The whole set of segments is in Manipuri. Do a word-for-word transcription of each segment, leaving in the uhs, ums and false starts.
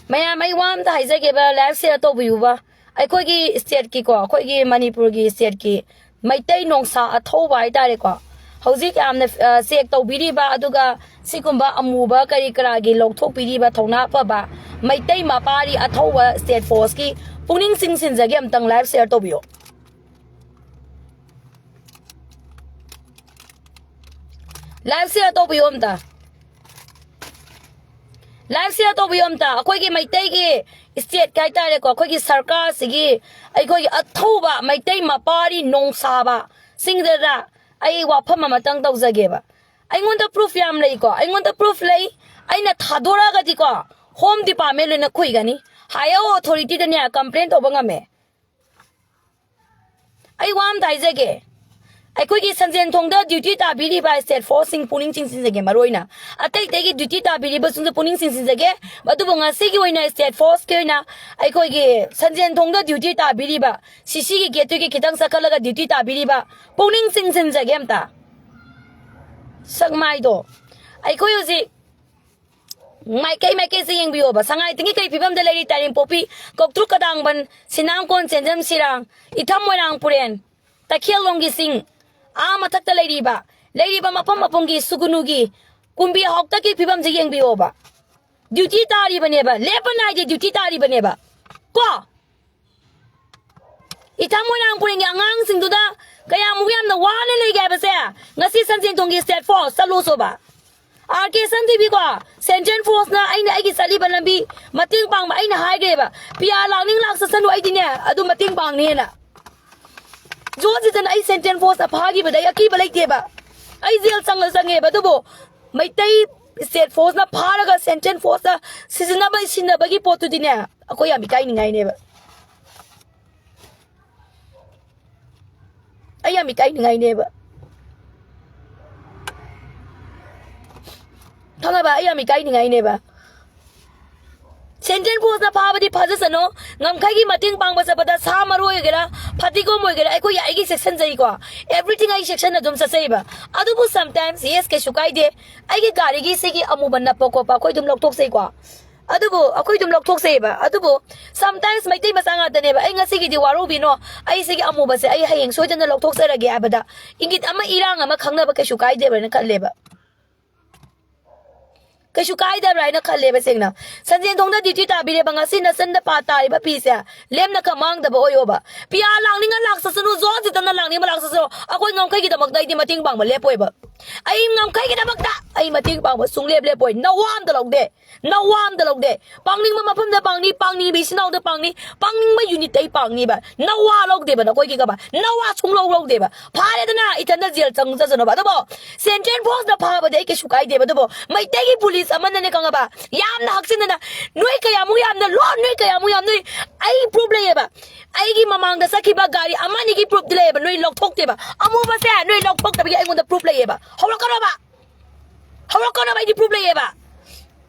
ꯃꯌꯥꯝ, ꯑꯩ ꯋꯥ ꯑꯝꯇ ꯍꯥꯏꯖꯒꯦꯕ, live share ꯇꯧꯕꯤꯌꯨꯕ꯫ ꯑꯩꯈꯣꯏꯒꯤ stateꯀꯤꯀꯣ, ꯑꯩꯈꯣꯏꯒꯤ ꯃꯅꯤꯄꯨꯔꯒꯤ stateꯀꯤ ꯃꯩꯇꯩ ꯅꯣꯡꯁꯥ ꯑꯊꯧꯕ ꯍꯥꯏꯇꯥꯔꯦꯀꯣ, ꯍꯧꯖꯤꯛ ꯌꯥꯝꯅ, ꯑ, check ꯇꯧꯕꯤꯔꯤꯕ, ꯑꯗꯨꯒ ꯁꯤꯒꯨꯝꯕ ꯑꯃꯨꯕ ꯀꯔꯤ ꯀꯔꯥꯒꯤ ꯂꯧꯊꯣꯛꯄꯤꯔꯤꯕ ꯊꯧꯅꯥ ꯐꯕ ꯃꯩꯇꯩ ꯃꯄꯥꯔꯤ ꯑꯊꯧꯕ state forceꯀꯤ ꯄꯨꯛꯅꯤꯡ ꯆꯤꯡꯁꯤꯟꯖꯒꯦ, ꯑꯝꯇꯪ live share ꯇꯧꯕꯤꯌꯣ꯫ Live share ꯇꯧꯕꯤꯌꯣ ꯑꯝꯇ꯫ Live share ꯇꯧꯕꯤꯌꯣ ꯑꯝꯇ꯫ ꯑꯩꯈꯣꯏꯒꯤ ꯃꯩꯇꯩꯒꯤ state ꯍꯥꯏꯇꯥꯔꯦꯀꯣ, ꯑꯩꯈꯣꯏꯒꯤ ꯁꯔꯀꯥꯔꯁꯤꯒꯤ, ꯑꯩꯈꯣꯏꯒꯤ ꯑꯊꯧꯕ ꯃꯩꯇꯩ ꯃꯄꯥꯔꯤ ꯅꯣꯡꯁꯥꯕ ꯁꯤꯡꯗꯨꯗ ꯑꯩ ꯋꯥꯐꯝ ꯑꯃꯇꯪ ꯇꯧꯖꯒꯦꯕ꯫ ꯑꯩꯉꯣꯟꯗ proof ꯌꯥꯝ ꯂꯩꯀꯣ, ꯑꯩꯉꯣꯟꯗ proof ꯂꯩ꯫ ꯑꯩꯅ ꯊꯥꯗꯣꯔꯛꯑꯒꯗꯤꯀꯣ, Home Department ꯂꯣꯏꯅ ꯈꯨꯏꯒꯅꯤ꯫ Higher authorityꯗꯅꯦ complain ꯇꯧꯕ ꯉꯝꯃꯦ꯫ ꯑꯩ ꯋꯥ ꯑꯝꯇ ꯍꯥꯏꯖꯒꯦ꯫ ꯑꯩꯈꯣꯏꯒꯤ ꯁꯟꯖꯦꯟ ꯊꯣꯡꯗ duty ꯇꯥꯕꯤꯔꯤꯕ state forceꯁꯤꯡ ꯄꯨꯛꯅꯤꯡ ꯆꯤꯡꯁꯤꯟꯖꯒꯦ꯫ ꯃꯔꯨ ꯑꯣꯏꯅ ꯑꯇꯩ ꯑꯇꯩꯒꯤ duty ꯇꯥꯕꯤꯔꯤꯕꯁꯤꯡꯁꯨ ꯄꯨꯛꯅꯤꯡ ꯆꯤꯡꯁꯤꯟꯖꯒꯦ꯫ ꯑꯗꯨꯕꯨ ꯉꯁꯤꯒꯤ ꯑꯣꯏꯅ state forceꯀꯤ ꯑꯣꯏꯅ ꯑꯩꯈꯣꯏꯒꯤ ꯁꯟꯖꯦꯟ ꯊꯣꯡꯗ duty ꯇꯥꯕꯤꯔꯤꯕ, CCꯒꯤ gateꯇꯨꯒꯤ ꯈꯤꯇꯪ ꯆꯠꯈꯠꯂꯒ duty ꯇꯥꯕꯤꯔꯤꯕ, ꯄꯨꯛꯅꯤꯡ ꯆꯤꯡꯁꯤꯟꯖꯒꯦ ꯑꯝꯇ꯫ ꯁꯛꯃꯥꯏꯗꯣ꯫ ꯑꯩꯈꯣꯏ ꯍꯧꯖꯤꯛ ꯃꯥꯏꯀꯩ ꯃꯥꯏꯀꯩꯁꯦ ꯌꯦꯡꯕꯤꯌꯣꯕ꯫ ꯁꯉꯥꯏ ꯇꯤꯡꯒꯤ ꯀꯔꯤ ꯐꯤꯕꯝꯗ ꯂꯩꯔꯤ? ꯇꯥꯏꯔꯦꯝꯄꯣꯛꯄꯤ, ꯀꯧꯇ꯭ꯔꯨꯛ, ꯀꯗꯥꯡꯕꯟ, ꯁꯤꯅꯥꯝꯀꯣꯟ, ꯆꯦꯟꯖꯝ, ꯁꯤꯔꯥꯡ, ꯏꯊꯝ, ꯃꯣꯏꯔꯥꯡ ꯄꯨꯔꯦꯟ, ꯇꯈꯦꯜꯂꯣꯝꯒꯤ ꯆꯤꯡ, ꯑꯥ ꯃꯊꯛꯇ ꯂꯩꯔꯤꯕ, ꯂꯩꯔꯤꯕ ꯃꯐꯝ ꯃꯐꯝꯒꯤ ꯁꯨꯒꯨꯅꯨꯒꯤ ꯀꯨꯝꯕꯤ ꯍꯥꯎꯇꯛꯀꯤ ꯐꯤꯕꯝꯁꯦ ꯌꯦꯡꯕꯤꯌꯣꯕ꯫ Duty ꯇꯥꯔꯤꯕꯅꯦꯕ, ꯂꯦꯞꯄ ꯅꯥꯏꯗꯦ, duty ꯇꯥꯔꯤꯕꯅꯦꯕ꯫ ꯀꯣ? ꯏꯊꯝ, ꯃꯣꯏꯔꯥꯡ ꯄꯨꯔꯦꯟꯒꯤ ꯑꯉꯥꯡꯁꯤꯡꯗꯨꯗ ꯀꯌꯥꯃꯨꯛ ꯌꯥꯝꯅ ꯋꯥꯅ ꯂꯩꯒꯦ ꯍꯥꯏꯕꯁꯦ ꯉꯁꯤ ꯁꯟꯖꯦꯟꯊꯣꯡꯒꯤ state force ꯆꯠꯂꯣꯁꯣꯕ꯫ RK ꯁꯟꯗꯤꯕꯤꯀꯣ, central forceꯅ ꯑꯩꯅ ꯑꯩꯒꯤ ꯆꯠꯂꯤꯕ ꯂꯝꯕꯤ ꯃꯇꯦꯡ ꯄꯥꯡꯕ ꯑꯩꯅ ꯍꯥꯏꯈ꯭ꯔꯦꯕ, PR ꯂꯥꯛꯅꯤꯡ ꯂꯥꯛꯆꯁꯅꯨ, ꯑꯩꯗꯤꯅꯦ ꯑꯗꯨ ꯃꯇꯦꯡ ꯄꯥꯡꯅꯦꯅ꯫ ꯖꯣꯟꯁꯤꯗꯅ ꯑꯩ central forceꯅ ꯐꯥꯈꯤꯕꯗ ꯑꯩ ꯑꯀꯤꯕ ꯂꯩꯇꯦꯕ, ꯑꯩ jail ꯆꯪꯉ ꯆꯪꯉꯦꯕ꯫ ꯑꯗꯨꯕꯨ ꯃꯩꯇꯩ state forceꯅ ꯐꯥꯔꯒ central forceꯇ ꯁꯤꯖꯤꯟꯅꯕ, ꯁꯤꯟꯅꯕꯒꯤ ꯄꯣꯠꯇꯨꯗꯤꯅꯦ ꯑꯩꯈꯣꯏ ꯌꯥꯝ ꯏꯀꯥꯏꯅꯤꯡꯉꯥꯏꯅꯦꯕ꯫ ꯑꯩ ꯌꯥꯝ ꯏꯀꯥꯏꯅꯤꯡꯉꯥꯏꯅꯦꯕ꯫ ꯈꯪꯉꯕ? ꯑꯩ ꯌꯥꯝ ꯏꯀꯥꯏꯅꯤꯡꯉꯥꯏꯅꯦꯕ꯫ Central forceꯅ ꯐꯥꯕꯗꯤ ꯐꯥꯖꯁꯅꯣ, ꯉꯝꯈꯩꯒꯤ ꯃꯇꯦꯡ ꯄꯥꯡꯕ ꯆꯠꯄꯗ ꯁꯥ ꯃꯔꯣꯏ ꯑꯣꯏꯒꯦꯔꯥ, ꯐꯗꯤꯒꯣꯝ ꯑꯣꯏꯒꯦꯔꯥ, ꯑꯩꯈꯣꯏ ꯑꯩꯒꯤ ꯆꯦꯛꯁꯟꯖꯩꯀꯣ, everything ꯑꯩ ꯆꯦꯛꯁꯟꯅ ꯑꯗꯨꯝ ꯆꯠꯆꯩꯕ꯫ ꯑꯗꯨꯕꯨ sometimes, yes, ꯀꯩꯁꯨ ꯀꯥꯏꯗꯦ, ꯑꯩꯒꯤ ꯒꯥꯔꯤꯒꯤ ꯁꯤꯒꯤ ꯑꯃꯨꯕ ꯅꯞꯄ ꯈꯣꯠꯄ ꯑꯩꯈꯣꯏ ꯑꯗꯨꯝ ꯂꯧꯊꯣꯛꯆꯩꯀꯣ꯫ ꯑꯗꯨꯕꯨ ꯑꯩꯈꯣꯏ ꯑꯗꯨꯝ ꯂꯧꯊꯣꯛꯆꯩꯕ꯫ ꯑꯗꯨꯕꯨ sometimes ꯃꯩꯇꯩ ꯃꯆꯥ ꯉꯥꯛꯇꯅꯦꯕ, "ꯑꯩ ꯉꯁꯤꯒꯤꯗꯤ ꯋꯥꯔꯧꯕꯤꯅꯣ, ꯑꯩ ꯁꯤꯒꯤ ꯑꯃꯨꯕꯁꯦ ꯑꯩ ꯍꯌꯦꯡ ꯁꯣꯏꯗꯅ ꯂꯧꯊꯣꯛꯆꯔꯒꯦ" ꯍꯥꯏꯕꯗ ꯏꯪꯒꯤꯠ ꯑꯃ ꯏꯔꯥꯡ ꯑꯃ ꯈꯪꯅꯕ ꯀꯩꯁꯨ ꯀꯥꯏꯗꯦꯕ꯭ꯔꯅ ꯈꯜꯂꯦꯕ꯫ ꯀꯩꯁꯨ ꯀꯥꯏꯗꯕ꯭ꯔꯥ ꯍꯥꯏꯅ ꯈꯜꯂꯦꯕ ꯁꯦꯡꯅ꯫ ꯁꯟꯖꯦꯟ ꯊꯣꯡꯗ duty ꯇꯥꯕꯤꯔꯦꯕ, ꯉꯁꯤ ꯅꯆꯟꯗ ꯄꯥ ꯇꯥꯔꯤꯕ ꯐꯤꯁꯦ ꯂꯦꯝꯅ ꯈꯛ ꯃꯥꯡꯗꯕ ꯑꯣꯏꯌꯣꯕ꯫ ꯄꯤꯌꯥ ꯂꯥꯛꯅꯤꯡꯉ ꯂꯥꯛꯆꯁꯅꯨ, ꯖꯣꯟ ꯖꯤꯇꯟꯅ ꯂꯥꯛꯅꯤꯡꯕ ꯂꯥꯛꯆꯁꯅꯨ, ꯑꯩꯈꯣꯏ ꯉꯝꯈꯩꯒꯤꯗꯃꯛꯇ ꯑꯩꯗꯤ ꯃꯇꯦꯡ ꯄꯥꯡꯕ ꯂꯦꯞꯄꯣꯏꯕ꯫ ꯑꯩ ꯉꯝꯈꯩꯒꯤꯗꯃꯛꯇ ꯑꯩ ꯃꯇꯦꯡ ꯄꯥꯡꯕ ꯁꯨꯡꯂꯦꯞ ꯂꯦꯞꯄꯣꯏ꯫ ꯅꯋꯥ ꯑꯝꯇ ꯂꯧꯗꯦ, ꯅꯋꯥ ꯑꯝꯇ ꯂꯧꯗꯦ꯫ ꯄꯥꯡꯅꯤꯡꯕ ꯃꯐꯝꯗ ꯄꯥꯡꯅꯤ, ꯄꯥꯡꯅꯤꯡꯕ ꯏꯆꯤꯟ ꯏꯅꯥꯎꯗ ꯄꯥꯡꯅꯤ, ꯄꯥꯡꯅꯤꯡꯕ unit ꯑꯩ ꯄꯥꯡꯅꯤꯕ꯫ ꯅꯋꯥ ꯂꯧꯗꯦꯕ ꯅꯈꯣꯏꯒꯤ ꯀꯕ, ꯅꯋꯥ ꯁꯨꯡꯂꯧ ꯂꯧꯗꯦꯕ꯫ ꯐꯥꯔꯦꯗꯅ, ꯏꯊꯟꯗ ꯖꯦꯜ ꯆꯪꯖꯁꯅꯣꯕ꯫ ꯑꯗꯨꯕꯨ central forceꯅ ꯐꯥꯕꯗꯤ ꯑꯩ ꯀꯩꯁꯨ ꯀꯥꯏꯗꯦꯕ꯫ ꯑꯗꯨꯕꯨ ꯃꯩꯇꯩꯒꯤ police ꯑꯃꯅꯅꯦ ꯈꯪꯉꯕ, ꯌꯥꯝꯅ ꯍꯛꯆꯤꯟꯅꯅ, "ꯅꯣꯏ ꯀꯌꯥꯃꯨꯛ ꯌꯥꯝꯅ ꯂꯣ, ꯅꯣꯏ ꯀꯌꯥꯃꯨꯛ ꯌꯥꯝ, ꯅꯣꯏ," ꯑꯩ proof ꯂꯩꯌꯦꯕ꯫ ꯑꯩꯒꯤ ꯃꯃꯥꯡꯗ ꯆꯠꯈꯤꯕ ꯒꯥꯔꯤ ꯑꯃ ꯑꯅꯤꯒꯤ proofꯇꯤ ꯂꯩꯌꯦꯕ, ꯅꯣꯏ ꯂꯧꯊꯣꯛꯇꯦꯕ꯫ ꯑꯃꯨꯕꯁꯦ ꯅꯣꯏ ꯂꯧꯊꯣꯛꯇꯕꯒꯤ ꯑꯩꯉꯣꯟꯗ proof ꯂꯩꯌꯦꯕ꯫ ꯍꯧꯔꯛꯀꯅꯣꯕ, ꯍꯧꯔꯛꯀꯅꯣꯕ, ꯑꯩꯗꯤ proof ꯂꯩꯌꯦꯕ꯫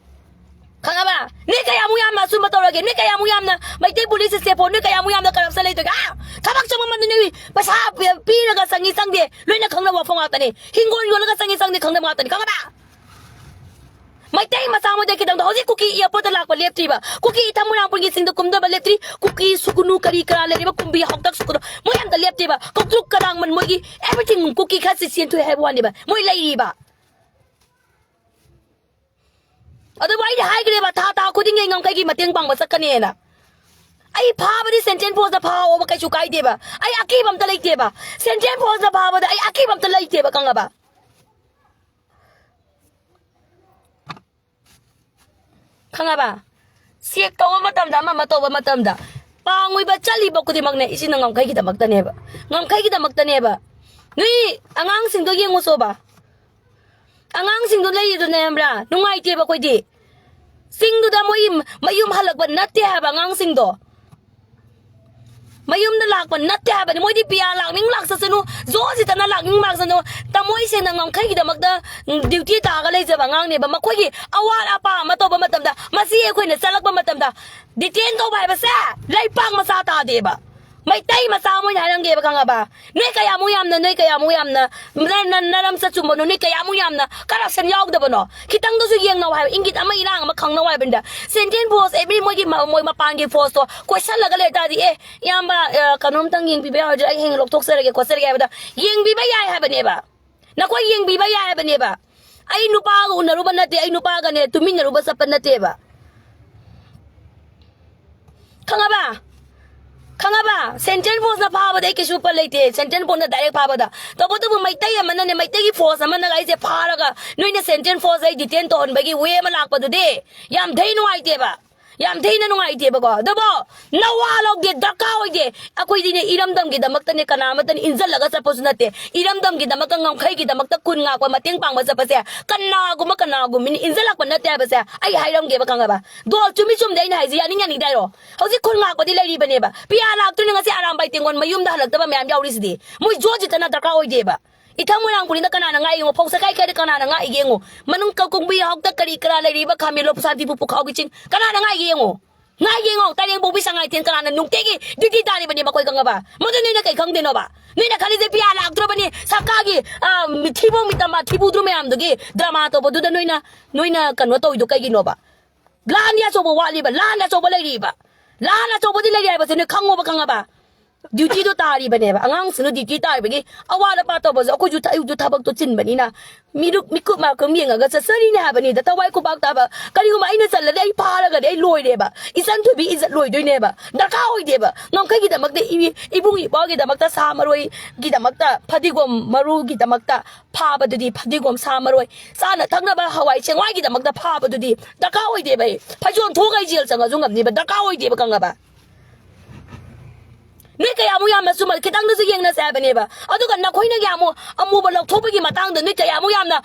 ꯈꯪꯉꯕ? ꯅꯣꯏ ꯀꯌꯥꯃꯨꯛ ꯌꯥꯝꯅ ꯑꯆꯨꯝꯕ ꯇꯧꯔꯒꯦ? ꯅꯣꯏ ꯀꯌꯥꯃꯨꯛ ꯌꯥꯝꯅ ꯃꯩꯇꯩ police ꯁꯦ ꯄꯣ? ꯅꯣꯏ ꯀꯌꯥꯃꯨꯛ ꯌꯥꯝꯅ corruption ꯂꯩꯇꯒꯦ? ꯑꯥ! ꯊꯕꯛ ꯆꯪꯕ ꯃꯇꯝꯗ ꯅꯣꯏ ꯄꯩꯁꯥ ꯄꯤ-, ꯄꯤꯔꯒ ꯆꯪꯉꯤ ꯆꯪꯗꯦ ꯂꯣꯏꯅ ꯈꯪꯅꯕ ꯋꯥꯐꯝ ꯉꯥꯛꯇꯅꯤ꯫ ꯍꯤꯡꯒꯣꯜ ꯌꯣꯜꯂꯒ ꯆꯪꯉꯤ ꯆꯪꯗꯦ ꯈꯪꯅꯕ ꯉꯥꯛꯇꯅꯤ꯫ ꯈꯪꯉꯕ? ꯃꯩꯇꯩ ꯃꯆꯥ ꯃꯣꯏꯗ ꯈꯤꯇꯪꯗ ꯍꯧꯖꯤꯛ ꯀꯨꯀꯤ airportꯇ ꯂꯥꯛꯄ ꯂꯦꯞꯇ꯭ꯔꯤꯕ, ꯀꯨꯀꯤ ꯏꯊ ꯃꯣꯏꯔꯥꯡꯄꯨꯔꯒꯤ ꯆꯤꯡꯗ ꯀꯨꯝꯗꯕ ꯂꯦꯞꯇ꯭ꯔꯤ, ꯀꯨꯀꯤ ꯁꯨꯒꯨꯅꯨ ꯀꯔꯤ ꯀꯔꯥ ꯂꯩꯔꯤꯕ ꯀꯨꯝꯕꯤ ꯍꯥꯎꯇꯛ ꯁꯨꯒꯨꯅꯨ ꯃꯣꯏ ꯑꯝꯇ ꯂꯦꯞꯇꯦꯕ꯫ ꯀꯧꯇ꯭ꯔꯨꯛ ꯀꯔꯥꯡꯕꯟ ꯃꯣꯏꯒꯤ everything ꯀꯨꯀꯤ ꯈꯔꯁꯤ ꯆꯦꯟꯊꯣꯛꯑꯦ ꯍꯥꯏꯕ ꯋꯥꯅꯦꯕ, ꯃꯣꯏ ꯂꯩꯔꯤꯕ꯫ ꯑꯗꯨꯕꯨ ꯑꯩꯅ ꯍꯥꯏꯈ꯭ꯔꯦꯕ, ꯊꯥ ꯊꯥ ꯈꯨꯗꯤꯡꯒꯤ ꯑꯩ ꯉꯝꯈꯩꯒꯤ ꯃꯇꯦꯡ ꯄꯥꯡꯕ ꯆꯠꯀꯅꯤꯅ꯫ ꯑꯩ ꯐꯥꯕꯗꯤ central forceꯅ ꯐꯥꯑꯣꯕ, ꯀꯩꯁꯨ ꯀꯥꯏꯗꯦꯕ꯫ ꯑꯩ ꯑꯀꯤꯕ ꯑꯝꯇ ꯂꯩꯇꯦꯕ꯫ Central forceꯅ ꯐꯥꯕꯗ ꯑꯩ ꯑꯀꯤꯕ ꯑꯝꯇ ꯂꯩꯇꯦꯕ, ꯈꯪꯉꯕ? ꯈꯪꯉꯕ? Check ꯇꯧꯕ ꯃꯇꯝꯗ, ꯑꯃ ꯑꯃ ꯇꯧꯕ ꯃꯇꯝꯗ, ꯄꯥꯡꯉꯣꯏꯕ ꯆꯠꯂꯤꯕ ꯈꯨꯗꯤꯡꯃꯛꯅꯦ ꯏꯆꯤꯟ ꯉꯝꯈꯩꯒꯤꯗꯃꯛꯇꯅꯦꯕ꯫ ꯉꯝꯈꯩꯒꯤꯗꯃꯛꯇꯅꯦꯕ꯫ ꯅꯣꯏ ꯑꯉꯥꯡꯁꯤꯡꯗꯣ ꯌꯦꯡꯉꯨꯆꯣꯕ꯫ ꯑꯉꯥꯡꯁꯤꯡꯗꯣ ꯂꯩꯔꯤꯗꯨꯅꯦ, ꯈꯪꯕ꯭ꯔꯥ? ꯅꯨꯡꯉꯥꯏꯇꯦꯕ ꯑꯩꯈꯣꯏꯗꯤ꯫ ꯆꯤꯡꯗꯨꯗ ꯃꯣꯏ ꯃꯌꯨꯝ ꯍꯜꯂꯛꯄ ꯅꯠꯇꯦ ꯍꯥꯏꯕ ꯑꯉꯥꯡꯁꯤꯡꯗꯣ꯫ ꯃꯌꯨꯝꯗ ꯂꯥꯛꯄ ꯅꯠꯇꯦ ꯍꯥꯏꯕꯅꯤ꯫ ꯃꯣꯏꯗꯤ ꯄꯤꯌꯥ ꯂꯥꯛꯅꯤꯡ ꯂꯥꯛꯆꯁꯅꯨ, ꯖꯣ ꯖꯤꯇꯟꯅ ꯂꯥꯛꯅꯤꯡ ꯂꯥꯛꯆꯁꯅꯨ, ꯊꯃꯣꯏ ꯁꯦꯡꯅ ꯉꯝꯈꯩꯒꯤꯗꯃꯛꯇ duty ꯇꯥꯔꯒ ꯂꯩꯖꯕ ꯑꯉꯥꯡꯅꯦꯕ꯫ ꯃꯈꯣꯏꯒꯤ ꯑꯋꯥꯠ ꯑꯄꯥ ꯑꯃ ꯇꯧꯕ ꯃꯇꯝꯗ, ꯃꯁꯤ ꯑꯩꯈꯣꯏꯅ ꯆꯠꯂꯛꯄ ꯃꯇꯝꯗ detain ꯇꯧꯕ ꯍꯥꯏꯕꯁꯦ ꯂꯩꯄꯥꯛ ꯃꯆꯥ ꯇꯥꯗꯦꯕ꯫ ꯃꯩꯇꯩ ꯃꯆꯥ ꯑꯃ ꯑꯣꯏꯅ ꯍꯥꯏꯔꯝꯒꯦꯕ, ꯈꯪꯉꯕ? ꯅꯣꯏ ꯀꯌꯥꯃꯨꯛ ꯌꯥꯝꯅ, ꯅꯣꯏ ꯀꯌꯥꯃꯨꯛ ꯌꯥꯝꯅ ꯅ- ꯅ- ꯅꯔꯝꯆꯠ ꯆꯨꯝꯕꯅꯣ? ꯅꯣꯏ ꯀꯌꯥꯃꯨꯛ ꯌꯥꯝꯅ ꯀꯔꯞꯁꯟ ꯌꯥꯎꯗꯕꯅꯣ? ꯈꯤꯇꯪꯗꯁꯨ ꯌꯦꯡꯅꯧ ꯍꯥꯏꯕ, ꯏꯪꯒꯤꯠ ꯑꯃ ꯏꯔꯥꯡ ꯑꯃ ꯈꯪꯅꯧ ꯍꯥꯏꯕꯅꯤꯗ꯫ ꯁꯦꯟꯇ꯭ꯔꯦꯜ ꯐꯣꯔꯁ ꯑꯦ ꯃꯤ ꯃꯣꯏꯒꯤ ꯃ- ꯃꯣꯏ ꯃꯄꯥꯟꯒꯤ ꯐꯣꯔꯁꯇꯣ ꯀꯣꯏꯁꯜꯂꯒ ꯂꯩ ꯇꯥꯔꯗꯤ, "ꯑꯦ, ꯏꯌꯥꯝꯕ, ꯑ, ꯀꯩꯅꯣꯝꯇꯪ ꯌꯦꯡꯕꯤꯕ ꯌꯥꯔꯣꯏꯗ꯭ꯔꯥ? ꯑꯩ ꯍꯌꯦꯡ ꯂꯧꯊꯣꯛꯆꯔꯒꯦ ꯈꯣꯠꯆꯔꯒꯦ" ꯍꯥꯏꯕꯗ ꯌꯦꯡꯕꯤꯕ ꯌꯥꯏ ꯍꯥꯏꯕꯅꯦꯕ꯫ ꯅꯈꯣꯏ ꯌꯦꯡꯕꯤꯕ ꯌꯥꯏ ꯍꯥꯏꯕꯅꯦꯕ꯫ ꯑꯩ ꯅꯨꯄꯥꯒ ꯎꯅꯔꯨꯕ ꯅꯠꯇꯦ, ꯑꯩ ꯅꯨꯄꯥꯒꯅꯦ ꯇꯨꯃꯤꯟꯅꯔꯨꯕ ꯆꯠꯄ ꯅꯠꯇꯦꯕ꯫ ꯈꯪꯉꯕ? ꯈꯪꯉꯕ? ꯁꯦꯟꯇ꯭ꯔꯦꯜ ꯐꯣꯔꯁꯅ ꯐꯥꯕꯗ ꯑꯩ ꯀꯩꯁꯨ ꯎꯄꯥꯏ ꯂꯩꯇꯦ, ꯁꯦꯟꯇ꯭ꯔꯦꯜ ꯐꯣꯔꯁꯅ ꯗꯥꯏꯔꯦꯛ ꯐꯥꯕꯗ꯫ ꯇꯧꯕꯇꯕꯨ ꯃꯩꯇꯩ ꯑꯃꯅꯅꯦ, ꯃꯩꯇꯩꯒꯤ ꯐꯣꯔꯁ ꯑꯃꯅꯒ ꯑꯩꯁꯦ ꯐꯥꯔꯒ ꯅꯣꯏꯅ ꯁꯦꯟꯇ꯭ꯔꯦꯜ ꯐꯣꯔꯁ ꯑꯩ ꯗꯤꯇꯦꯟ ꯇꯧꯍꯟꯕꯒꯤ ꯋꯦ ꯑꯃ ꯂꯥꯛꯄꯗꯨꯗꯤ ꯌꯥꯝ ꯊꯤ ꯅꯨꯡꯉꯥꯏꯇꯦꯕ꯫ ꯌꯥꯝ ꯊꯤꯅ ꯅꯨꯡꯉꯥꯏꯇꯦꯕꯀꯣ꯫ ꯑꯗꯨꯕꯨ ꯅꯋꯥ ꯂꯧꯗꯦ, ꯗꯔꯀꯥꯔ ꯑꯣꯏꯗꯦ꯫ ꯑꯩꯈꯣꯏꯗꯤꯅꯦ, ꯏꯔꯝꯗꯝꯒꯤꯗꯃꯛꯇꯅꯦ ꯀꯅꯥ ꯑꯃꯠꯇꯅ ꯏꯟꯖꯜꯂꯒ ꯆꯠꯄꯁꯨ ꯅꯠꯇꯦ꯫ ꯏꯔꯝꯗꯝꯒꯤꯗꯃꯛꯇ, ꯉꯝꯈꯩꯒꯤꯗꯃꯛꯇ ꯈꯨꯟ ꯉꯥꯛꯄ, ꯃꯇꯦꯡ ꯄꯥꯡꯕ ꯆꯠꯄꯁꯦ ꯀꯅꯥꯒꯨꯝꯕ ꯀꯅꯥꯒꯨꯝꯕ ꯃꯤꯅ ꯏꯟꯖꯜꯂꯛꯄ ꯅꯠꯇꯦ ꯍꯥꯏꯕꯁꯦ ꯑꯩ ꯍꯥꯏꯔꯝꯒꯦꯕ, ꯈꯪꯉꯕ? ꯗꯣ, ꯆꯨꯝꯃꯤ ꯆꯨꯝꯗꯦ ꯑꯩꯅ ꯍꯥꯏꯁꯦ, ꯌꯥꯅꯤꯡ ꯌꯥꯅꯤꯡꯗꯦ ꯍꯥꯏꯔꯣ꯫ ꯍꯧꯖꯤꯛ ꯈꯨꯟ ꯉꯥꯛꯄꯗꯤ ꯂꯩꯔꯤꯕꯅꯦꯕ꯫ ꯄꯤꯌꯥ ꯂꯥꯛꯇ꯭ꯔꯤꯅ ꯉꯁꯤ ꯑꯔꯥꯝꯕꯥꯏ ꯇꯦꯡꯒꯣꯜ ꯃꯌꯨꯝꯗ ꯍꯜꯂꯛꯇꯕ ꯃꯌꯥꯝ ꯌꯥꯎꯔꯤꯁꯤꯗꯤ꯫ ꯃꯣꯏ ꯖꯣꯖꯤꯇꯅ ꯗꯔꯀꯥꯔ ꯑꯣꯏꯗꯦꯕ꯫ ꯏꯊꯪ ꯃꯣꯏꯔꯥꯡ ꯄꯨꯔꯤꯅ ꯀꯅꯥꯅ ꯉꯥꯛꯏ ꯌꯦꯡꯉꯣ? ꯐꯧ ꯆꯦꯈꯥꯏ ꯈꯥꯏꯗ ꯀꯅꯥꯅ ꯉꯥꯛꯏꯒꯦ ꯌꯦꯡꯉꯣ? ꯃꯅꯨꯡ ꯀ-, ꯀꯣꯡꯕꯤ ꯍꯥꯎꯇ ꯀꯔꯤ ꯀꯔꯥ ꯂꯩꯔꯤꯕ ꯈꯥꯃꯦꯟ ꯂꯣ ꯁꯥꯟꯇꯤꯄꯨ ꯄꯨꯈꯥꯎꯒꯤ ꯆꯤꯡ ꯀꯅꯥꯅ ꯉꯥꯏꯒꯦ ꯌꯦꯡꯉꯣ? ꯉꯥꯏꯒꯦ ꯌꯦꯡꯉꯣ, ꯇꯥꯏꯔꯦꯡ ꯄꯣꯛꯄꯤ ꯁꯉꯥꯏꯊꯦꯟ ꯀꯅꯥꯅ ꯅꯨꯡꯇꯤꯒꯤ ꯗ꯭ꯌꯨꯇꯤ ꯇꯥꯔꯤꯕꯅꯦ ꯃꯈꯣꯏ, ꯈꯪꯉꯕ? ꯃꯗꯨ ꯅꯣꯏꯅ ꯀꯩ ꯈꯪꯗꯣꯏꯅꯣꯕ? ꯅꯣꯏꯅ ꯈꯜꯂꯤꯁꯦ ꯄꯤꯌꯥ ꯂꯥꯛꯇ꯭ꯔꯕꯅꯤ, ꯁꯔꯀꯥꯔꯒꯤ, ꯑ, ꯊꯤꯕꯣꯡ ꯃꯤꯇꯝꯕ ꯊꯤꯕꯨꯗ꯭ꯔꯨ ꯃꯌꯥꯝꯗꯨꯒꯤ ꯗ꯭ꯔꯃꯥ ꯇꯧꯕꯗꯨꯗ ꯅꯣꯏꯅ, ꯅꯣꯏꯅ ꯀꯩꯅꯣ ꯇꯧꯔꯤꯗꯣ ꯀꯩꯒꯤꯅꯣꯕ? ꯂꯥꯟꯗꯤ ꯑꯆꯧꯕ ꯋꯥꯠꯂꯤꯕ, ꯂꯥꯟ ꯑꯆꯧꯕ ꯂꯩꯔꯤꯕ, ꯂꯥꯟ ꯑꯆꯧꯕꯗꯤ ꯂꯩꯔꯤ ꯍꯥꯏꯕꯁꯦ ꯅꯣꯏ ꯈꯪꯉꯣꯕ, ꯈꯪꯉꯕ? ꯗ꯭ꯌꯨꯇꯤꯗꯣ ꯇꯥꯔꯤꯕꯅꯦꯕ꯫ ꯑꯉꯥꯡꯁꯤꯡꯗꯣ ꯗ꯭ꯌꯨꯇꯤ ꯇꯥꯔꯤꯕꯒꯤ ꯑꯋꯥꯠ ꯑꯄꯥ ꯇꯧꯕꯁꯨ ꯑꯩꯈꯣꯏꯁꯨ ꯊ-, ꯑꯌꯨꯛꯇꯨ ꯊꯕꯛꯇꯣ ꯆꯤꯟꯕꯅꯤꯅ ꯃꯤꯔꯨꯛ ꯃꯤꯀꯨꯞ ꯃꯥꯀꯨꯝ ꯌꯦꯡꯉꯒ ꯆꯠꯆꯔꯤꯅꯦ ꯍꯥꯏꯕꯅꯤꯗ꯫ ꯊꯋꯥꯏ ꯈꯨꯕꯥꯛ ꯇꯥꯕ, ꯀꯔꯤꯒꯨꯝꯕ ꯑꯩꯅ ꯆꯠꯂꯗꯤ ꯑꯩ ꯐꯥꯔꯒꯗꯤ ꯑꯩ ꯂꯣꯏꯔꯦꯕ, ꯏꯆꯟ ꯊꯣꯏꯕꯤ ꯏꯖꯠ ꯂꯣꯏꯗꯣꯏꯅꯦꯕ꯫ ꯗꯔꯀꯥꯔ ꯑꯣꯏꯗꯦꯕ꯫ ꯉꯝꯈꯩꯒꯤꯗꯃꯛꯇ, ꯏ-, ꯏꯕꯨꯡ ꯏꯄ꯭ꯋꯥꯒꯤꯗꯃꯛꯇ, ꯁꯥ ꯃꯔꯣꯏꯒꯤꯗꯃꯛꯇ, ꯐꯗꯤꯒꯣꯝ ꯃꯔꯨꯒꯤꯗꯃꯛꯇ ꯐꯥꯕꯗꯨꯗꯤ, ꯐꯗꯤꯒꯣꯝ, ꯁꯥ ꯃꯔꯣꯏ, ꯆꯥꯅ ꯊꯛꯅꯕ ꯍꯋꯥꯏ ꯆꯦꯡꯋꯥꯏꯒꯤꯗꯃꯛꯇ ꯐꯥꯕꯗꯨꯗꯤ ꯗꯔꯀꯥꯔ ꯑꯣꯏꯗꯦꯕ꯫ ꯑꯩ ꯐꯩꯖꯣꯝ ꯊꯣꯛꯑꯒ ꯑꯩ ꯖꯦꯜ ꯆꯪꯉꯁꯨ ꯉꯝꯅꯤꯕ, ꯗꯔꯀꯥꯔ ꯑꯣꯏꯗꯦꯕ, ꯈꯪꯉꯕ? ꯅꯣꯏ ꯀꯌꯥꯃꯨꯛ ꯌꯥꯝꯅ ꯆꯨꯝꯕ, ꯈꯤꯇꯪꯗꯁꯨ ꯌꯦꯡꯅꯁꯦ ꯍꯥꯏꯕꯅꯦꯕ꯫ ꯑꯗꯨꯒ ꯅꯈꯣꯏꯅ ꯀꯌꯥꯃꯨꯛ ꯑꯃꯨꯕ ꯂꯧꯊꯣꯛꯄꯒꯤ ꯃꯇꯥꯡꯗ ꯅꯣꯏ ꯀꯌꯥꯃꯨꯛ ꯌꯥꯝꯅ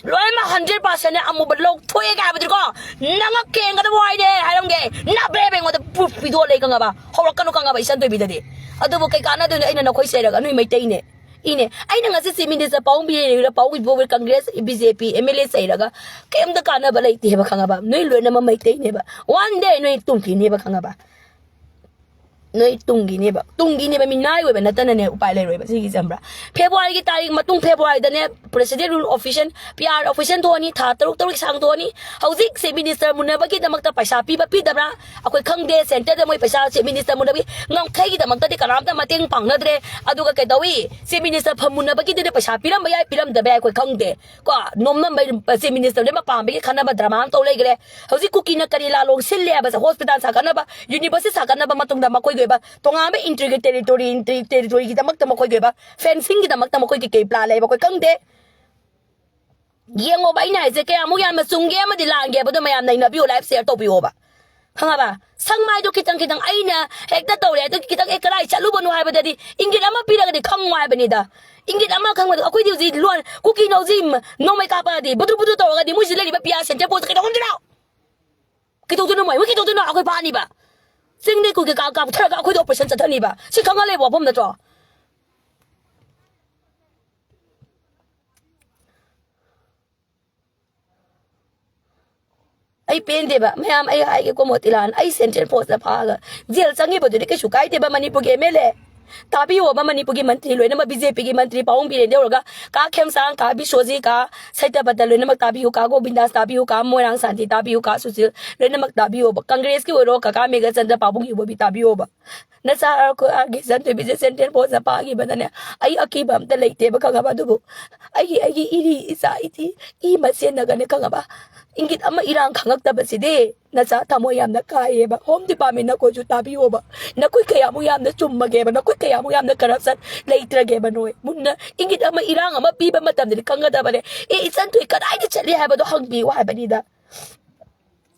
ꯂꯣꯏꯅꯃꯛ ꯍꯟꯗ꯭ꯔꯦꯠ ꯄꯥꯔꯁꯦꯟꯅꯦ ꯑꯃꯨꯕ ꯂꯧꯊꯣꯛꯑꯦꯒ ꯍꯥꯏꯕꯗꯨꯀꯣ, ꯅꯉꯛ ꯀꯦꯡꯒꯗꯕ ꯋꯥꯏꯅꯦ ꯍꯥꯏꯔꯝꯒꯦ꯫ ꯅꯕꯦꯕ ꯑꯩꯉꯣꯟꯗ ꯄ꯭ꯔꯨꯐ ꯄꯤꯗꯣꯛꯑ ꯂꯩ, ꯈꯪꯉꯕ? ꯍꯧꯔꯛꯀꯅꯨ, ꯈꯪꯉꯕ? ꯏꯆꯟ ꯇꯣꯏꯕꯤꯗꯗꯤ꯫ ꯑꯗꯨꯕꯨ ꯀꯩ ꯀꯥꯟꯅꯗꯣꯏꯅꯣ ꯑꯩꯅ ꯅꯈꯣꯏ ꯆꯩꯔꯒ? ꯅꯣꯏ ꯃꯩꯇꯩꯅꯦ, ꯏꯅꯦ꯫ ꯑꯩꯅ ꯉꯁꯤ ꯆꯤꯞ ꯃꯤꯅꯤꯁꯇꯔ ꯄꯥꯎꯃꯤ ꯂꯩꯔꯤꯔꯥ, ꯄꯥꯎꯃꯤ Bobby, Congress, B J P M L A ꯆꯩꯔꯒ ꯀꯩꯝꯇ ꯀꯥꯟꯅꯕ ꯂꯩꯇꯦꯕ, ꯈꯪꯉꯕ? ꯅꯣꯏ ꯂꯣꯏꯅꯃꯛ ꯃꯩꯇꯩꯅꯦꯕ꯫ ꯋꯥꯟ ꯗꯦ ꯅꯣꯏ ꯇꯨꯝꯈꯤꯅꯦꯕ, ꯈꯪꯉꯕ? ꯅꯣꯏ ꯇꯨꯡꯒꯤꯅꯦꯕ, ꯇꯨꯡꯒꯤꯅꯦꯕ, ꯃꯤꯅꯥꯏ ꯑꯣꯏꯕ ꯅꯠꯇꯅꯅꯦ ꯎꯄꯥꯏ ꯂꯩꯔꯣꯏꯕ ꯁꯤꯒꯤꯁꯦ, ꯈꯪꯕ꯭ꯔꯥ? ꯐꯦꯕ꯭ꯔꯨꯋꯥꯔꯤꯒꯤ ꯇꯥꯔꯤꯛ, ꯃꯇꯨꯡ ꯐꯦꯕ꯭ꯔꯨꯋꯥꯔꯤꯗꯅꯦ president rule official, P R official ꯊꯣꯛꯑꯅꯤ, ꯊꯥ ꯇꯔꯨꯛ ꯇꯔꯨꯛ ꯁꯥꯡꯗꯣꯛꯑꯅꯤ꯫ ꯍꯧꯖꯤꯛ chief minister ꯃꯨꯟꯅꯕꯒꯤꯗꯃꯛꯇ ꯄꯩꯁꯥ ꯄꯤꯕ ꯄꯤꯗꯕ꯭ꯔꯥ ꯑꯩꯈꯣꯏ ꯈꯪꯗꯦ꯫ Centre ꯗ ꯃꯣꯏ ꯄꯩꯁꯥ chief minister ꯃꯨꯟꯅꯕꯒꯤ ꯉꯝꯈꯩꯒꯤꯗꯃꯛꯇꯗꯤ ꯀꯅꯥꯝꯇ ꯃꯇꯦꯡ ꯄꯥꯡꯅꯗ꯭ꯔꯦ꯫ ꯑꯗꯨꯒ ꯀꯩꯗꯧꯏ, chief minister ꯐꯝ ꯃꯨꯟꯅꯕꯒꯤꯗꯨꯗꯤ ꯄꯩꯁꯥ ꯄꯤꯔꯝꯕ ꯌꯥꯏ, ꯄꯤꯔꯝꯗꯕ ꯌꯥꯏ, ꯑꯩꯈꯣꯏ ꯈꯪꯗꯦ꯫ ꯀꯣ, ꯅꯣꯝꯂꯝꯕ chief minister ꯗꯨ ꯃꯄꯥꯝꯕꯒꯤ ꯈꯟꯅꯕ drama ꯑꯃ ꯇꯧ ꯂꯩꯈ꯭ꯔꯦ꯫ ꯍꯧꯖꯤꯛ ꯀꯨꯀꯤꯅ ꯀꯔꯤ ꯂꯥꯂꯣꯡ ꯁꯤꯜꯂꯦ ꯍꯥꯏꯕꯁꯦ, hospital ꯁꯥꯒꯠꯅꯕ, university ꯁꯥꯒꯠꯅꯕ ꯃꯇꯨꯡꯗ ꯃꯈꯣꯏꯒꯤ ꯑꯣꯏꯕ ꯇꯣꯉꯥꯟꯕ interior territory, interior territory ꯒꯤꯗꯃꯛꯇ ꯃꯈꯣꯏꯒꯤ ꯑꯣꯏꯕ fencing ꯒꯤꯗꯃꯛꯇ ꯃꯈꯣꯏꯒꯤ ꯀꯩ plan ꯂꯩꯕ ꯑꯩꯈꯣꯏ ꯈꯪꯗꯦ꯫ ꯌꯦꯡꯉꯣꯕ, ꯑꯩꯅ ꯍꯥꯏꯁꯦ ꯀꯌꯥꯃꯨꯛ ꯌꯥꯝꯅ ꯆꯨꯝꯒꯦ ꯑꯃꯗꯤ ꯂꯥꯟꯒꯦ ꯍꯥꯏꯕꯗꯣ ꯃꯌꯥꯝ ꯅꯩꯅꯕꯤꯌꯣ, live share ꯇꯧꯕꯤꯌꯣꯕ, ꯈꯪꯉꯕ? ꯁꯪ ꯃꯥꯏꯗꯣ ꯈꯤꯇꯪ ꯈꯤꯇꯪ ꯑꯩꯅ ꯍꯦꯛꯇ ꯇꯧꯔꯦ, ꯑꯗꯨ ꯈꯤꯇꯪ, "ꯑꯦ, ꯀꯗꯥꯏ ꯆꯠꯂꯨꯕꯅꯣ?" ꯍꯥꯏꯕꯗꯗꯤ ꯏꯪꯒꯤꯠ ꯑꯃ ꯄꯤꯔꯒꯗꯤ ꯈꯪꯉꯣ ꯍꯥꯏꯕꯅꯤꯗ꯫ ꯏꯪꯒꯤꯠ ꯑꯃ ꯈꯪꯕꯗꯣ, ꯑꯩꯈꯣꯏꯗꯤ ꯍꯧꯖꯤꯛ ꯂꯣꯟ, ꯀꯨꯀꯤꯅ ꯍꯧꯖꯤꯛ ꯅꯣꯡꯃꯩ ꯀꯥꯞꯄꯛꯑꯗꯤ ꯕꯨꯗ꯭ꯔꯨ ꯕꯨꯗ꯭ꯔꯨ ꯇꯧꯔꯒꯗꯤ ꯃꯣꯏꯁꯤ ꯂꯩꯔꯤꯕ P R centre post ꯀꯩꯗꯧꯉꯝꯗꯣꯏꯅꯣ? ꯀꯩꯗꯧꯗꯣꯏꯅꯣ ꯃꯣꯏ? ꯃꯣꯏ ꯀꯩꯗꯧꯗꯣꯏꯅꯣ? ꯑꯩꯈꯣꯏ ꯐꯥꯅꯤꯕ꯫ ꯆꯤꯡꯗꯩ ꯀꯨꯀꯤ ꯀꯥ-, ꯀꯥꯞꯊꯔꯒ ꯑꯩꯈꯣꯏꯗ operation ꯆꯠꯊꯅꯤꯕ꯫ ꯁꯤ ꯈꯪꯉ ꯂꯩꯕ ꯋꯥꯐꯝ ꯅꯠꯇ꯭ꯔꯣ? ꯑꯩ ꯄꯦꯟꯗꯦꯕ꯫ ꯃꯌꯥꯝ, ꯑꯩ ꯍꯥꯏꯒꯦꯀꯣ ꯃꯣꯇꯤꯂꯥꯜ, ꯑꯩ central post ꯇ ꯐꯥꯔꯒ jail ꯆꯪꯉꯤꯕꯗꯨꯗꯤ ꯀꯩꯁꯨ ꯀꯥꯏꯗꯦꯕ꯫ ꯃꯅꯤꯄꯨꯔꯒꯤ M L A ꯇꯥꯕꯤꯌꯣꯕ, ꯃꯅꯤꯄꯨꯔꯒꯤ ꯃꯟꯇ꯭ꯔꯤ ꯂꯣꯏꯅꯃꯛ, B J P ꯒꯤ ꯃꯟꯇ꯭ꯔꯤ ꯄꯥꯕꯨꯡ ꯕꯤꯔꯦꯟ ꯗꯦꯑꯣꯔꯒ ꯀꯥ ꯈꯦꯝꯆꯥꯡ, ꯀꯥ ꯕꯤꯁꯣꯖꯤ, ꯀꯥ ꯁꯇ꯭ꯌꯕ꯭ꯔꯇ ꯂꯣꯏꯅꯃꯛ ꯇꯥꯕꯤꯌꯨ, ꯀꯥ ꯒꯣꯕꯤꯟꯗꯥꯁ ꯇꯥꯕꯤꯌꯨ, ꯀꯥ ꯃꯣꯏꯔꯥꯡ ꯁꯥꯟꯇꯤ ꯇꯥꯕꯤꯌꯨ, ꯀꯥ ꯁꯨꯁꯤꯜ ꯂꯣꯏꯅꯃꯛ ꯇꯥꯕꯤꯌꯣꯕ꯫ Congress ꯀꯤ ꯑꯣꯏꯔꯣ ꯀꯀꯥ ꯃꯦꯘꯆꯟꯗ꯭ꯔ ꯄꯥꯕꯨꯡ ꯏꯕꯣꯕꯤ ꯇꯥꯕꯤꯌꯣꯕ꯫ ꯅꯆꯥ ꯑꯩꯈꯣꯏ ꯑꯥꯔ ꯀꯦ ꯆꯟꯊꯣꯏꯕꯤꯁꯦ central post ꯇ ꯐꯥꯈꯤꯕꯗꯅꯦ ꯑꯩ ꯑꯀꯤꯕ ꯑꯝꯇ ꯂꯩꯇꯦꯕ, ꯈꯪꯉꯕ? ꯑꯗꯨꯕꯨ ꯑꯩꯒꯤ, ꯑꯩꯒꯤ ꯏꯔꯤ ꯏꯆꯥ ꯏꯊꯤ ꯏ ꯃꯁꯦꯟꯅꯒꯅꯦ, ꯈꯪꯉꯕ? ꯏꯪꯒꯤꯠ ꯑꯃ ꯏꯔꯥꯡ ꯈꯪꯉꯛꯇꯕꯁꯤꯗꯤ ꯅꯆꯥ ꯊꯃꯣꯏ ꯌꯥꯝꯅ ꯀꯥꯏꯌꯦꯕ꯫ Home Department ꯅꯈꯣꯏꯁꯨ ꯇꯥꯕꯤꯌꯣꯕ꯫ ꯅꯈꯣꯏ ꯀꯌꯥꯃꯨꯛ ꯌꯥꯝꯅ ꯆꯨꯝꯃꯒꯦꯕ? ꯅꯈꯣꯏ ꯀꯌꯥꯃꯨꯛ ꯌꯥꯝꯅ corruption ꯂꯩꯇ꯭ꯔꯒꯦꯕ ꯅꯣꯏ? ꯃꯨꯟꯅ ꯏꯪꯒꯤꯠ ꯑꯃ ꯏꯔꯥꯡ ꯑꯃ ꯄꯤꯕ ꯃꯇꯝꯗꯗꯤ ꯈꯪꯒꯗꯕꯅꯦ꯫ ꯑꯦ, ꯏꯆꯟꯊꯣꯏ ꯀꯗꯥꯏꯗ ꯆꯠꯂꯤ ꯍꯥꯏꯕꯗꯣ ꯍꯪꯕꯤꯌꯨ ꯍꯥꯏꯕꯅꯤꯗ꯫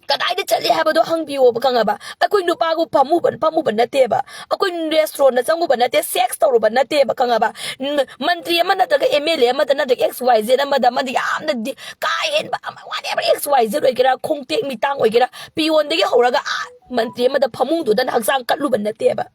ꯀꯗꯥꯏꯗ ꯆꯠꯂꯤ ꯍꯥꯏꯕꯗꯣ ꯍꯪꯕꯤꯌꯣꯕ, ꯈꯪꯉꯕ? ꯑꯩꯈꯣꯏ ꯅꯨꯄꯥꯕꯨ ꯐꯝꯃꯨꯕ, ꯐꯝꯃꯨꯕ ꯅꯠꯇꯦꯕ꯫ ꯑꯩꯈꯣꯏ restaurant ꯇ ꯆꯪꯉꯨꯕ ꯅꯠꯇꯦ, sex ꯇꯧꯔꯨꯕ ꯅꯠꯇꯦꯕ, ꯈꯪꯉꯕ? ꯎꯝ, ꯃꯟꯇ꯭ꯔꯤ ꯑꯃ ꯅꯠꯇ꯭ꯔꯒ M L A ꯑꯃꯗ ꯅꯠꯇ꯭ꯔꯒ X Y Z ꯑꯃꯗ, ꯑꯃꯗ ꯌꯥꯝꯅ ꯗꯤ-, ꯀꯥ ꯍꯦꯟꯕ ꯑꯃ, whatever, X Y Z ꯑꯣꯏꯒꯦꯔꯥ, ꯈꯣꯡꯇꯦꯛ ꯃꯤꯇꯥꯡ ꯑꯣꯏꯒꯦꯔꯥ, peon ꯗꯒꯤ ꯍꯧꯔꯒ, ꯑꯥ, ꯃꯟꯇ꯭ꯔꯤ ꯑꯃꯗ ꯐꯃꯨꯡꯗꯨꯗ ꯍꯛꯆꯥꯡ ꯀꯠꯂꯨꯕ ꯅꯠꯇꯦꯕ꯫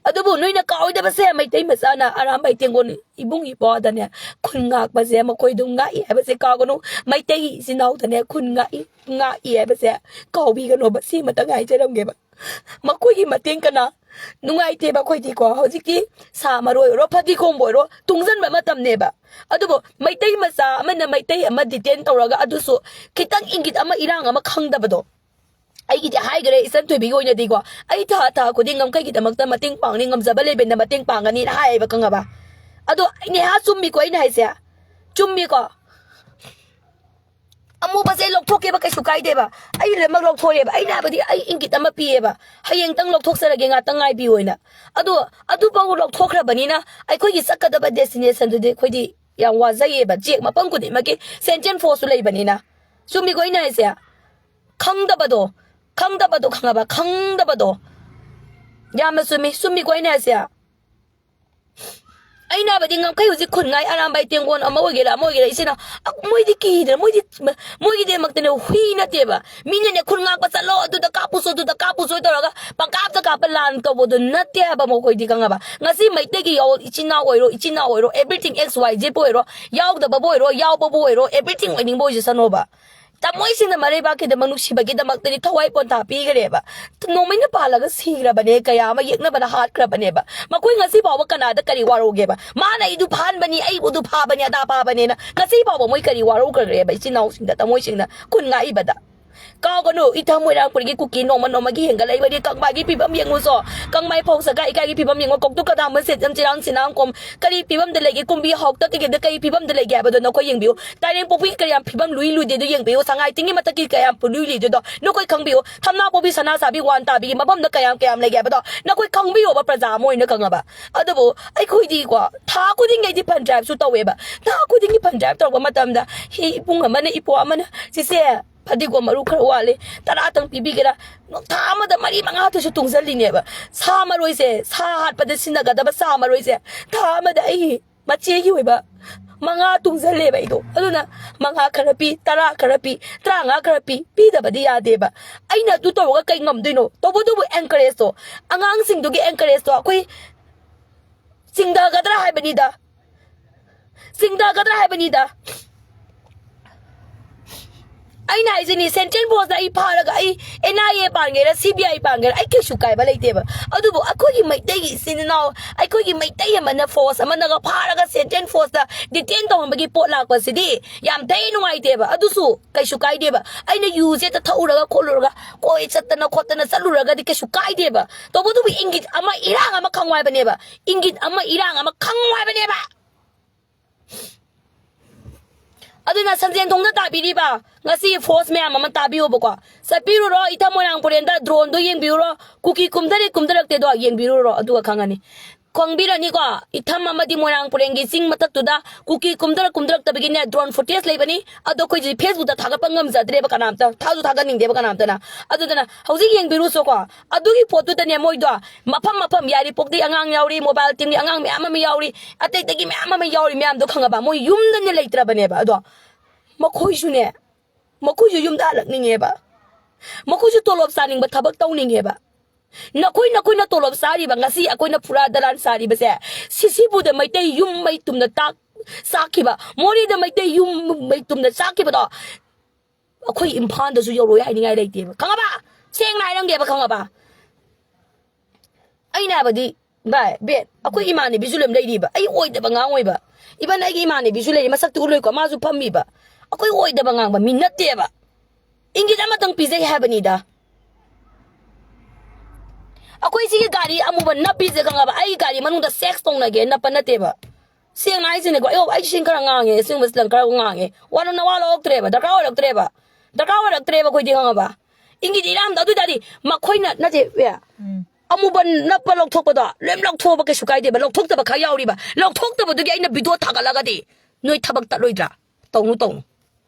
ꯑꯗꯨꯕꯨ ꯅꯣꯏꯅ ꯀꯥꯎꯔꯣꯏꯗꯕꯁꯦ, ꯃꯩꯇꯩ ꯃꯆꯥꯅ ꯑꯔꯥꯝꯕꯥꯏ ꯇꯦꯡꯒꯣꯜ ꯏꯕꯨꯡ ꯏꯄ꯭ꯋꯥꯗꯅꯦ ꯈꯨꯟ ꯉꯥꯛꯄꯁꯦ, ꯃꯈꯣꯏꯗꯨ ꯉꯥꯛꯏ ꯍꯥꯏꯕꯁꯦ ꯀꯥꯎꯒꯅꯨ꯫ ꯃꯩꯇꯩ ꯏꯆꯤꯟ ꯏꯅꯥꯎꯗꯅꯦ ꯈꯨꯟ ꯉꯥꯛꯏ, ꯉꯥꯛꯏ ꯍꯥꯏꯕꯁꯦ ꯀꯥꯎꯕꯤꯒꯅꯣꯕ꯫ ꯁꯤꯃꯇꯪ ꯍꯥꯏꯖꯔꯝꯒꯦꯕ꯫ ꯃꯈꯣꯏꯒꯤ ꯃꯇꯦꯡ ꯀꯅꯥ ꯅꯨꯡꯉꯥꯏꯇꯦꯕ ꯑꯩꯈꯣꯏꯗꯤꯀꯣ꯫ ꯍꯧꯖꯤꯛꯇꯤ ꯁꯥ ꯃꯔꯣꯏ ꯑꯣꯏꯔꯣ, ꯐꯗꯤꯒꯣꯝꯕꯨ ꯑꯣꯏꯔꯣ, ꯇꯨꯡꯁꯤꯟꯕ ꯃꯇꯝꯅꯦꯕ꯫ ꯑꯗꯨꯕꯨ ꯃꯩꯇꯩ ꯃꯆꯥ ꯑꯃꯅ ꯃꯩꯇꯩ ꯑꯃ ꯗꯤꯇꯦꯟ ꯇꯧꯔꯒ, ꯑꯗꯨꯁꯨ ꯈꯤꯇꯪ ꯏꯪꯒꯤꯠ ꯑꯃ, ꯏꯔꯥꯡ ꯑꯃ ꯈꯪꯗꯕꯗꯣ꯫ ꯑꯩꯒꯤꯗꯤ ꯍꯥꯏꯈ꯭ꯔꯦ, ꯏꯆꯟ ꯊꯣꯏꯕꯤꯒꯤ ꯑꯣꯏꯅꯗꯤꯀꯣ, ꯑꯩ ꯊꯥ ꯊꯥ ꯈꯨꯗꯤꯡ ꯉꯝꯈꯩꯒꯤꯗꯃꯛꯇ ꯃꯇꯦꯡ ꯄꯥꯡꯅꯤ, ꯉꯝꯖꯕ ꯂꯦꯕꯦꯟꯗ ꯃꯇꯦꯡ ꯄꯥꯡꯒꯅꯤꯅ ꯍꯥꯏꯌꯦꯕ, ꯈꯪꯉꯕ? ꯑꯗꯣ ꯅꯦꯍꯥ, ꯆꯨꯝꯃꯤꯀꯣ ꯑꯩꯅ ꯍꯥꯏꯁꯦ? ꯆꯨꯝꯃꯤꯀꯣ? ꯑꯃꯨꯕꯁꯦ ꯂꯧꯊꯣꯛꯀꯦꯕ, ꯀꯩꯁꯨ ꯀꯥꯏꯗꯦꯕ꯫ ꯑꯩ ꯂꯣꯏꯅꯃꯛ ꯂꯧꯊꯣꯛꯑꯦꯕ꯫ ꯑꯩꯅ ꯍꯥꯏꯕꯗꯤ ꯑꯩ ꯏꯪꯒꯤꯠ ꯑꯃ ꯄꯤꯌꯦꯕ, "ꯍꯌꯦꯡꯇꯪ ꯂꯧꯊꯣꯛꯆꯔꯒꯦ, ꯉꯥꯛꯇꯪ ꯉꯥꯏꯕꯤꯌꯨ" ꯍꯥꯏꯅ꯫ ꯑꯗꯣ ꯑꯗꯨꯐꯥꯎ ꯂꯧꯊꯣꯛꯈ꯭ꯔꯕꯅꯤꯅ ꯑꯩꯈꯣꯏꯒꯤ ꯆꯠꯀꯗꯕ ꯗꯦꯁꯇꯤꯅꯦꯁꯟꯗꯨꯗꯤ ꯑꯩꯈꯣꯏꯗꯤ ꯌꯥꯝ ꯋꯥꯖꯩꯌꯦꯕ꯫ ꯆꯦꯛ ꯃꯐꯝ ꯈꯨꯗꯤꯡꯃꯛꯀꯤ ꯁꯦꯟꯇ꯭ꯔꯦꯜ ꯐꯣꯔꯁꯁꯨ ꯂꯩꯕꯅꯤꯅ꯫ ꯆꯨꯝꯃꯤꯀꯣ ꯑꯩꯅ ꯍꯥꯏꯁꯦ? ꯈꯪꯗꯕꯗꯣ, ꯈꯪꯗꯕꯗꯣ, ꯈꯪꯉꯕ? ꯈꯪꯗꯕꯗꯣ꯫ ꯌꯥꯝꯅ ꯆꯨꯝꯃꯤ, ꯆꯨꯝꯃꯤꯀꯣ ꯑꯩꯅ ꯍꯥꯏꯁꯦ? ꯑꯩꯅ ꯍꯥꯏꯕꯗꯤ ꯉꯝꯈꯩ ꯍꯧꯖꯤꯛ ꯈꯨꯟꯉꯥꯏ, ꯑꯔꯥꯝꯕꯥꯏ, ꯇꯦꯡꯒꯣꯟ ꯑꯃ ꯑꯣꯏꯒꯦꯔꯥ, ꯑꯃ ꯑꯣꯏꯒꯦꯔꯥ, ꯏꯆꯤꯟ ꯏꯅꯥꯎ, ꯑ, ꯃꯣꯏꯗꯤ ꯀꯤꯗ꯭ꯔꯥ? ꯃꯣꯏꯗꯤ, ꯃꯣꯏꯒꯤꯗꯃꯛꯇꯅꯦ ꯍꯨꯏ ꯅꯠꯇꯦꯕ꯫ ꯃꯤꯅꯅꯦ ꯈꯨꯟ ꯉꯥꯛꯄ ꯆꯠꯂꯣ, ꯑꯗꯨꯗ ꯀꯥꯞꯄꯨꯁꯣ, ꯑꯗꯨꯗ ꯀꯥꯞꯄꯨꯁꯣ ꯇꯧꯔꯒ ꯄꯪꯀꯥꯞꯇ ꯀꯥꯞꯄ ꯂꯥꯟ ꯇꯧꯕꯗꯣ ꯅꯠꯇꯦ ꯍꯥꯏꯕ ꯃꯈꯣꯏꯗꯤ, ꯈꯪꯉꯕ? ꯉꯁꯤ ꯃꯩꯇꯩꯒꯤ ꯌꯥꯎ-, ꯏꯆꯤꯟ ꯏꯅꯥꯎ ꯑꯣꯏꯔꯣ, ꯏꯆꯤꯟ ꯏꯅꯥꯎ ꯑꯣꯏꯔꯣ, everything X Y Z ꯄꯨ ꯑꯣꯏꯔꯣ, ꯌꯥꯎꯗꯕꯕꯨ ꯑꯣꯏꯔꯣ, ꯌꯥꯎꯕꯕꯨ ꯑꯣꯏꯔꯣ, everything ꯑꯣꯏꯅꯤꯡꯕ ꯑꯣꯏꯖꯁꯅꯣꯕ꯫ ꯊꯃꯣꯏ ꯁꯦꯡꯅ ꯃꯔꯩꯕꯥꯛꯀꯤꯗꯃꯛ, ꯅꯨꯡꯁꯤꯕꯒꯤꯗꯃꯛꯇꯗꯤ ꯊꯋꯥꯏ ꯄꯣꯟꯊꯥ ꯄꯤꯈ꯭ꯔꯦꯕ꯫ ꯅꯣꯡꯃꯩꯅ ꯄꯥꯜꯂꯒ ꯁꯤꯈ꯭ꯔꯕꯅꯦ, ꯀꯌꯥ ꯑꯃ ꯌꯦꯛꯅꯕꯅ ꯍꯥꯠꯈ꯭ꯔꯕꯅꯦꯕ꯫ ꯃꯈꯣꯏ ꯉꯁꯤ ꯐꯥꯎꯕ ꯀꯅꯥꯗ ꯀꯔꯤ ꯋꯥꯔꯧꯒꯦꯕ? "ꯃꯥꯅ ꯑꯩꯗꯨ ꯐꯥꯍꯟꯕꯅꯤ, ꯑꯩꯕꯨ ꯑꯗꯨ ꯐꯥꯕꯅꯤ, ꯑꯗꯥ ꯐꯥꯕꯅꯦꯅ" ꯉꯁꯤ ꯐꯥꯎꯕ ꯃꯣꯏ ꯀꯔꯤ ꯋꯥꯔꯧꯈ꯭ꯔꯒꯦꯕ, ꯏꯆꯤꯟ ꯏꯅꯥꯎꯁꯤꯡꯗ, ꯊꯃꯣꯏꯁꯤꯡꯗ ꯈꯨꯟ ꯉꯥꯛꯏꯕꯗ? ꯀꯥꯎꯒꯅꯨ, ꯏꯊ ꯃꯣꯏꯔꯥꯡꯄꯨꯔꯒꯤ ꯀꯨꯀꯤ ꯅꯣꯡꯃ ꯅꯣꯡꯃꯒꯤ ꯍꯦꯟꯒꯠꯂꯛꯏꯕꯅꯤ꯫ ꯀꯪꯕꯥꯒꯤ ꯐꯤꯕꯝ ꯌꯦꯡꯉꯨꯁꯣ, ꯀꯪꯃꯥꯏ ꯐꯧ ꯁꯒꯥ ꯏꯀꯥꯏꯒꯤ ꯐꯤꯕꯝ ꯌꯦꯡꯉꯣ, ꯀꯧꯇꯨ ꯀꯗꯥꯝꯕ ꯁꯦꯠꯆꯝ ꯆꯤꯔꯥꯡ ꯁꯤꯅꯥꯝ ꯀꯣꯝ ꯀꯔꯤ ꯐꯤꯕꯝꯗ ꯂꯩꯒꯦ? ꯀꯨꯝꯕꯤ ꯍꯥꯎꯇꯛꯀꯤꯗ ꯀꯔꯤ ꯐꯤꯕꯝꯗ ꯂꯩꯒꯦ ꯍꯥꯏꯕꯗꯣ ꯅꯈꯣꯏ ꯌꯦꯡꯕꯤꯌꯨ꯫ ꯇꯥꯏꯔꯦꯡ ꯄꯣꯛꯄꯤ ꯀꯌꯥꯝ ꯐꯤꯕꯝ ꯂꯨꯏ ꯂꯨꯗꯦꯗꯨ ꯌꯦꯡꯕꯤꯌꯨ꯫ ꯁꯉꯥꯏ ꯇꯤꯡꯒꯤ ꯃꯊꯛꯀꯤ ꯀꯌꯥꯝ ꯄꯨꯂꯨꯏ ꯂꯨꯏꯗꯨꯗꯣ ꯅꯈꯣꯏ ꯈꯪꯕꯤꯌꯨ꯫ ꯊꯝꯅꯥ ꯄꯣꯛꯄꯤ ꯁꯅꯥ ꯁꯥꯕꯤ ꯋꯥꯟ ꯇꯥꯕꯤꯒꯤ ꯃꯐꯝꯗ ꯀꯌꯥꯝ ꯀꯌꯥꯝ ꯂꯩꯒꯦ ꯍꯥꯏꯕꯗꯣ ꯅꯈꯣꯏ ꯈꯪꯕꯤꯌꯣꯕ, ꯄ꯭ꯔꯖꯥ ꯑꯃ ꯑꯣꯏꯅ ꯈꯪꯉꯕ꯫ ꯑꯗꯨꯕꯨ ꯑꯩꯈꯣꯏꯗꯤꯀꯣ, ꯊꯥ ꯈꯨꯗꯤꯡꯒꯤ ꯑꯩꯗꯤ ꯐꯟ ꯗ꯭ꯔꯥꯏꯕꯁꯨ ꯇꯧꯋꯦꯕ꯫ ꯊꯥ ꯈꯨꯗꯤꯡꯒꯤ ꯐꯟ ꯗ꯭ꯔꯥꯏꯕ ꯇꯧꯔꯛꯄ ꯃꯇꯝꯗ ꯍꯤ ꯏꯕꯨꯡ ꯑꯃꯅ, ꯏꯄ꯭ꯋꯥ ꯑꯃꯅ, "ꯆꯤꯆꯦ, ꯐꯗꯤꯒꯣꯝ ꯃꯔꯨ ꯈꯔ ꯋꯥꯠꯂꯤ, ꯇꯔꯥꯇꯪ ꯄꯤꯕꯤꯒꯦꯔꯥ?" ꯊꯥ ꯑꯃꯗ ꯃꯔꯤ ꯃꯉꯥꯗꯨꯁꯨ ꯇꯨꯡꯁꯤꯜꯂꯤꯅꯦꯕ꯫ ꯁꯥ ꯃꯔꯣꯏꯁꯦ, ꯁꯥ ꯍꯥꯠꯄꯗ ꯁꯤꯖꯤꯟꯅꯒꯗꯕ ꯁꯥ ꯃꯔꯣꯏꯁꯦ, ꯊꯥ ꯑꯃꯗ ꯑꯩ ꯃꯆꯦꯒꯤ ꯑꯣꯏꯕ ꯃꯉꯥ ꯇꯨꯡꯁꯤꯜꯂꯦꯕ ꯑꯩꯗꯣ꯫ ꯑꯗꯨꯅ ꯃꯉꯥ ꯈꯔ ꯄꯤ, ꯇꯔꯥ ꯈꯔ ꯄꯤ, ꯇꯔꯥꯃꯉꯥ ꯈꯔ ꯄꯤ, ꯄꯤꯗꯕꯗꯤ ꯌꯥꯗꯦꯕ꯫ ꯑꯩꯅ ꯑꯗꯨ ꯇꯧꯔꯒ ꯀꯩ ꯉꯝꯗꯣꯏꯅꯣ? ꯇꯧꯕꯇꯕꯨ encourage ꯇꯣ, ꯑꯉꯥꯡꯁꯤꯡꯗꯨꯒꯤ encourage ꯇꯣ ꯑꯩꯈꯣꯏ ꯆꯤꯡꯊꯒꯗ꯭ꯔꯥ ꯍꯥꯏꯕꯅꯤꯗ꯫ ꯆꯤꯡꯊꯒꯗ꯭ꯔꯥ ꯍꯥꯏꯕꯅꯤꯗ꯫ ꯑꯩꯅ ꯍꯥꯏꯁꯤꯅꯤ, ꯁꯦꯟꯇ꯭ꯔꯦꯜ ꯐꯣꯔꯁꯇ ꯑꯩ ꯐꯥꯔꯒ, ꯑꯩ and I A ꯄꯥꯟꯒꯦꯔꯥ, C B ꯑꯥꯏ ꯄꯥꯟꯒꯦꯔꯥ, ꯑꯩ ꯀꯩꯁꯨ ꯀꯥꯏꯕ ꯂꯩꯇꯦꯕ꯫ ꯑꯗꯨꯕꯨ ꯑꯩꯈꯣꯏꯒꯤ ꯃꯩꯇꯩꯒꯤ ꯏꯆꯤꯟ ꯏꯅꯥꯎ, ꯑꯩꯈꯣꯏꯒꯤ ꯃꯩꯇꯩ ꯑꯃꯅ, ꯐꯣꯔꯁ ꯑꯃꯅꯒ ꯐꯥꯔꯒ ꯁꯦꯟꯇ꯭ꯔꯦꯜ ꯐꯣꯔꯁꯇ ꯗꯤꯇꯦꯟ ꯇꯧꯍꯟꯕꯒꯤ ꯄꯣꯠ ꯂꯥꯛꯄꯁꯤꯗꯤ ꯌꯥꯝ ꯊꯤ ꯅꯨꯡꯉꯥꯏꯇꯦꯕ꯫ ꯑꯗꯨꯁꯨ ꯀꯩꯁꯨ ꯀꯥꯏꯗꯦꯕ꯫ ꯑꯩꯅ ꯌꯨꯁꯦ ꯍꯦꯛꯇ ꯊꯛꯎꯔꯒ ꯈꯣꯠꯂꯨꯔꯒ, ꯀꯣꯏ ꯆꯠꯇꯅ ꯈꯣꯠꯇꯅ ꯆꯠꯂꯨꯔꯒꯗꯤ ꯀꯩꯁꯨ ꯀꯥꯏꯗꯦꯕ꯫ ꯇꯧꯕꯇꯕꯨ ꯏꯪꯒꯤꯠ ꯑꯃ, ꯏꯔꯥꯡ ꯑꯃ ꯈꯪꯉꯨ ꯍꯥꯏꯕꯅꯦꯕ꯫ ꯏꯪꯒꯤꯠ ꯑꯃ, ꯏꯔꯥꯡ ꯑꯃ ꯈꯪꯉꯨ ꯍꯥꯏꯕꯅꯦꯕ꯫ ꯑꯗꯨꯅ ꯁꯟꯖꯦꯟ ꯊꯣꯡꯗ ꯇꯥꯕꯤꯔꯤꯕ ꯉꯁꯤ ꯐꯣꯔꯁ ꯃꯌꯥꯝ ꯑꯃ ꯇꯥꯕꯤꯌꯣꯕꯀꯣ꯫ ꯆꯠꯄꯤꯔꯨꯔꯣ, ꯏꯊꯝ ꯃꯣꯏꯔꯥꯡ ꯄꯨꯔꯦꯟꯗ ꯗ꯭ꯔꯣꯟꯗꯣ ꯌꯦꯡꯕꯤꯔꯨꯔꯣ꯫ ꯀꯨꯀꯤ ꯀꯨꯝꯊꯔꯦ ꯀꯨꯝꯊꯔꯛꯇꯦꯗꯣ ꯌꯦꯡꯕꯤꯔꯨꯔꯣ, ꯑꯗꯨꯒ ꯈꯪꯉꯅꯤ꯫ ꯈꯪꯕꯤꯔꯅꯤꯀꯣ, ꯏꯊꯝ ꯑꯃꯗꯤ ꯃꯣꯏꯔꯥꯡ ꯄꯨꯔꯦꯟꯒꯤ ꯆꯤꯡ ꯃꯊꯛꯇꯨꯗ ꯀꯨꯀꯤ ꯀꯨꯝꯊꯔꯛ ꯀꯨꯝꯊꯔꯛꯇꯕꯒꯤꯅꯦ, ꯗ꯭ꯔꯣꯟ ꯐꯨꯇꯦꯖ ꯂꯩꯕꯅꯤ꯫ ꯑꯗꯣ ꯑꯩꯈꯣꯏꯁꯤ ꯐꯦꯁꯕꯨꯛꯇ ꯊꯥꯒꯠꯄ ꯉꯝꯖꯗ꯭ꯔꯦꯕ ꯀꯅꯥꯝꯇ, ꯊꯥꯁꯨ ꯊꯥꯒꯠꯅꯤꯡꯗꯦꯕ ꯀꯅꯥꯝꯇꯅ꯫ ꯑꯗꯨꯗꯨꯅ ꯍꯧꯖꯤꯛ ꯌꯦꯡꯕꯤꯔꯨꯁꯣꯀꯣ, ꯑꯗꯨꯒꯤ ꯄꯣꯠꯇꯨꯗꯅꯦ ꯃꯣꯏꯗꯣ ꯃꯐꯝ ꯃꯐꯝ, ꯌꯥꯏꯔꯤꯄꯣꯛꯇꯒꯤ ꯑꯉꯥꯡ ꯌꯥꯎꯔꯤ, ꯃꯣꯕꯥꯏꯜ ꯇꯤꯝꯒꯤ ꯑꯉꯥꯡ ꯃꯌꯥꯝ ꯑꯃ ꯌꯥꯎꯔꯤ, ꯑꯇꯩꯗꯒꯤ ꯃꯌꯥꯝ ꯑꯃ ꯌꯥꯎꯔꯤ ꯃꯌꯥꯝꯗꯣ ꯈꯪꯉꯕ? ꯃꯣꯏ ꯌꯨꯝꯗꯅꯦ ꯂꯩꯇ꯭ꯔꯕꯅꯦꯕ꯫ ꯑꯗꯣ ꯃꯈꯣꯏꯁꯨꯅꯦ, ꯃꯈꯣꯏꯁꯨ ꯌꯨꯝꯗ ꯍꯜꯂꯛꯅꯤꯡꯉꯦꯕ꯫ ꯃꯈꯣꯏꯁꯨ ꯇꯣꯂꯣꯞ ꯆꯥꯅꯤꯡꯕ, ꯊꯕꯛ ꯇꯧꯅꯤꯡꯉꯦꯕ꯫ ꯅꯈꯣꯏ, ꯅꯈꯣꯏꯅ ꯇꯣꯂꯣꯞ ꯆꯥꯔꯤꯕ, ꯉꯁꯤ ꯑꯩꯈꯣꯏꯅ ꯐꯨꯔꯥ ꯗꯂꯥꯟ ꯆꯥꯔꯤꯕꯁꯦ, ꯁꯤꯁꯤꯕꯨꯗ ꯃꯩꯇꯩ ꯌꯨꯝ ꯃꯩ ꯇꯨꯝꯅ ꯇꯥꯛ-, ꯆꯥꯛꯈꯤꯕ, ꯃꯣꯔꯦꯗ ꯃꯩꯇꯩ ꯌꯨꯝ ꯃꯩ ꯇꯨꯝꯅ ꯆꯥꯛꯈꯤꯕꯗꯣ ꯑꯩꯈꯣꯏ ꯏꯝꯐꯥꯜꯗꯁꯨ ꯌꯧꯔꯣꯏ ꯍꯥꯏꯅꯤꯡꯉꯥꯏ ꯂꯩꯇꯦꯕ, ꯈꯪꯉꯕ? ꯁꯦꯡꯅ ꯍꯥꯏꯔꯝꯒꯦꯕ, ꯈꯪꯉꯕ? ꯑꯩꯅ ꯍꯥꯏꯕꯗꯤ, ꯚꯥꯏ, ꯕꯦꯠ, ꯑꯩꯈꯣꯏ ꯏꯃꯥꯟꯅꯕꯤꯁꯨ ꯂꯣꯏ ꯂꯩꯔꯤꯕ, ꯑꯩ ꯑꯣꯏꯗꯕ ꯉꯥꯡꯉꯣꯏꯕ꯫ ꯏꯚꯟ ꯑꯩꯒꯤ ꯏꯃꯥꯟꯅꯕꯤꯁꯨ ꯂꯩꯔꯤ, ꯃꯁꯛꯇꯤ ꯎꯠꯂꯣꯏꯀꯣ, ꯃꯥꯁꯨ ꯐꯝꯃꯤꯕ꯫ ꯑꯩꯈꯣꯏ ꯑꯣꯏꯗꯕ ꯉꯥꯡꯕ ꯃꯤ ꯅꯠꯇꯦꯕ꯫ ꯏꯪꯒꯤꯠ ꯑꯃꯇꯪ ꯄꯤꯖꯩ ꯍꯥꯏꯕꯅꯤꯗ꯫ ꯑꯩꯈꯣꯏ ꯁꯤꯒꯤ ꯒꯥꯔꯤ ꯑꯃꯨꯕ ꯅꯞꯄꯤꯁꯦ ꯈꯪꯉꯕ? ꯑꯩ ꯒꯥꯔꯤ ꯃꯅꯨꯡꯗ ꯁꯦꯛꯁ ꯇꯧꯅꯒꯦ ꯅꯞꯄ ꯅꯠꯇꯦꯕ꯫ ꯁꯦꯡꯅ ꯍꯥꯏꯁꯤꯅꯦꯀꯣ, ꯑꯩ, ꯑꯩ ꯁꯤ ꯈꯔ ꯉꯥꯡꯉꯦ, ꯑꯁꯦꯡꯕꯁꯤ ꯂꯪ ꯈꯔ ꯉꯥꯡꯉꯦ꯫ ꯋꯥ ꯅꯋꯥ ꯂꯧꯔꯛꯇ꯭ꯔꯦꯕ, ꯗꯔꯀꯥꯔ ꯑꯣꯏꯔꯛꯇ꯭ꯔꯦꯕ꯫ ꯗꯔꯀꯥꯔ ꯑꯣꯏꯔꯛꯇ꯭ꯔꯦꯕ ꯑꯩꯈꯣꯏꯗꯤ, ꯈꯪꯉꯕ? ꯏꯪꯒꯤꯠ ꯏꯔꯥꯡꯗ ꯑꯗꯨ ꯑꯣꯏ ꯇꯥꯔꯗꯤ ꯃꯈꯣꯏꯅ ꯅꯠꯇꯦ, ꯑꯦ, ꯎꯝ꯫ ꯑꯃꯨꯕ ꯅꯞꯄ ꯂꯧꯊꯣꯛꯄꯗꯣ ꯂꯣꯏ ꯂꯧꯊꯣꯛꯑꯕ ꯀꯩꯁꯨ ꯀꯥꯏꯗꯦꯕ꯫ ꯂꯧꯊꯣꯛꯇꯕ ꯈꯔ ꯌꯥꯎꯔꯤꯕ, ꯂꯧꯊꯣꯛꯇꯕꯗꯨꯒꯤ ꯑꯩꯅ ꯚꯤꯗꯤꯑꯣ ꯊꯥꯒꯠꯂꯒꯗꯤ ꯅꯣꯏ ꯊꯕꯛ ꯇꯠꯂꯣꯏꯗ꯭ꯔꯥ? ꯇꯧꯅꯨ, ꯇꯧꯅꯨ꯫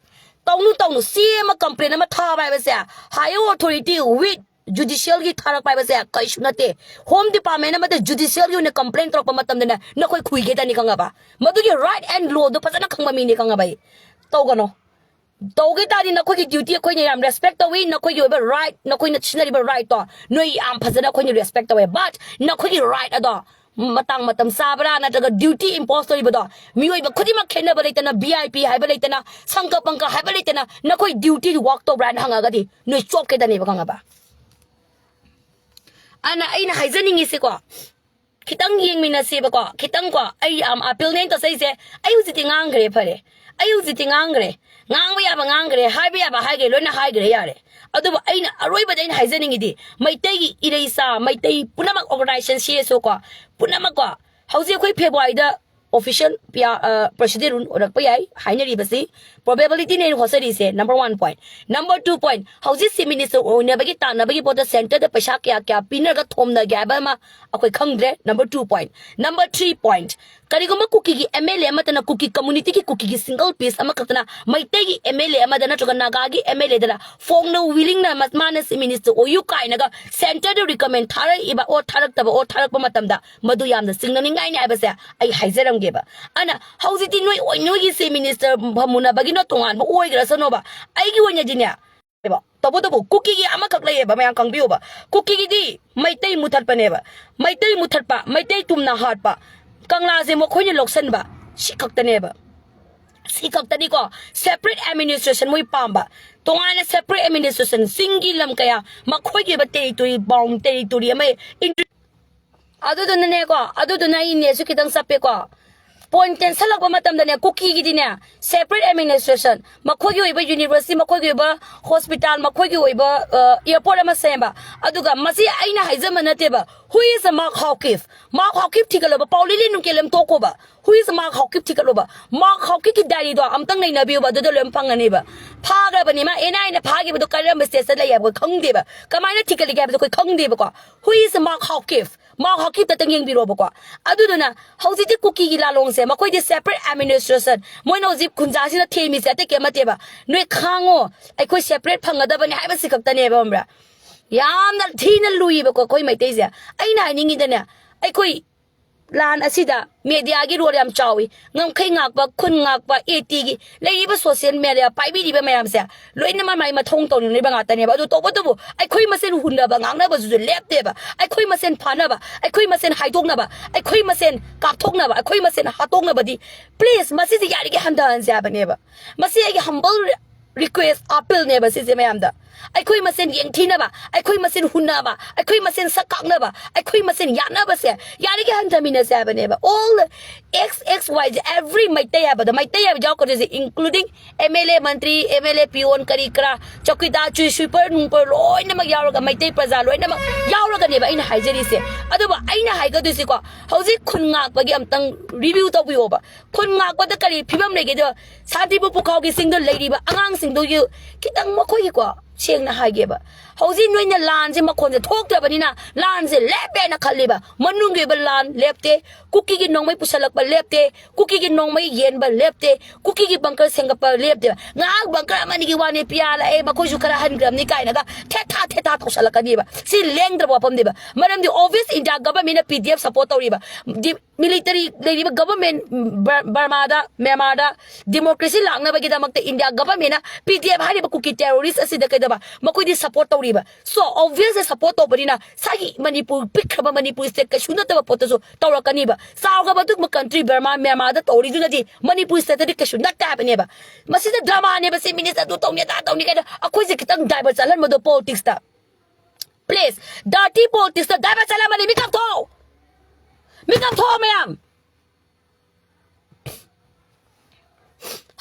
ꯇꯧꯅꯨ, ꯇꯧꯅꯨ꯫ ꯁꯤ ꯑꯃ ꯀꯝꯄ꯭ꯂꯦꯟ ꯑꯃ ꯊꯥꯕ ꯍꯥꯏꯕꯁꯦ, higher authority with judicial ꯒꯤ ꯊꯥꯔꯛꯄ ꯍꯥꯏꯕꯁꯦ ꯀꯩꯁꯨ ꯅꯠꯇꯦ꯫ ꯍꯣꯝ ꯗꯤꯄꯥꯔꯠꯃꯦꯟ ꯑꯃꯗ ꯖꯨꯗꯤꯁꯤꯌꯦꯜꯒꯤ ꯑꯣꯏꯅ ꯀꯝꯄ꯭ꯂꯦꯟ ꯇꯧꯔꯛꯄ ꯃꯇꯝꯗꯅꯦ, ꯅꯈꯣꯏ ꯈꯨꯏꯒꯦꯗꯅꯤ, ꯈꯪꯉꯕ? ꯃꯗꯨꯒꯤ right and law ꯗꯣ ꯐꯖꯅ ꯈꯪꯕ ꯃꯤꯅꯤ, ꯈꯪꯉꯕ? ꯑꯩ ꯇꯧꯒꯅꯣ꯫ ꯇꯧꯒꯦ ꯇꯥꯔꯗꯤ ꯅꯈꯣꯏꯒꯤ ꯗ꯭ꯌꯨꯇꯤ ꯑꯩꯈꯣꯏꯅ ꯌꯥꯝ ꯔꯦꯁꯄꯦꯛ ꯇꯧꯏ, ꯅꯈꯣꯏꯒꯤ ꯑꯣꯏꯕ ꯔꯥꯏꯠ, ꯅꯈꯣꯏꯅ ꯁꯤꯖꯤꯟꯅꯔꯤꯕ ꯔꯥꯏꯠꯇꯣ ꯅꯣꯏ ꯌꯥꯝ ꯐꯖꯅ ꯑꯩꯈꯣꯏꯅ ꯔꯦꯁꯄꯦꯛ ꯇꯧꯋꯦ꯫ But ꯅꯈꯣꯏꯒꯤ ꯔꯥꯏꯠ ꯑꯗꯣ ꯃꯇꯥꯡ ꯃꯇꯝ ꯆꯥꯕ꯭ꯔꯥ, ꯅꯠꯇ꯭ꯔꯒ duty impose ꯇꯧꯔꯤꯕꯗꯣ, ꯃꯤꯑꯣꯏꯕ ꯈꯨꯗꯤꯡꯃꯛ ꯈꯦꯠꯅꯕ ꯂꯩꯇꯅ, V I P ꯍꯥꯏꯕ ꯂꯩꯇꯅ, ꯁꯪꯒ ꯄꯪꯒ ꯍꯥꯏꯕ ꯂꯩꯇꯅ, ꯅꯈꯣꯏ duty work ꯇꯧꯕ꯭ꯔꯥ ꯍꯥꯏꯅ ꯍꯪꯉꯒꯗꯤ ꯅꯣꯏ ꯆꯣꯞꯀꯗꯅꯦꯕ, ꯈꯪꯉꯕ? ꯑꯗꯨꯅ ꯑꯩꯅ ꯍꯥꯏꯖꯅꯤꯡꯉꯤꯁꯦꯀꯣ, ꯈꯤꯇꯪ ꯌꯦꯡꯃꯤꯟꯅꯁꯦꯕꯀꯣ, ꯈꯤꯇꯪꯀꯣ, ꯑꯩ ꯌꯥꯝ appeal ꯅꯦ ꯑꯩꯅ ꯇꯧꯖꯩꯁꯦ꯫ ꯑꯩ ꯍꯧꯖꯤꯛꯇꯤ ꯉꯥꯡꯈ꯭ꯔꯦ, ꯐꯔꯦ, ꯑꯩ ꯍꯧꯖꯤꯛꯇꯤ ꯉꯥꯡꯈ꯭ꯔꯦ, ꯉꯥꯡꯕ ꯌꯥꯕ ꯉꯥꯡꯈ꯭ꯔꯦ, ꯍꯥꯏꯕ ꯌꯥꯕ ꯍꯥꯏꯈ꯭ꯔꯦ, ꯂꯣꯏꯅ ꯍꯥꯏꯈ꯭ꯔꯦ, ꯌꯥꯔꯦ꯫ ꯑꯗꯨꯕꯨ ꯑꯩꯅ ꯑꯔꯣꯏꯕꯗ ꯑꯩꯅ ꯍꯥꯏꯖꯅꯤꯡꯉꯤꯗꯤ, ꯃꯩꯇꯩꯒꯤ ꯏꯔꯩꯆꯥ, ꯃꯩꯇꯩ ꯄꯨꯝꯅꯃꯛ, organization, C S O ꯀꯣ, ꯄꯨꯝꯅꯃꯛꯀꯣ, ꯍꯧꯖꯤꯛ ꯑꯩꯈꯣꯏ ꯐꯦꯕ꯭ꯔꯨꯋꯥꯔꯤꯗ official ꯄꯤꯌꯥ-, ꯑ, president ꯑꯣꯏꯔꯛꯄ ꯌꯥꯏ ꯍꯥꯏꯅꯔꯤꯕꯁꯤ, probability ꯅꯦ ꯑꯩꯅ ꯍꯣꯠꯆꯔꯤꯁꯦ, number one point꯫ Number two point, ꯍꯧꯖꯤꯛ chief minister ꯑꯣꯏꯅꯕꯒꯤ ꯇꯥꯟꯅꯕꯒꯤ ꯄꯣꯠꯇ centre ꯗ ꯄꯩꯁꯥ ꯀꯌꯥ ꯀꯌꯥ ꯄꯤꯅꯔꯒ ꯊꯣꯝꯅꯒꯦ ꯍꯥꯏꯕ ꯑꯃ ꯑꯩꯈꯣꯏ ꯈꯪꯗ꯭ꯔꯦ꯫ Number two point꯫ Number three point, ꯀꯔꯤꯒꯨꯝꯕ ꯀꯨꯀꯤꯒꯤ M L A ꯑꯃꯠꯇꯅ ꯀꯨꯀꯤ community ꯒꯤ ꯀꯨꯀꯤꯒꯤ single piece ꯑꯃꯈꯛꯇꯅ ꯃꯩꯇꯩꯒꯤ M L A ꯑꯃꯗ ꯅꯠꯇ꯭ꯔꯒ ꯅꯥꯒꯥꯒꯤ M L A ꯗꯅ ꯐꯣꯡꯅ willing ꯅ ꯃ-, ꯃꯥꯅ chief minister ꯑꯣꯏꯌꯨ ꯀꯥꯏꯅꯒ centre ꯗ recommend ꯊꯥꯔꯛꯏꯕ ꯑꯣꯔ ꯊꯥꯔꯛꯇꯕ ꯑꯣꯔ ꯊꯥꯔꯛꯄ ꯃꯇꯝꯗ ꯃꯗꯨ ꯌꯥꯝꯅ ꯆꯤꯡꯅꯅꯤꯡꯉꯥꯏꯅꯤ ꯍꯥꯏꯕꯁꯦ ꯑꯩ ꯍꯥꯏꯖꯔꯝꯒꯦꯕ꯫ ꯑꯗꯨꯅ ꯍꯧꯖꯤꯛꯇꯤ ꯅꯣꯏ ꯑꯣꯏ-, ꯅꯣꯏꯒꯤ chief minister ꯐꯝꯃꯨꯅꯕꯒꯤꯅꯣ ꯇꯣꯉꯥꯟꯕ ꯑꯣꯏꯈ꯭ꯔꯁꯅꯣꯕ꯫ ꯑꯩꯒꯤ ꯑꯣꯏꯅꯗꯤꯅꯦ, ꯇꯧꯕꯇꯕꯨ ꯀꯨꯀꯤꯒꯤ ꯑꯃꯈꯛ ꯂꯩꯌꯦꯕ, ꯃꯌꯥꯝ ꯈꯪꯕꯤꯌꯣꯕ꯫ ꯀꯨꯀꯤꯒꯤꯗꯤ ꯃꯩꯇꯩ ꯃꯨꯊꯠꯄꯅꯦꯕ꯫ ꯃꯩꯇꯩ ꯃꯨꯊꯠꯄ, ꯃꯩꯇꯩ ꯇꯨꯝꯅ ꯍꯥꯠꯄ, ꯀꯪꯂꯥꯁꯦ ꯃꯈꯣꯏꯅ ꯂꯧꯁꯟꯕ, ꯁꯤ ꯈꯛꯇꯅꯦꯕ꯫ ꯁꯤ ꯈꯛꯇꯅꯤꯀꯣ꯫ Separate administration ꯃꯣꯏ ꯄꯥꯝꯕ꯫ ꯇꯣꯉꯥꯟꯅ separate administration, ꯆꯤꯡꯒꯤ ꯂꯝ ꯀꯌꯥ, ꯃꯈꯣꯏꯒꯤ ꯑꯣꯏꯕ territory, bound territory ꯑꯃ intro-, ꯑꯗꯨꯗꯨꯅꯅꯦꯀꯣ, ꯑꯗꯨꯗꯨꯅ ꯑꯩ ꯅꯦꯠꯁꯨ ꯈꯤꯇꯪ ꯆꯞꯄꯦꯀꯣ꯫ Point ꯇꯦꯟꯁꯜꯂꯛꯄ ꯃꯇꯝꯗꯅꯦ, ꯀꯨꯀꯤꯒꯤꯗꯤꯅꯦ, separate administration, ꯃꯈꯣꯏꯒꯤ ꯑꯣꯏꯕ university, ꯃꯈꯣꯏꯒꯤ ꯑꯣꯏꯕ hospital, ꯃꯈꯣꯏꯒꯤ ꯑꯣꯏꯕ, ꯑ, airport ꯑꯃ ꯁꯦꯝꯕ꯫ ꯑꯗꯨꯒ ꯃꯁꯤ ꯑꯩꯅ ꯍꯥꯏꯖꯕ ꯅꯠꯇꯦꯕ꯫ Who is Mark Howkiff? Mark Howkiff ꯊꯤꯒꯠꯂꯣꯕ, ꯄꯥꯎ ꯂꯤꯂꯤ ꯅꯨꯡꯀꯦꯜ ꯑꯃ ꯇꯣꯛꯈꯣꯕ꯫ Who is Mark Howkiff ꯊꯤꯒꯠꯂꯣꯕ꯫ Mark Howkiff ꯀꯤ diary ꯗꯣ ꯑꯝꯇꯪ ꯅꯩꯅꯕꯤꯌꯨꯕ, ꯑꯗꯨꯗ ꯂꯣꯏ ꯐꯪꯒꯅꯦꯕ꯫ ꯐꯥꯈ꯭ꯔꯕꯅꯤ, ꯃꯥ N I A ꯅ ꯐꯥꯈꯤꯕꯗꯣ ꯀꯔꯝꯕ state ꯇ ꯂꯩ ꯍꯥꯏꯕꯗꯣ ꯈꯪꯗꯦꯕ꯫ ꯀꯃꯥꯏꯅ ꯊꯤꯒꯠꯂꯤꯒꯦ ꯍꯥꯏꯕꯗꯣ ꯑꯩꯈꯣꯏ ꯈꯪꯗꯦꯕꯀꯣ꯫ Who is Mark Howkiff? Mark Howkiff ꯇꯪ ꯌꯦꯡꯕꯤꯔꯣꯕꯀꯣ꯫ ꯑꯗꯨꯗꯨꯅ ꯍꯧꯖꯤꯛꯇꯤ ꯀꯨꯀꯤꯒꯤ ꯂꯥꯂꯣꯡꯁꯦ, ꯃꯈꯣꯏꯗꯤ separate administration, ꯃꯣꯏꯅ ꯍꯧꯖꯤꯛ ꯈꯨꯟꯖꯥꯁꯤꯅ ꯊꯦꯝꯃꯤꯁꯦ ꯑꯇꯩ ꯀꯩꯝ ꯅꯠꯇꯦꯕ꯫ ꯅꯣꯏ ꯈꯥꯡꯉꯣ, ꯑꯩꯈꯣꯏ separate ꯐꯪꯒꯗꯕꯅꯤ ꯍꯥꯏꯕꯁꯤ ꯈꯛꯇꯅꯦꯕ, ꯈꯪꯕ꯭ꯔꯥ? ꯌꯥꯝꯅ ꯊꯤꯅ ꯂꯨꯏꯌꯦꯕꯀꯣ ꯑꯩꯈꯣꯏ ꯃꯩꯇꯩꯁꯦ꯫ ꯑꯩꯅ ꯍꯥꯏꯅꯤꯡꯉꯤꯗꯅꯦ, ꯑꯩꯈꯣꯏ ꯂꯥꯟ ꯑꯁꯤꯗ ꯃꯦꯗꯤꯌꯥꯒꯤ ꯔꯣꯜ ꯌꯥꯝ ꯆꯥꯎꯏ꯫ ꯉꯝꯈꯩ ꯉꯥꯛꯄ, ꯈꯨꯟ ꯉꯥꯛꯄ, ꯑꯦ ꯇꯤꯒꯤ ꯂꯩꯔꯤꯕ ꯁꯣꯁꯤꯌꯦꯜ ꯃꯦꯗꯤꯌꯥ ꯄꯥꯏꯕꯤꯔꯤꯕ ꯃꯌꯥꯝꯁꯦ ꯂꯣꯏꯅꯃꯛ ꯃꯥꯏ ꯃꯊꯧ ꯇꯧꯅꯤꯡꯂꯤꯕ ꯉꯥꯛꯇꯅꯦꯕ꯫ ꯑꯗꯨ ꯇꯧꯕꯇꯕꯨ ꯑꯩꯈꯣꯏ ꯃꯁꯦꯟ ꯍꯨꯟꯅꯕ ꯉꯥꯡꯅꯕꯁꯤꯁꯨ ꯂꯦꯞꯇꯦꯕ꯫ ꯑꯩꯈꯣꯏ ꯃꯁꯦꯟ ꯐꯥꯅꯕ, ꯑꯩꯈꯣꯏ ꯃꯁꯦꯟ ꯍꯥꯏꯗꯣꯛꯅꯕ, ꯑꯩꯈꯣꯏ ꯃꯁꯦꯟ ꯀꯥꯞꯊꯣꯛꯅꯕ, ꯑꯩꯈꯣꯏ ꯃꯁꯦꯟ ꯍꯥꯠꯇꯣꯛꯅꯕꯗꯤ please ꯃꯁꯤꯁꯦ ꯌꯥꯔꯤꯒꯩ ꯍꯟꯊꯍꯟꯁꯦ ꯍꯥꯏꯕꯅꯦꯕ꯫ ꯃꯁꯤ ꯑꯩꯒꯤ humble request, appeal ꯅꯦꯕ ꯁꯤꯁꯦ ꯃꯌꯥꯝꯗ꯫ ꯑꯩꯈꯣꯏ ꯃꯁꯦꯟ ꯌꯦꯡꯊꯤꯅꯕ, ꯑꯩꯈꯣꯏ ꯃꯁꯦꯟ ꯍꯨꯟꯅꯕ, ꯑꯩꯈꯣꯏ ꯃꯁꯦꯟ ꯁꯛ ꯀꯥꯛꯅꯕ, ꯑꯩꯈꯣꯏ ꯃꯁꯦꯟ ꯌꯥꯅꯕꯁꯦ ꯌꯥꯔꯤꯒꯩ ꯍꯟꯊꯃꯤꯟꯅꯁꯦ ꯍꯥꯏꯕꯅꯦꯕ꯫ All X X Y Z, every Meitei ꯍꯥꯏꯕꯗꯣ, ꯃꯩꯇꯩ ꯍꯥꯏꯕ ꯌꯥꯎꯔꯛꯀꯗꯣꯏꯁꯦ, including M L A, Mantri, M L A, peon, ꯀꯔꯤ ꯀꯔꯥ, ꯆꯧꯀꯤꯗꯥꯔ, ꯆꯨꯏ ꯁ꯭ꯋꯤꯄꯔ ꯅꯨꯡꯄꯔ ꯂꯣꯏꯅꯃꯛ ꯌꯥꯎꯔꯒ, ꯃꯩꯇꯩ ꯄ꯭ꯔꯖꯥ ꯂꯣꯏꯅꯃꯛ ꯌꯥꯎꯔꯒꯅꯦꯕ ꯑꯩꯅ ꯍꯥꯏꯖꯔꯤꯁꯦ꯫ ꯑꯗꯨꯕꯨ ꯑꯩꯅ ꯍꯥꯏꯒꯗꯣꯏꯁꯤꯀꯣ, ꯍꯧꯖꯤꯛ ꯈꯨꯟ ꯉꯥꯛꯄꯒꯤ ꯑꯝꯇꯪ review ꯇꯧꯕꯤꯌꯣꯕ꯫ ꯈꯨꯟ ꯉꯥꯛꯄꯗ ꯀꯔꯤ ꯐꯤꯕꯝ ꯂꯩꯒꯦꯗꯣ, ꯁꯥꯟꯇꯤꯄꯨꯔ ꯄꯨꯈꯥꯎꯒꯤ ꯆꯤꯡꯗ ꯂꯩꯔꯤꯕ ꯑꯉꯥꯡꯁꯤꯡꯗꯨꯒꯤ ꯈꯤꯇꯪ ꯃꯈꯣꯏꯒꯤꯀꯣ, ꯁꯦꯡꯅ ꯍꯥꯏꯒꯦꯕ, ꯍꯧꯖꯤꯛ ꯅꯣꯏꯅ ꯂꯥꯟꯁꯦ ꯃꯈꯣꯟꯁꯦ ꯊꯣꯛꯇ꯭ꯔꯕꯅꯤꯅ ꯂꯥꯟꯁꯦ ꯂꯦꯞꯄꯦꯅ ꯈꯜꯂꯤꯕ꯫ ꯃꯅꯨꯡꯒꯤ ꯑꯣꯏꯕ ꯂꯥꯟ ꯂꯦꯞꯇꯦ, ꯀꯨꯀꯤꯒꯤ ꯅꯣꯡꯃꯩ ꯄꯨꯁꯜꯂꯛꯄ ꯂꯦꯞꯇꯦ, ꯀꯨꯀꯤꯒꯤ ꯅꯣꯡꯃꯩ ꯌꯦꯟꯕ ꯂꯦꯞꯇꯦ, ꯀꯨꯀꯤꯒꯤ ꯕꯪꯀꯔ ꯁꯦꯝꯒꯠꯄ ꯂꯦꯞꯇꯦꯕ꯫ ꯉꯥꯏꯍꯥꯛ ꯕꯪꯀꯔ ꯑꯃꯅꯤꯒꯤ ꯋꯥꯅꯤ, ꯄꯤꯌꯥ ꯂꯥꯛꯑꯦ, ꯃꯈꯣꯏꯁꯨ ꯈꯔ ꯍꯟꯈ꯭ꯔꯕꯅꯤ ꯀꯥꯏꯅꯒ ꯊꯦꯠꯊꯥ ꯊꯦꯠꯊꯥ ꯇꯧꯁꯜꯂꯛꯀꯅꯤꯕ꯫ ꯁꯤ ꯂꯦꯡꯗ꯭ꯔꯕ ꯋꯥꯐꯝꯅꯦꯕ꯫ ꯃꯔꯝꯗꯤ obvious India government ꯅ P D F support ꯇꯧꯔꯤꯕ꯫ ꯗꯤ-, military ꯂꯩꯔꯤꯕ government, ꯕꯔ-, ꯕꯔꯃꯥꯗ, ꯃ꯭ꯌꯥꯟꯃꯥꯔꯗ democracy ꯂꯥꯛꯅꯕꯒꯤꯗꯃꯛꯇ India government ꯅ P D F ꯍꯥꯏꯔꯤꯕ ꯀꯨꯀꯤ terrorist ꯑꯁꯤꯗ ꯀꯩꯗꯧꯕ ꯃꯈꯣꯏꯗꯤ support ꯇꯧꯔꯤꯕ꯫ So, obvious support ꯇꯧꯕꯅꯤꯅ ꯁꯥꯒꯤ ꯃꯅꯤꯄꯨꯔ, ꯄꯤꯛꯈ꯭ꯔꯕ ꯃꯅꯤꯄꯨꯔ state ꯀꯩꯁꯨ ꯅꯠꯇꯕ ꯄꯣꯠꯇꯁꯨ ꯇꯧꯔꯛꯀꯅꯤꯕ꯫ ꯆꯥꯎꯈ꯭ꯔꯕ ꯑꯗꯨꯒꯨꯝꯕ country ꯕꯔꯃꯥ, ꯃ꯭ꯌꯥꯟꯃꯥꯔꯗ ꯇꯧꯔꯤꯗꯨꯅꯗꯤ ꯃꯅꯤꯄꯨꯔ state ꯇꯗꯤ ꯀꯩꯁꯨ ꯅꯠꯇꯦ ꯍꯥꯏꯕꯅꯦꯕ꯫ ꯃꯁꯤꯗ drama ꯅꯦꯕ, chief minister ꯑꯗꯨ ꯇꯧꯅꯤ, ꯑꯗꯥ ꯇꯧꯅꯤ ꯀꯥꯏꯅ ꯑꯩꯈꯣꯏꯁꯦ ꯈꯤꯇꯪ divert ꯆꯠꯍꯟꯕꯗꯣ politics ꯇ꯫ Please, dirty politics ꯇ divert ꯆꯠꯍꯟꯕꯅꯤ꯫ ꯃꯤꯀꯞ ꯊꯣꯛꯑꯣ, ꯃꯤꯀꯞ ꯊꯣꯛꯑꯣ ꯃꯌꯥꯝ꯫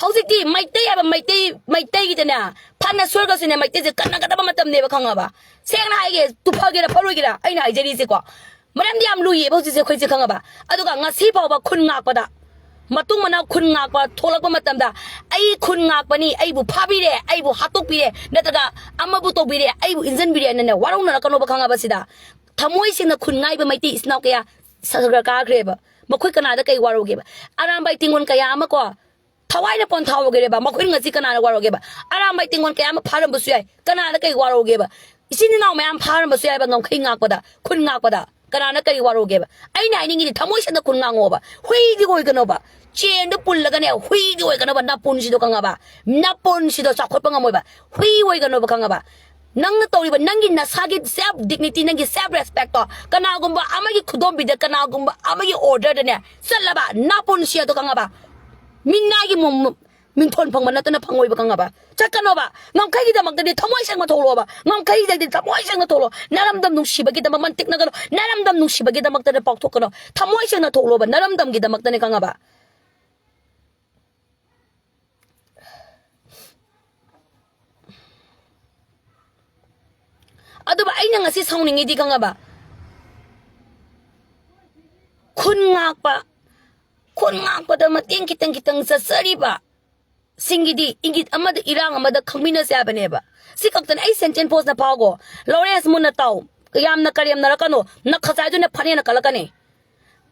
ꯍꯧꯖꯤꯛꯇꯤ ꯃꯩꯇꯩ ꯍꯥꯏꯕ ꯃꯩꯇꯩ, ꯃꯩꯇꯩꯒꯤꯗꯅꯦ, ꯐꯅ ꯁꯣꯏꯔꯒꯁꯨꯅꯦ, ꯃꯩꯇꯩꯁꯦ ꯀꯟꯅꯒꯗꯕ ꯃꯇꯝꯅꯦꯕ, ꯈꯪꯉꯕ? ꯁꯦꯡꯅ ꯍꯥꯏꯒꯦ, ꯇꯨ ꯐꯒꯦꯔꯥ ꯐꯔꯣꯏꯒꯦꯔꯥ, ꯑꯩꯅ ꯍꯥꯏꯖꯔꯤꯁꯦꯀꯣ, ꯃꯔꯝꯗꯤ ꯌꯥꯝ ꯂꯨꯏꯌꯦꯕ ꯍꯧꯖꯤꯛꯁꯦ ꯑꯩꯈꯣꯏꯁꯦ, ꯈꯪꯉꯕ? ꯑꯗꯨꯒ ꯉꯁꯤ ꯐꯥꯎꯕ ꯈꯨꯟ ꯉꯥꯛꯄꯗ, ꯃꯇꯨꯡ ꯃꯅꯥꯎ ꯈꯨꯟ ꯉꯥꯛꯄ ꯊꯣꯛꯂꯛꯄ ꯃꯇꯝꯗ, "ꯑꯩ ꯈꯨꯟ ꯉꯥꯛꯄꯅꯤ, ꯑꯩꯕꯨ ꯐꯥꯕꯤꯔꯦ, ꯑꯩꯕꯨ ꯍꯥꯠꯇꯣꯛꯄꯤꯔꯦ, ꯅꯠꯇ꯭ꯔꯒ ꯑꯃꯕꯨ ꯇꯧꯕꯤꯔꯦ, ꯑꯩꯕꯨ ꯏꯟꯖꯟꯕꯤꯔꯦ" ꯍꯥꯏꯅꯅꯦ ꯋꯥꯔꯧꯅꯔꯛꯀꯅꯣꯕ, ꯈꯪꯉꯕ? ꯁꯤꯗ ꯊꯃꯣꯏ ꯁꯦꯡꯅ ꯈꯨꯟ ꯉꯥꯏꯕ ꯃꯩꯇꯩ ꯏꯆꯤꯟ ꯏꯅꯥꯎ ꯀꯌꯥ ꯁꯔꯒ ꯀꯥꯈ꯭ꯔꯦꯕ꯫ ꯃꯈꯣꯏ ꯀꯅꯥꯗ ꯀꯩ ꯋꯥꯔꯧꯒꯦꯕ? ꯑꯔꯥꯝꯕꯥꯏ ꯇꯤꯡꯒꯣꯟ ꯀꯌꯥ ꯑꯃ ꯀꯣ, ꯊꯋꯥꯏꯅ ꯄꯣꯟꯊꯥꯍꯧꯒꯦꯔꯦꯕ, ꯃꯈꯣꯏ ꯉꯁꯤ ꯀꯅꯥꯅ ꯋꯥꯔꯧꯒꯦꯕ? ꯑꯔꯥꯝꯕꯥꯏ ꯇꯤꯡꯒꯣꯟ ꯀꯌꯥ ꯑꯃ ꯐꯥꯔꯝꯕꯁꯨ ꯌꯥꯏ, ꯀꯅꯥꯅ ꯀꯩ ꯋꯥꯔꯧꯒꯦꯕ? ꯏꯆꯤꯟ ꯏꯅꯥꯎ ꯃꯌꯥꯝ ꯐꯥꯔꯝꯕꯁꯨ ꯌꯥꯏꯕ, ꯉꯝꯈꯩ ꯉꯥꯛꯄꯗ, ꯈꯨꯟ ꯉꯥꯛꯄꯗ꯫ ꯀꯅꯥꯅ ꯀꯔꯤ ꯋꯥꯔꯧꯒꯦꯕ? ꯑꯩꯅ ꯍꯥꯏꯅꯤꯡꯉꯤꯗꯤ ꯊꯃꯣꯏ ꯁꯦꯡꯅ ꯈꯨꯟ ꯉꯥꯡꯉꯣꯕ꯫ ꯍꯨꯏꯗꯤ ꯑꯣꯏꯒꯅꯣꯕ꯫ ꯆꯦꯟꯗꯣ ꯄꯨꯜꯂꯒꯅꯦ, ꯍꯨꯏꯗꯤ ꯑꯣꯏꯒꯅꯣꯕ꯫ ꯅꯥꯄꯨꯟꯁꯤꯗꯣ ꯈꯪꯉꯕ? ꯅꯥꯄꯨꯟꯁꯤꯗꯣ ꯆꯥꯎꯈꯠꯄ ꯉꯝꯃꯣꯏꯕ꯫ ꯍꯨꯏ ꯑꯣꯏꯒꯅꯣꯕ, ꯈꯪꯉꯕ? ꯅꯪꯅ ꯇꯧꯔꯤꯕ ꯅꯪꯒꯤ ꯅꯁꯥꯒꯤ self dignity, ꯅꯪꯒꯤ self respectꯇꯣ ꯀꯅꯥꯒꯨꯝꯕ ꯑꯃꯒꯤ ꯈꯨꯗꯣꯝꯕꯤꯗ, ꯀꯅꯥꯒꯨꯝꯕ ꯑꯃꯒꯤ orderꯗꯅꯦ ꯆꯠꯂꯕ, ꯅꯥꯄꯨꯟꯁꯤ ꯑꯗꯣ ꯈꯪꯉꯕ? ꯃꯤꯅꯥꯏꯒꯤ ꯃꯨ-, ꯃꯨ-, ꯃꯤꯡꯊꯣꯟ ꯐꯪꯕ ꯅꯠꯇꯅ ꯐꯪꯉꯣꯏꯕ, ꯈꯪꯉꯕ? ꯆꯠꯀꯅꯣꯕ꯫ ꯉꯝꯈꯩꯒꯤꯗꯃꯛꯇꯗꯤ ꯊꯃꯣꯏ ꯁꯦꯡꯅ ꯊꯣꯛꯂꯛꯑꯣꯕ꯫ ꯉꯝꯈꯩꯗꯤ ꯊꯃꯣꯏ ꯁꯦꯡꯅ ꯊꯣꯛꯂꯛꯑꯣ꯫ ꯅꯔꯝꯗꯝ ꯅꯨꯡꯁꯤꯕꯒꯤꯗꯃꯛ ꯃꯟ ꯇꯤꯛꯅꯒꯅꯨ꯫ ꯅꯔꯝꯗꯝ ꯅꯨꯡꯁꯤꯕꯒꯤꯗꯃꯛꯇꯅ ꯄꯥꯎꯊꯣꯛꯀꯅꯨ꯫ ꯊꯃꯣꯏ ꯁꯦꯡꯅ ꯊꯣꯛꯂꯛꯑꯣꯕ꯫ ꯅꯔꯝꯗꯝꯒꯤꯗꯃꯛꯇꯅꯦ, ꯈꯪꯉꯕ? ꯑꯗꯨꯕꯨ ꯑꯩꯅ ꯉꯁꯤ ꯁꯥꯎꯅꯤꯡꯉꯤꯗꯤ, ꯈꯪꯉꯕ? ꯈꯨꯟ ꯉꯥꯛꯄ, ꯈꯨꯟ ꯉꯥꯛꯄꯗ ꯃꯇꯦꯡ ꯈꯤꯇꯪ ꯈꯤꯇꯪ ꯆꯠꯆꯔꯤꯕ ꯁꯤꯡꯒꯤꯗꯤ ꯏꯪꯒꯤꯠ ꯑꯃꯗ, ꯏꯔꯥꯡ ꯑꯃꯗ ꯈꯪꯃꯤꯟꯅꯁꯦ ꯍꯥꯏꯕꯅꯦꯕ꯫ ꯁꯤ ꯈꯛꯇꯅꯦ ꯑꯩ sentence post ꯅ ꯐꯥꯎꯒꯣ꯫ ꯂꯣꯔꯦꯟꯁ, ꯃꯨꯟꯅ ꯇꯥꯎ꯫ ꯌꯥꯝꯅ ꯀꯔꯦꯝꯅꯔꯛꯀꯅꯣ꯫ ꯅꯈꯖꯥꯏꯗꯨꯅ ꯐꯅꯦꯛꯅ ꯀꯜꯂꯛꯀꯅꯤ꯫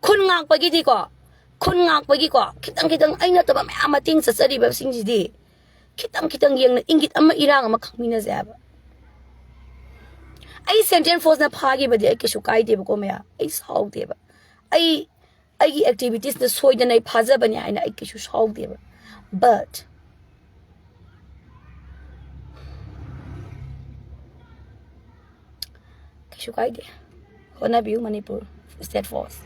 ꯈꯨꯟ ꯉꯥꯛꯄꯒꯤꯗꯤꯀꯣ, ꯈꯨꯟ ꯉꯥꯛꯄꯒꯤꯀꯣ, ꯈꯤꯇꯪ ꯈꯤꯇꯪ ꯑꯩ ꯅꯠꯇꯕ ꯃꯌꯥꯝ ꯃꯇꯦꯡ ꯆꯠꯆꯔꯤꯕꯁꯤꯡꯁꯤꯗꯤ ꯈꯤꯇꯪ ꯈꯤꯇꯪ ꯌꯦꯡꯅ ꯏꯪꯒꯤꯠ ꯑꯃ, ꯏꯔꯥꯡ ꯑꯃ ꯈꯪꯃꯤꯟꯅꯁꯦ ꯍꯥꯏꯕ꯫ ꯑꯩ sentence post ꯅ ꯐꯥꯈꯤꯕꯗꯤ ꯑꯩ ꯀꯩꯁꯨ ꯀꯥꯏꯗꯦꯕꯀꯣ ꯃꯌꯥꯝ, ꯑꯩ ꯁꯥꯎꯗꯦꯕ꯫ ꯑꯩ, ꯑꯩꯒꯤ activities ꯇ ꯁꯣꯏꯗꯅ ꯑꯩ ꯐꯥꯖꯕꯅꯤ ꯍꯥꯏꯅ ꯑꯩ ꯀꯩꯁꯨ ꯁꯥꯎꯗꯦꯕ꯫ But ꯀꯩꯁꯨ ꯀꯥꯏꯗꯦ꯫ ꯍꯣꯠꯅꯕꯤꯌꯨ, ꯃꯅꯤꯄꯨꯔ State Force꯫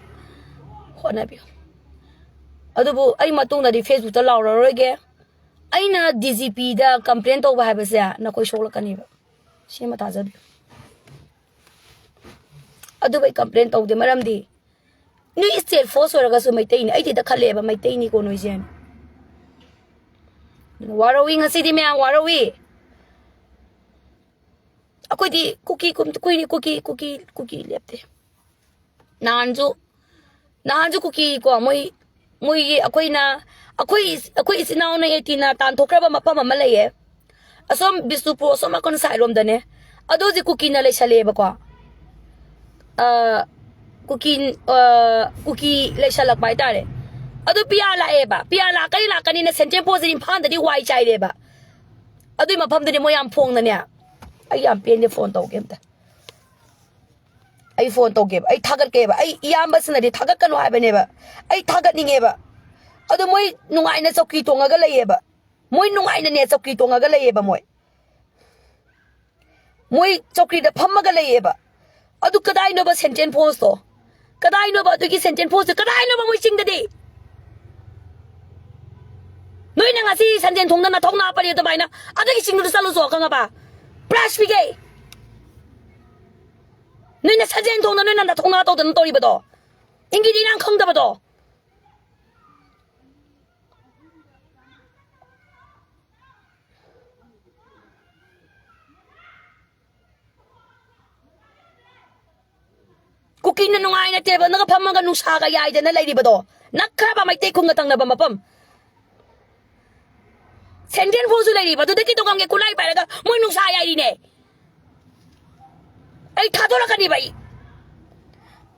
ꯍꯣꯠꯅꯕꯤꯌꯨ꯫ ꯑꯗꯨꯕꯨ ꯑꯩ ꯃꯇꯨꯡꯗꯗꯤ Facebook ꯇ ꯂꯥꯎꯔꯔꯣꯏꯒꯦ꯫ ꯑꯩꯅ D G P ꯗ complain ꯇꯧꯕ ꯍꯥꯏꯕꯁꯦ ꯅꯈꯣꯏ ꯁꯣꯛꯂꯛꯀꯅꯦꯕ꯫ ꯁꯤꯃ ꯇꯥꯖꯕꯤꯌꯨ꯫ ꯑꯗꯨꯕꯨ ꯑꯩ complain ꯇꯧꯗꯦ, ꯃꯔꯝꯗꯤ ꯅꯣꯏ State Force ꯑꯣꯏꯔꯒꯁꯨ ꯃꯩꯇꯩꯅꯤ꯫ ꯑꯩꯗꯤ ꯍꯦꯛꯇ ꯈꯜꯂꯦꯕ, ꯃꯩꯇꯩꯅꯤꯀꯣ ꯅꯣꯏꯁꯦ ꯍꯥꯏꯅ꯫ ꯑꯗꯨꯅ ꯋꯥꯔꯧꯏ, ꯉꯁꯤꯗꯤ ꯃꯌꯥꯝ ꯋꯥꯔꯧꯏ꯫ ꯑꯩꯈꯣꯏꯗꯤ ꯀꯨꯀꯤ ꯀꯨꯝ-, ꯀꯨꯏꯔꯦ ꯀꯨꯀꯤ, ꯀꯨꯀꯤ, ꯀꯨꯀꯤ ꯂꯦꯞꯇꯦ꯫ ꯅꯍꯥꯟꯁꯨ, ꯅꯍꯥꯟꯁꯨ ꯀꯨꯀꯤ ꯀꯣ, ꯃꯣꯏ, ꯃꯣꯏꯒꯤ ꯑꯩꯈꯣꯏꯅ, ꯑꯩꯈꯣꯏ, ꯑꯩꯈꯣꯏ ꯏꯆꯤꯟ ꯏꯅꯥꯎꯅ ꯑꯦꯇꯤꯅ ꯇꯥꯟꯊꯣꯛꯈ꯭ꯔꯕ ꯃꯐꯝ ꯑꯃ ꯂꯩꯌꯦ꯫ ꯑꯁꯣꯝ ꯕꯤꯁꯅꯨꯄꯨꯔ, ꯑꯁꯣꯝ ꯅꯥꯀꯟ side ꯔꯣꯝꯗꯅꯦ꯫ ꯑꯗꯣ ꯍꯧꯖꯤꯛ ꯀꯨꯀꯤꯅ ꯂꯩꯁꯜꯂꯛꯑꯦꯕꯀꯣ꯫ ꯑ, ꯀꯨꯀꯤ, ꯑ, ꯀꯨꯀꯤ ꯂꯩꯁꯜꯂꯛꯄ ꯍꯥꯏꯇꯥꯔꯦ꯫ ꯑꯗꯨ ꯄꯤꯌꯥ ꯂꯥꯛꯑꯦꯕ꯫ ꯄꯤꯌꯥ ꯂꯥꯛꯀꯅꯤ, ꯂꯥꯛꯀꯅꯤꯅ sentence post ꯁꯦ ꯏꯝꯐꯥꯜꯗꯗꯤ ꯋꯥꯏ ꯆꯥꯏꯔꯦꯕ꯫ ꯑꯗꯨꯏ ꯃꯐꯝꯗꯨꯗꯤ ꯃꯣꯏ ꯌꯥꯝ ꯐꯣꯡꯅꯅꯦ꯫ ꯑꯩ ꯌꯥꯝ ꯄꯦꯟꯗꯦ phone ꯇꯧꯒꯦ ꯑꯝꯇ꯫ ꯑꯩ ꯐꯣꯟ ꯇꯧꯒꯦꯕ, ꯑꯩ ꯊꯥꯒꯠꯀꯦꯕ꯫ ꯑꯩ ꯏꯌꯥꯝꯕꯁꯤꯅꯗꯤ ꯊꯥꯒꯠꯀꯅꯨ ꯍꯥꯏꯕꯅꯦꯕ, ꯑꯩ ꯊꯥꯒꯠꯅꯤꯡꯉꯦꯕ꯫ ꯑꯗꯣ ꯃꯣꯏ ꯅꯨꯡꯉꯥꯏꯅ ꯆꯧꯀꯤ ꯇꯣꯡꯉꯒ ꯂꯩꯌꯦꯕ, ꯃꯣꯏ ꯅꯨꯡꯉꯥꯏꯅꯅꯦ ꯆꯧꯀꯤ ꯇꯣꯡꯉꯒ ꯂꯩꯌꯦꯕ꯫ ꯃꯣꯏ ꯃꯣꯏ ꯆꯧꯀ꯭ꯔꯤꯗ ꯐꯝꯃꯒ ꯂꯩꯌꯦꯕ꯫ ꯑꯗꯨ ꯀꯗꯥꯏꯅꯣꯕ ꯁꯦꯟꯇ꯭ꯔꯦꯜ ꯐꯣꯔꯁꯇꯣ? ꯀꯗꯥꯏꯅꯣꯕ ꯑꯗꯨꯒꯤ ꯁꯦꯟꯇ꯭ꯔꯦꯜ ꯐꯣꯔꯁꯇꯣ? ꯀꯗꯥꯏꯅꯣꯕ ꯃꯣꯏ ꯆꯤꯡꯗꯗꯤ? ꯅꯣꯏꯅ ꯉꯁꯤ ꯁꯟꯖꯦꯟ ꯊꯣꯡꯗ ꯅꯊꯧ ꯅꯥ ꯄꯔꯤ ꯑꯗꯨꯃꯥꯏꯅ ꯑꯗꯨꯒꯤ ꯆꯤꯡꯗꯨꯗ ꯆꯠꯂꯨꯁꯨ ꯈꯪꯉꯕ? ꯄ꯭ꯔꯥꯏꯖ ꯄꯤꯒꯦ꯫ ꯅꯣꯏꯅ ꯁꯟꯖꯦꯟ ꯊꯣꯡꯗ ꯅꯣꯏꯅ ꯅꯊꯧ ꯅꯥ ꯇꯧꯗꯅ ꯇꯧꯔꯤꯕꯗꯣ, ꯏꯪꯒꯤꯗꯤ ꯅꯪ ꯈꯪꯗꯕꯗꯣ꯫ ꯀꯨꯀꯤꯅ ꯅꯨꯡꯉꯥꯏꯅ ꯇꯦꯕꯜꯅꯒ ꯐꯝꯃꯒ ꯅꯨꯡꯁꯥꯒ ꯌꯥꯏꯗꯅ ꯂꯩꯔꯤꯕꯗꯣ, ꯅꯛꯈ꯭ꯔꯕ ꯃꯩꯇꯩ ꯈꯨꯟꯒ ꯊꯪꯅꯕ ꯃꯐꯝ꯫ ꯁꯦꯟꯇ꯭ꯔꯦꯜ ꯐꯣꯔꯁꯁꯨ ꯂꯩꯔꯤꯕ, ꯑꯗꯨꯗ ꯀꯩꯗꯧꯉꯝꯒꯦ? ꯈꯨꯠꯂꯥꯏ ꯄꯥꯏꯔꯒ ꯃꯣꯏ ꯅꯨꯡꯁꯥ ꯌꯥꯏꯔꯤꯅꯦ꯫ ꯑꯩ ꯊꯥꯗꯣꯔꯛꯀꯅꯤꯕ ꯑꯩ꯫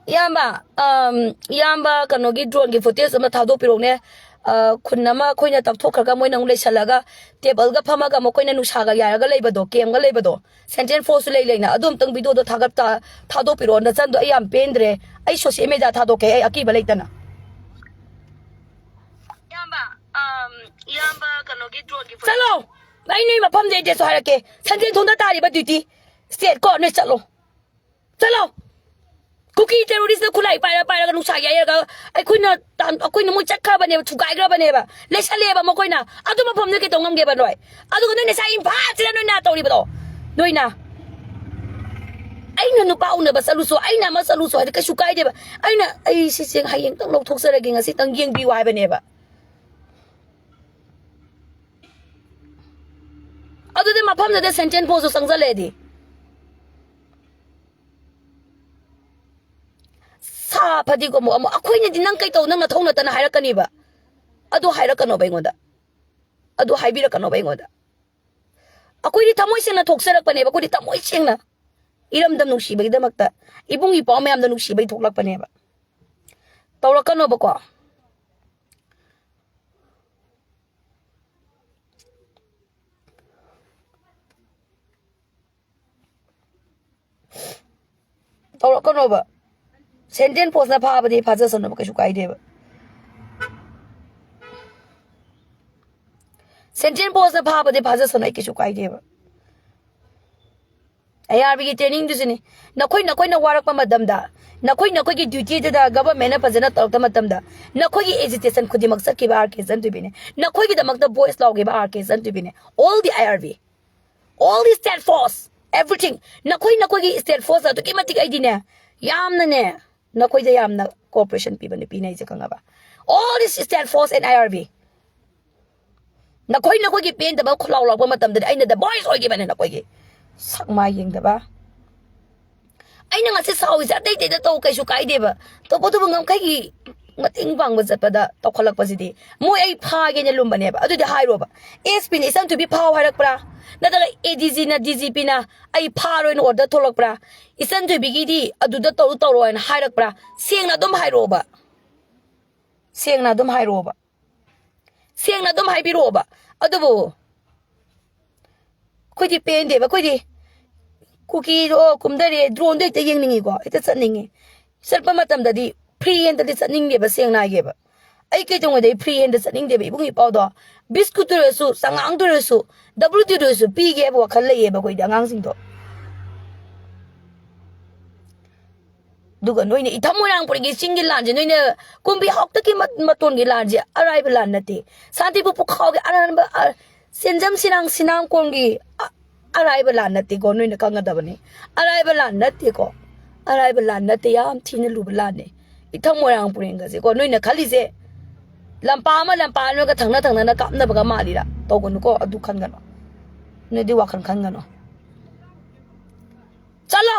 ꯏꯌꯥꯝꯕ, ꯑꯝ, ꯏꯌꯥꯝꯕ, ꯀꯩꯅꯣꯒꯤ ꯗ꯭ꯔꯣꯟꯒꯤ ꯐꯨꯇꯦꯖ ꯑꯃ ꯊꯥꯗꯣꯛꯄꯤꯔꯛꯎꯅꯦ꯫ ꯑ, ꯈꯨꯟ ꯑꯃ ꯑꯩꯈꯣꯏꯅ ꯇꯛꯊꯣꯛꯈ꯭ꯔꯒ ꯃꯣꯏꯅ ꯑꯃꯨꯛ ꯂꯩꯁꯜꯂꯒ ꯇꯦꯕꯜꯒ ꯐꯝꯃꯒ ꯃꯈꯣꯏꯅ ꯅꯨꯡꯁꯥꯒ ꯌꯥꯏꯔꯒ ꯂꯩꯕꯗꯣ, ꯀꯦꯝꯒ ꯂꯩꯕꯗꯣ, ꯁꯦꯟꯇ꯭ꯔꯦꯜ ꯐꯣꯔꯁꯁꯨ ꯂꯩ ꯂꯩꯅ꯫ ꯑꯗꯨ ꯑꯝꯇꯪ ꯚꯤꯗꯤꯑꯣꯗꯣ ꯊꯥꯒꯠ-, ꯊꯥꯗꯣꯛꯄꯤꯔꯛꯑꯣ꯫ ꯅꯆꯟꯗꯣ ꯑꯩ ꯌꯥꯝ ꯄꯦꯟꯗ꯭ꯔꯦ꯫ ꯑꯩ ꯁꯣꯁꯤꯌꯦꯜ ꯃꯦꯗꯤꯌꯥ ꯊꯥꯗꯣꯛꯀꯦ, ꯑꯩ ꯑꯀꯤꯕ ꯂꯩꯇꯅ꯫ ꯏꯌꯥꯝꯕ, ꯑꯝ, ꯏꯌꯥꯝꯕ ꯀꯩꯅꯣꯒꯤ ꯗ꯭ꯔꯣꯟꯒꯤ ꯐꯨꯇꯦꯖ ꯆꯠꯂꯣ! ꯑꯩ ꯅꯣꯏ ꯃꯐꯝꯗ ꯑꯦꯗ꯭ꯔꯦꯁꯁꯨ ꯍꯥꯏꯔꯛꯀꯦ꯫ ꯁꯟꯖꯦꯟ ꯊꯣꯡꯗ ꯇꯥꯔꯤꯕ ꯗ꯭ꯌꯨꯇꯤ ꯁ꯭ꯇꯦꯠ ꯀꯣ, ꯅꯣꯏ ꯆꯠꯂꯣ꯫ ꯆꯠꯂꯣ! ꯀꯨꯀꯤ ꯇꯦꯔꯣꯔꯤꯁꯅ ꯈꯨꯠꯂꯥꯏ ꯄꯥꯏꯔ ꯄꯥꯏꯔꯒ ꯅꯨꯡꯁꯥ ꯌꯩꯔꯒ ꯑꯩꯈꯣꯏꯅ ꯇꯥꯟ-, ꯑꯩꯈꯣꯏꯅ ꯃꯣꯏ ꯆꯠꯈ꯭ꯔꯕꯅꯦꯕ, ꯊꯨꯒꯥꯏꯈ꯭ꯔꯕꯅꯦꯕ, ꯂꯩꯁꯜꯂꯦꯕ ꯃꯈꯣꯏꯅ꯫ ꯑꯗꯨ ꯃꯐꯝꯗꯨ ꯀꯩꯗꯧ ꯉꯝꯒꯦꯕ ꯅꯣꯏ? ꯑꯗꯨꯒ ꯅꯣꯏ ꯅꯁꯥ ꯏꯝꯐꯥꯜꯁꯤꯗ ꯅꯣꯏꯅ ꯇꯧꯔꯤꯕꯗꯣ, ꯅꯣꯏꯅ꯫ ꯑꯩꯅ ꯅꯨꯄꯥ ꯎꯅꯕ ꯆꯠꯂꯨꯁꯨ, ꯑꯩꯅ ꯑꯃ ꯆꯠꯂꯨꯁꯨ ꯍꯥꯏꯗꯤ ꯀꯩꯁꯨ ꯀꯥꯏꯗꯦꯕ꯫ ꯑꯩꯅ ꯑꯩ ꯁꯤꯁꯦ ꯍꯌꯦꯡꯇꯪ ꯂꯧꯊꯣꯛꯆꯔꯒꯦ, ꯉꯁꯤꯇꯪ ꯌꯦꯡꯕꯤꯌꯨ ꯍꯥꯏꯕꯅꯦꯕ꯫ ꯑꯗꯨꯗꯤ ꯃꯐꯝꯗꯨꯗ ꯁꯦꯟꯇ꯭ꯔꯦꯜ ꯐꯣꯔꯁꯁꯨ ꯆꯪꯁꯜꯂꯛꯑꯗꯤ? ꯁꯥ ꯐꯗꯤꯒꯣꯝ ꯑꯃꯨꯛ, ꯑꯩꯈꯣꯏꯅꯗꯤ ꯅꯪ ꯀꯩꯇꯧ, ꯅꯪ ꯅꯊꯧ ꯅꯠꯇꯅ ꯍꯥꯏꯔꯛꯀꯅꯤꯕ꯫ ꯑꯗꯨ ꯍꯥꯏꯔꯛꯀꯅꯣꯕ ꯑꯩꯉꯣꯟꯗ꯫ ꯑꯗꯨ ꯍꯥꯏꯕꯤꯔꯛꯀꯅꯣꯕ ꯑꯩꯉꯣꯟꯗ꯫ ꯑꯩꯈꯣꯏꯗꯤ ꯊꯃꯣꯏ ꯁꯦꯡꯅ ꯊꯣꯛꯆꯔꯛꯄꯅꯦꯕ꯫ ꯑꯩꯈꯣꯏꯗꯤ ꯊꯃꯣꯏ ꯁꯦꯡꯅ ꯏꯔꯝꯗꯝ ꯅꯨꯡꯁꯤꯕꯒꯤꯗꯃꯛꯇ, ꯏꯕꯨꯡ ꯏꯄ꯭ꯋꯥ ꯃꯌꯥꯝꯗ ꯅꯨꯡꯁꯤꯕꯒꯤ ꯊꯣꯛꯂꯛꯄꯅꯦꯕ꯫ ꯇꯧꯔꯛꯀꯅꯣꯕꯀꯣ꯫ ꯇꯧꯔꯛꯀꯅꯣꯕ. ꯁꯦꯟꯇ꯭ꯔꯦꯜ ꯐꯣꯔꯁꯅ ꯐꯥꯕꯗꯤ ꯐꯥꯖꯁꯅꯨꯕ, ꯀꯩꯁꯨ ꯀꯥꯏꯗꯦꯕ. ꯁꯦꯟꯇ꯭ꯔꯦꯜ ꯐꯣꯔꯁꯅ ꯐꯥꯕꯗꯤ ꯐꯥꯖꯁꯅꯨ, ꯑꯩ ꯀꯩꯁꯨ ꯀꯥꯏꯗꯦꯕ. ꯑꯥꯏ ꯑꯥꯔ ꯕꯤꯒꯤ ꯇ꯭ꯔꯦꯅꯤꯡꯗꯨꯁꯨꯅꯤ. ꯅꯈꯣꯏ ꯅꯈꯣꯏꯅ ꯋꯥꯔꯛꯄ ꯃꯇꯝꯗ, ꯅꯈꯣꯏ ꯅꯈꯣꯏꯒꯤ ꯗ꯭ꯌꯨꯇꯤꯗꯨꯗ ꯒꯚꯔꯟꯃꯦꯟꯅ ꯐꯖꯅ ꯇꯧꯔꯛꯇ ꯃꯇꯝꯗ, ꯅꯈꯣꯏꯒꯤ ꯑꯦꯖꯤꯇꯦꯁꯟ ꯈꯨꯗꯤꯡꯃꯛ ꯆꯠꯈꯤꯕ ꯑꯥꯔ ꯀꯦ ꯆꯟꯗꯨꯕꯤꯅꯦ. ꯅꯈꯣꯏꯒꯤꯗꯃꯛꯇ ꯚꯣꯏꯁ ꯂꯥꯎꯈꯤꯕ ꯑꯥꯔ ꯀꯦ ꯆꯟꯗꯨꯕꯤꯅꯦ. All the I R B, all the state force, everything. ꯅꯈꯣꯏ ꯅꯈꯣꯏꯒꯤ ꯁ꯭ꯇꯦꯠ ꯐꯣꯔꯁ ꯑꯗꯨꯛꯀꯤ ꯃꯇꯤꯛ ꯑꯩꯗꯤꯅꯦ, ꯌꯥꯝꯅꯅꯦ, ꯅꯈꯣꯏꯗ ꯌꯥꯝꯅ ꯀꯣꯑꯣꯄꯔꯦꯁꯟ ꯄꯤꯕ ꯅꯨꯄꯤꯅꯦ ꯑꯩꯁꯦ, ꯈꯪꯉꯕ? All the state force and I R B. ꯅꯈꯣꯏ ꯅꯈꯣꯏꯒꯤ ꯄꯦꯟꯗꯕ ꯈꯨꯜꯂꯥꯎ ꯂꯥꯎꯕ ꯃꯇꯝꯗꯗꯤ ꯑꯩꯅ ꯗ ꯚꯣꯏꯁ ꯑꯣꯏꯈꯤꯕꯅꯦ ꯅꯈꯣꯏꯒꯤ꯫ ꯁꯛ ꯃꯥꯏ ꯌꯦꯡꯗꯕ꯫ ꯑꯩꯅ ꯉꯁꯤ ꯁꯥꯎꯔꯤꯁꯦ ꯑꯇꯩ ꯑꯇꯩꯗ ꯇꯧ, ꯀꯩꯁꯨ ꯀꯥꯏꯗꯦꯕ. ꯇꯧꯕꯇꯕꯨ ꯉꯝꯈꯩꯒꯤ ꯃꯇꯦꯡ ꯄꯥꯡꯕ ꯆꯠꯄꯗ ꯇꯧꯈꯠꯂꯛꯄꯁꯤꯗꯤ, ꯃꯣꯏ ꯑꯩ ꯐꯥꯒꯦꯅ ꯂꯨꯝꯕꯅꯦꯕ. ꯑꯗꯨꯗꯤ ꯍꯥꯏꯔꯣꯕ, ꯑꯦꯁ ꯄꯤꯅ ꯏꯆꯟ ꯊꯣꯏꯕꯤ ꯐꯥꯎ ꯍꯥꯏꯔꯛꯄ꯭ꯔꯥ? ꯅꯠꯇ꯭ꯔꯒ ꯑꯦ ꯗꯤ ꯖꯤꯅ, ꯗꯤ ꯖꯤ ꯄꯤꯅ ꯑꯩ ꯐꯥꯔꯣꯏꯅ ꯑꯣꯔꯗꯔ ꯊꯣꯛꯂꯛꯄ꯭ꯔꯥ? ꯏꯆꯟ ꯊꯣꯏꯕꯤꯒꯤꯗꯤ ꯑꯗꯨꯗ ꯇꯧꯔꯨ ꯇꯧꯔꯣ ꯍꯥꯏꯅ ꯍꯥꯏꯔꯛꯄ꯭ꯔꯥ? ꯁꯦꯡꯅ ꯑꯗꯨꯝ ꯍꯥꯏꯔꯛꯑꯣꯕ. ꯁꯦꯡꯅ ꯑꯗꯨꯝ ꯍꯥꯏꯔꯛꯑꯣꯕ. ꯁꯦꯡꯅ ꯑꯗꯨꯝ ꯍꯥꯏꯕꯤꯔꯛꯑꯣꯕ. ꯑꯗꯨꯕꯨ ꯑꯩꯈꯣꯏꯗꯤ ꯄꯦꯟꯗꯦꯕ. ꯑꯩꯈꯣꯏꯗꯤ ꯀꯨꯀꯤꯗꯣ ꯀꯨꯝꯊꯔꯦ, ꯗ꯭ꯔꯣꯟꯗꯣ ꯍꯦꯛꯇ ꯌꯦꯡꯅꯤꯡꯉꯤꯀꯣ, ꯍꯦꯛꯇ ꯆꯠꯅꯤꯡꯉꯤ. ꯆꯠꯄ ꯃꯇꯝꯗꯗꯤ ꯐ꯭ꯔꯤ ꯍꯦꯟꯗꯗꯤ ꯆꯠꯅꯤꯡꯗꯦꯕ, ꯁꯦꯡꯅ ꯍꯥꯏꯒꯦꯕ. ꯑꯩ ꯀꯩꯗꯧꯉꯩꯗꯩ ꯐ꯭ꯔꯤ ꯍꯦꯟꯗ ꯆꯠꯅꯤꯡꯗꯦꯕ, ꯏꯕꯨꯡ ꯏꯄꯥꯎꯗꯣ. ꯕꯤꯁꯀꯨꯠꯇ ꯑꯣꯏꯔꯁꯨ, ꯆꯉꯥꯡꯗ ꯑꯣꯏꯔꯁꯨ, ꯗꯕ꯭ꯂꯤꯎ ꯇꯤꯗ ꯑꯣꯏꯔꯁꯨ ꯄꯤꯒꯦ ꯍꯥꯏꯕ ꯋꯥꯈꯜ ꯂꯩꯌꯦꯕ ꯑꯩꯈꯣꯏꯗꯤ ꯑꯉꯥꯡꯁꯤꯡꯗꯣ. ꯑꯗꯨꯒ ꯅꯣꯏꯅ ꯏꯊꯝ ꯃꯣꯏꯔꯥꯡꯄꯨꯔꯒꯤ ꯆꯤꯡꯒꯤ ꯂꯥꯟꯁꯦ, ꯅꯣꯏꯅ ꯀꯨꯝꯕꯤ ꯍꯥꯎꯇꯛꯀꯤ ꯃ-, ꯃꯇꯣꯟꯒꯤ ꯂꯥꯟꯁꯦ ꯑꯔꯥꯏꯕ ꯂꯥꯟ ꯅꯠꯇꯦ. ꯁꯥꯟꯇꯤꯄꯨꯔ ꯄꯨꯈꯥꯎꯒꯤ ꯑꯔꯥꯟꯕ, ꯑ, ꯁꯦꯟꯖꯝ ꯁꯤꯅꯥꯡ ꯁꯤꯅꯥꯡꯀꯣꯡꯒꯤ, ꯑ, ꯑꯔꯥꯏꯕ ꯂꯥꯟ ꯅꯠꯇꯦꯀꯣ, ꯅꯣꯏꯅ ꯈꯪꯒꯗꯕꯅꯤ. ꯑꯔꯥꯏꯕ ꯂꯥꯟ ꯅꯠꯇꯦꯀꯣ. ꯑꯔꯥꯏꯕ ꯂꯥꯟ ꯅꯠꯇꯦ, ꯌꯥꯝ ꯊꯤꯅ ꯂꯨꯕ ꯂꯥꯟꯅꯦ. ꯏꯊꯝ ꯃꯣꯏꯔꯥꯡꯄꯨꯔꯦꯟꯒꯁꯦꯀꯣ, ꯅꯣꯏꯅ ꯈꯜꯂꯤꯁꯦ ꯂꯝꯄꯥꯛ ꯑꯃ ꯂꯝꯄꯥꯛ ꯑꯃꯒ ꯊꯪꯅ ꯊꯪꯅꯅ ꯀꯥꯞꯅꯕꯒ ꯃꯥꯜꯂꯤꯔꯥ? ꯇꯧꯒꯅꯨꯀꯣ, ꯑꯗꯨ ꯈꯟꯒꯅꯨ. ꯅꯣꯏꯗꯤ ꯋꯥꯈꯜ ꯈꯟꯒꯅꯨ. ꯆꯠꯂꯣ꯫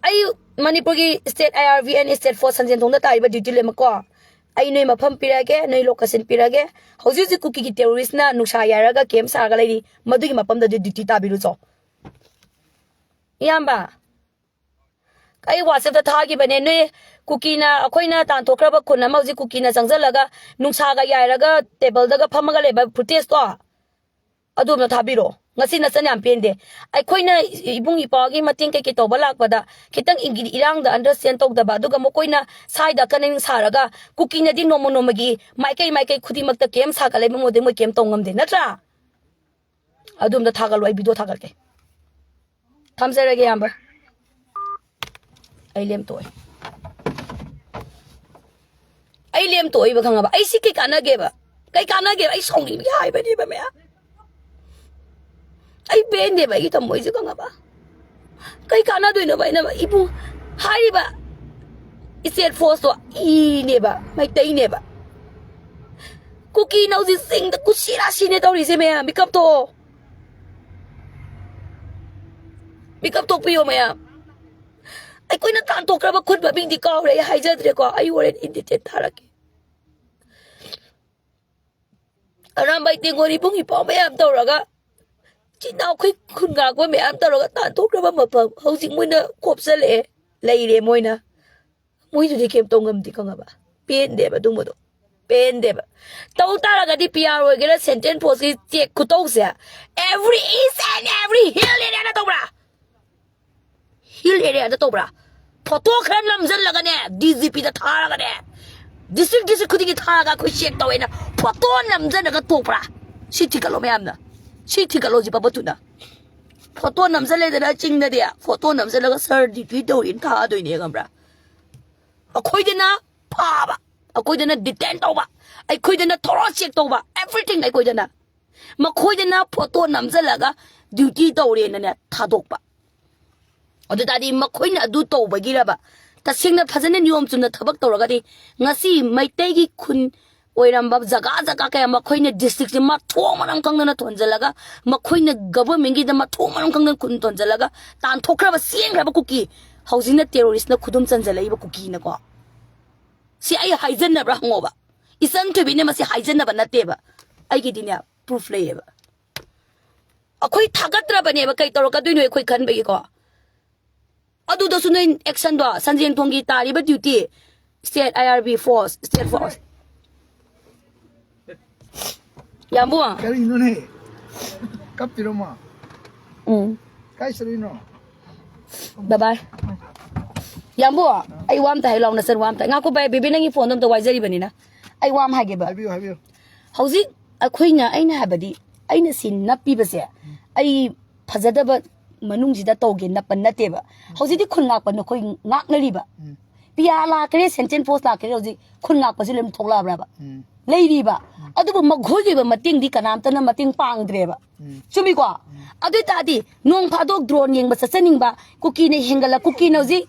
ꯑꯩ ꯃꯅꯤꯄꯨꯔꯒꯤ state I R B N state force ꯁꯟꯖꯦꯟ ꯊꯣꯡꯗ ꯇꯥꯔꯤꯕ ꯗ꯭ꯌꯨꯇꯤ ꯂꯦꯝꯃꯀꯣ, ꯑꯩ ꯅꯣꯏ ꯃꯐꯝ ꯄꯤꯔꯛꯑꯒꯦ, ꯅꯣꯏ ꯂꯣꯀꯦꯁꯟ ꯄꯤꯔꯛꯑꯒꯦ. ꯍꯧꯖꯤꯛ ꯍꯧꯖꯤꯛ ꯀꯨꯀꯤꯒꯤ ꯇꯦꯔꯣꯔꯤꯁꯅ ꯅꯨꯡꯁꯥ ꯌꯥꯏꯔꯒ ꯀꯦꯝ ꯁꯥꯔꯒ ꯂꯩꯔꯤ, ꯃꯗꯨꯒꯤ ꯃꯐꯝꯗꯗꯤ ꯗ꯭ꯌꯨꯇꯤ ꯇꯥꯕꯤꯔꯨꯆꯣ꯫ ꯏꯌꯥꯝꯕ, ꯑꯩ ꯋꯥꯆꯦꯞꯇ ꯊꯥꯈꯤꯕꯅꯦ, ꯅꯣꯏ ꯀꯨꯀꯤꯅ, ꯑꯩꯈꯣꯏꯅ ꯇꯥꯟꯊꯣꯛꯈ꯭ꯔꯕ ꯈꯨꯟ ꯑꯃ ꯍꯧꯖꯤꯛ ꯀꯨꯀꯤꯅ ꯆꯪꯁꯤꯜꯂꯒ ꯅꯨꯡꯁꯥꯒ ꯌꯥꯏꯔꯒ ꯇꯦꯕꯜꯗꯒ ꯐꯝꯃꯒ ꯂꯩꯕ ꯐꯨꯇꯦꯖꯇꯣ, ꯑꯗꯨ ꯑꯝꯇ ꯊꯥꯕꯤꯔꯛꯑꯣ꯫ ꯉꯁꯤ ꯅꯆꯟ ꯌꯥꯝ ꯄꯦꯟꯗꯦ꯫ ꯑꯩꯈꯣꯏꯅ ꯏꯕꯨꯡ ꯏꯄ꯭ꯋꯥꯒꯤ ꯃꯇꯦꯡ ꯀꯩꯀꯩ ꯇꯧꯕ ꯂꯥꯛꯄꯗ ꯈꯤꯇꯪ ꯏꯪꯒꯤ-, ꯏꯔꯥꯡꯗ understand ꯇꯧꯗꯕ, ꯑꯗꯨꯒ ꯃꯈꯣꯏꯅ ꯁꯥꯏꯗ ꯀꯅꯤꯡ ꯁꯥꯔꯒ ꯀꯨꯀꯤꯅꯗꯤ ꯅꯣꯡꯃ ꯅꯣꯡꯃꯒꯤ ꯃꯥꯏꯀꯩ ꯃꯥꯏꯀꯩ ꯈꯨꯗꯤꯡꯃꯛꯇ ꯀꯦꯝ ꯁꯥꯒꯠꯂꯦ, ꯃꯣꯏꯗꯤ ꯃꯣꯏ ꯀꯦꯝ ꯇꯧ ꯉꯝꯗꯦ, ꯅꯠꯇ꯭ꯔꯥ? ꯑꯗꯨ ꯑꯝꯇ ꯊꯥꯒꯠꯂꯣ, ꯑꯩ video ꯊꯥꯒꯠꯀꯦ꯫ ꯊꯝꯖꯔꯒꯦ, ꯏꯌꯥꯝꯕ꯫ ꯑꯩ ꯂꯦꯝ ꯇꯣꯛꯑꯦ꯫ ꯑꯩ ꯂꯦꯝ ꯇꯣꯛꯏꯕ, ꯈꯪꯉꯕ? ꯑꯩ ꯁꯤ ꯀꯩ ꯀꯥꯟꯅꯒꯦꯕ? ꯀꯩ ꯀꯥꯟꯅꯒꯦꯕ? ꯑꯩ ꯁꯥꯎꯅꯤꯡꯕꯒꯤ ꯍꯥꯏꯕꯅꯦꯕ, ꯃꯌꯥꯝ꯫ ꯑꯩ ꯄꯦꯟꯗꯦꯕ, ꯑꯩꯒꯤ ꯊꯃꯣꯏꯁꯦ, ꯈꯪꯉꯕ? ꯀꯩ ꯀꯥꯟꯅꯗꯣꯏꯅꯣꯕ? ꯑꯩꯅ ꯏꯕꯨꯡ ꯍꯥꯏꯔꯤꯕ state force ꯇꯣ ꯏꯅꯦꯕ, ꯃꯩꯇꯩꯅꯦꯕ꯫ ꯀꯨꯀꯤꯅ ꯍꯧꯖꯤꯛ ꯆꯤꯡꯗ ꯀꯨꯁꯤ ꯔꯥꯁꯤꯅꯦ ꯇꯧꯔꯤꯁꯦ, ꯃꯌꯥꯝ꯫ ꯃꯤꯀꯞ ꯊꯣꯛꯑꯣ꯫ ꯃꯤꯀꯞ ꯊꯣꯛꯄꯤꯌꯣ, ꯃꯌꯥꯝ꯫ ꯑꯩꯈꯣꯏꯅ ꯇꯥꯟꯊꯣꯛꯈ꯭ꯔꯕ ꯈꯨꯟ ꯃꯃꯤꯡꯗꯤ ꯀꯥꯎꯔꯦ, ꯑꯩ ꯍꯥꯏꯖꯗ꯭ꯔꯦꯀꯣ꯫ ꯑꯩ ꯍꯣꯔꯦꯟ in detail ꯊꯥꯔꯛꯀꯦ꯫ ꯑꯔꯥꯝꯕꯥꯏ ꯇꯦꯡꯒꯣꯜ ꯏꯕꯨꯡ ꯏꯄ꯭ꯋꯥ ꯃꯌꯥꯝ ꯇꯧꯔꯒ, ꯏꯆꯤꯟ ꯏꯅꯥꯎ ꯑꯩꯈꯣꯏ ꯈꯨꯟ ꯉꯥꯛꯄ ꯃꯌꯥꯝ ꯇꯧꯔꯒ ꯇꯥꯟꯊꯣꯛꯈ꯭ꯔꯕ ꯃꯐꯝ ꯍꯧꯖꯤꯛ ꯃꯣꯏꯅ ꯈꯣꯞꯆꯜꯂꯛꯑꯦ, ꯂꯩꯔꯦ ꯃꯣꯏꯅ꯫ ꯃꯣꯏꯗꯨꯗꯤ ꯀꯩꯝ ꯇꯧ ꯉꯝꯗꯦ, ꯈꯪꯉꯕ? ꯄꯦꯟꯗꯦꯕ ꯑꯗꯨꯒꯨꯝꯕꯗꯣ꯫ ꯄꯦꯟꯗꯦꯕ꯫ ꯇꯧ ꯇꯥꯔꯒꯗꯤ P R ꯑꯣꯏꯒꯦꯔꯥ, central force ꯀꯤ check ꯈꯨꯇꯧꯁꯦ, every, each and every hill area ꯗ ꯇꯧꯕ꯭ꯔꯥ? Hill area ꯗ ꯇꯧꯕ꯭ꯔꯥ? Photo ꯈꯔ ꯅꯝꯖꯜꯂꯒꯅꯦ, D G P ꯗ ꯊꯥꯔꯒꯅꯦ, district, district ꯈꯨꯗꯤꯡꯒꯤ ꯊꯥꯔꯒ ꯑꯩꯈꯣꯏ check ꯇꯧꯋꯦꯅ photo ꯅꯝꯖꯜꯂꯒ ꯇꯣꯛꯄ꯭ꯔꯥ? ꯁꯤ ꯊꯤꯒꯠꯂꯣ ꯃꯌꯥꯝꯅ꯫ ꯁꯤ ꯊꯤꯒꯠꯂꯣ ꯍꯧꯖꯤꯛ ꯄꯕꯠ ꯊꯨꯅ꯫ Photo ꯅꯝꯖꯜꯂꯦꯗꯅ ꯆꯤꯡꯗꯗꯤ, photo ꯅꯝꯖꯜꯂꯒ sir duty ꯇꯧꯔꯤꯅ ꯊꯥꯗꯣꯏꯅꯦ, ꯈꯪꯕ꯭ꯔꯥ? ꯑꯩꯈꯣꯏꯗꯅ ꯐꯥꯕ, ꯑꯩꯈꯣꯏꯗꯅ detain ꯇꯧꯕ, ꯑꯩꯈꯣꯏꯗꯅ thorough check ꯇꯧꯕ, everything ꯑꯩꯈꯣꯏꯗꯅ꯫ ꯃꯈꯣꯏꯗꯅ photo ꯅꯝꯖꯜꯂꯒ duty ꯇꯧꯔꯦꯅꯅꯦ ꯊꯥꯗꯣꯛꯄ꯫ ꯑꯗꯨ ꯇꯥꯔꯗꯤ ꯃꯈꯣꯏꯅ ꯑꯗꯨ ꯇꯧꯕꯒꯤꯔꯕ? ꯇꯁꯦꯡꯅ ꯐꯖꯅ ꯅꯤꯌꯣꯝ ꯆꯨꯝꯅ ꯊꯕꯛ ꯇꯧꯔꯒꯗꯤ ꯉꯁꯤ ꯃꯩꯇꯩꯒꯤ ꯈꯨꯟ ꯑꯣꯏꯔꯝꯕ ꯖꯒꯥ ꯖꯒꯥ ꯀꯌꯥ ꯃꯈꯣꯏꯅ district ꯁꯦ ꯃꯊꯣꯡ ꯃꯔꯝ ꯈꯪꯗꯅ ꯊꯣꯟꯖꯜꯂꯒ, ꯃꯈꯣꯏꯅ government ꯀꯤꯗ ꯃꯊꯣꯡ ꯃꯔꯝ ꯈꯪꯗꯅ ꯈꯨꯟ ꯊꯣꯟꯖꯜꯂꯒ ꯇꯥꯟꯊꯣꯛꯈ꯭ꯔꯕ, ꯆꯦꯟꯈ꯭ꯔꯕ ꯀꯨꯀꯤ ꯍꯧꯖꯤꯛꯅ terrorist ꯅ ꯈꯨꯗꯨꯝ ꯆꯟꯖꯜꯂꯛꯏꯕ ꯀꯨꯀꯤꯅꯀꯣ꯫ ꯁꯤ ꯑꯩ ꯍꯥꯏꯖꯟꯅꯕ꯭ꯔꯥ ꯍꯪꯉꯣꯕ꯫ ꯏꯆꯟ ꯊꯣꯏꯕꯤꯅ ꯃꯁꯤ ꯍꯥꯏꯖꯟꯅꯕ ꯅꯠꯇꯦꯕ꯫ ꯑꯩꯒꯤꯗꯤꯅꯦ proof ꯂꯩꯌꯦꯕ꯫ ꯑꯩꯈꯣꯏ ꯊꯥꯒꯠꯇ꯭ꯔꯕꯅꯦꯕ, ꯀꯩ ꯇꯧꯔꯛꯀꯗꯣꯏꯅꯣ ꯑꯩꯈꯣꯏ ꯈꯟꯕꯒꯤꯀꯣ꯫ ꯑꯗꯨꯗꯁꯨ ꯅꯣꯏ action ꯗꯣ, ꯁꯟꯖꯦꯟ ꯊꯣꯡꯒꯤ ꯇꯥꯔꯤꯕ duty, state I R B force, state force꯫ ꯌꯥꯝꯕꯨꯡ꯫ ꯀꯔꯤꯅꯣꯅꯦ? ꯀꯞꯄꯤꯔꯣꯃ? ꯎꯝ꯫ ꯀꯥꯏ ꯆꯠꯂꯨꯏꯅꯣ? ꯕꯥꯏ ꯕꯥꯏ꯫ ꯌꯥꯝꯕꯨ, ꯑꯩ ꯋꯥ ꯑꯝꯇ ꯍꯥꯏ ꯂꯥꯎ, ꯅꯆꯟ ꯋꯥ ꯑꯝꯇ꯫ ꯉꯥꯏꯈꯣ ꯕꯥꯏ, ꯕꯦꯕꯤ, ꯅꯪꯒꯤ ꯐꯣꯟꯗꯣ ꯑꯝꯇ ꯋꯥꯏꯖꯔꯤꯕꯅꯤꯅ꯫ ꯑꯩ ꯋꯥ ꯑꯃ ꯍꯥꯏꯒꯦꯕ꯫ ꯍꯥꯏꯕꯤꯌꯨ, ꯍꯥꯏꯕꯤꯌꯨ꯫ ꯍꯧꯖꯤꯛ ꯑꯩꯈꯣꯏꯅ, ꯑꯩꯅ ꯍꯥꯏꯕꯗꯤ, ꯑꯩꯅ ꯁꯤ ꯅꯞꯄꯤꯕꯁꯦ, ꯑꯩ ꯐꯖꯗꯕ ꯃꯅꯨꯡꯁꯤꯗ ꯇꯧꯒꯦ ꯅꯞꯄ ꯅꯠꯇꯦꯕ꯫ ꯍꯧꯖꯤꯛꯇꯤ ꯈꯨꯟ ꯉꯥꯛꯄ ꯅꯈꯣꯏ ꯉꯥꯛꯅꯔꯤꯕ꯫ ꯎꯝ꯫ ꯄꯤꯌꯥ ꯂꯥꯛꯀꯦꯔꯦ, ꯁꯦꯟꯇ꯭ꯔꯦꯜ ꯐꯣꯔꯁ ꯂꯥꯛꯀꯦꯔꯦ, ꯍꯧꯖꯤꯛ ꯈꯨꯟ ꯉꯥꯛꯄꯁꯤ ꯂꯣꯏꯅ ꯊꯣꯛꯂꯛꯑꯕ꯭ꯔꯕ? ꯎꯝ꯫ ꯂꯩꯔꯤꯕ꯫ ꯑꯗꯨꯕꯨ ꯃꯈꯣꯏꯒꯤ ꯑꯣꯏꯕ ꯃꯇꯦꯡꯗꯤ ꯀꯅꯥꯝꯇꯅ ꯃꯇꯦꯡ ꯄꯥꯡꯗ꯭ꯔꯦꯕ꯫ ꯎꯝ꯫ ꯆꯨꯝꯃꯤꯀꯣ? ꯑꯗꯨ ꯑꯣꯏ ꯇꯥꯔꯗꯤ ꯅꯣꯡ ꯐꯥꯗꯣꯛ ꯗ꯭ꯔꯣꯟ ꯌꯦꯡꯕ ꯆꯠꯆꯅꯤꯡꯕ, ꯀꯨꯀꯤꯅ ꯍꯦꯟꯒꯠꯂ, ꯀꯨꯀꯤꯅ ꯍꯧꯖꯤꯛ,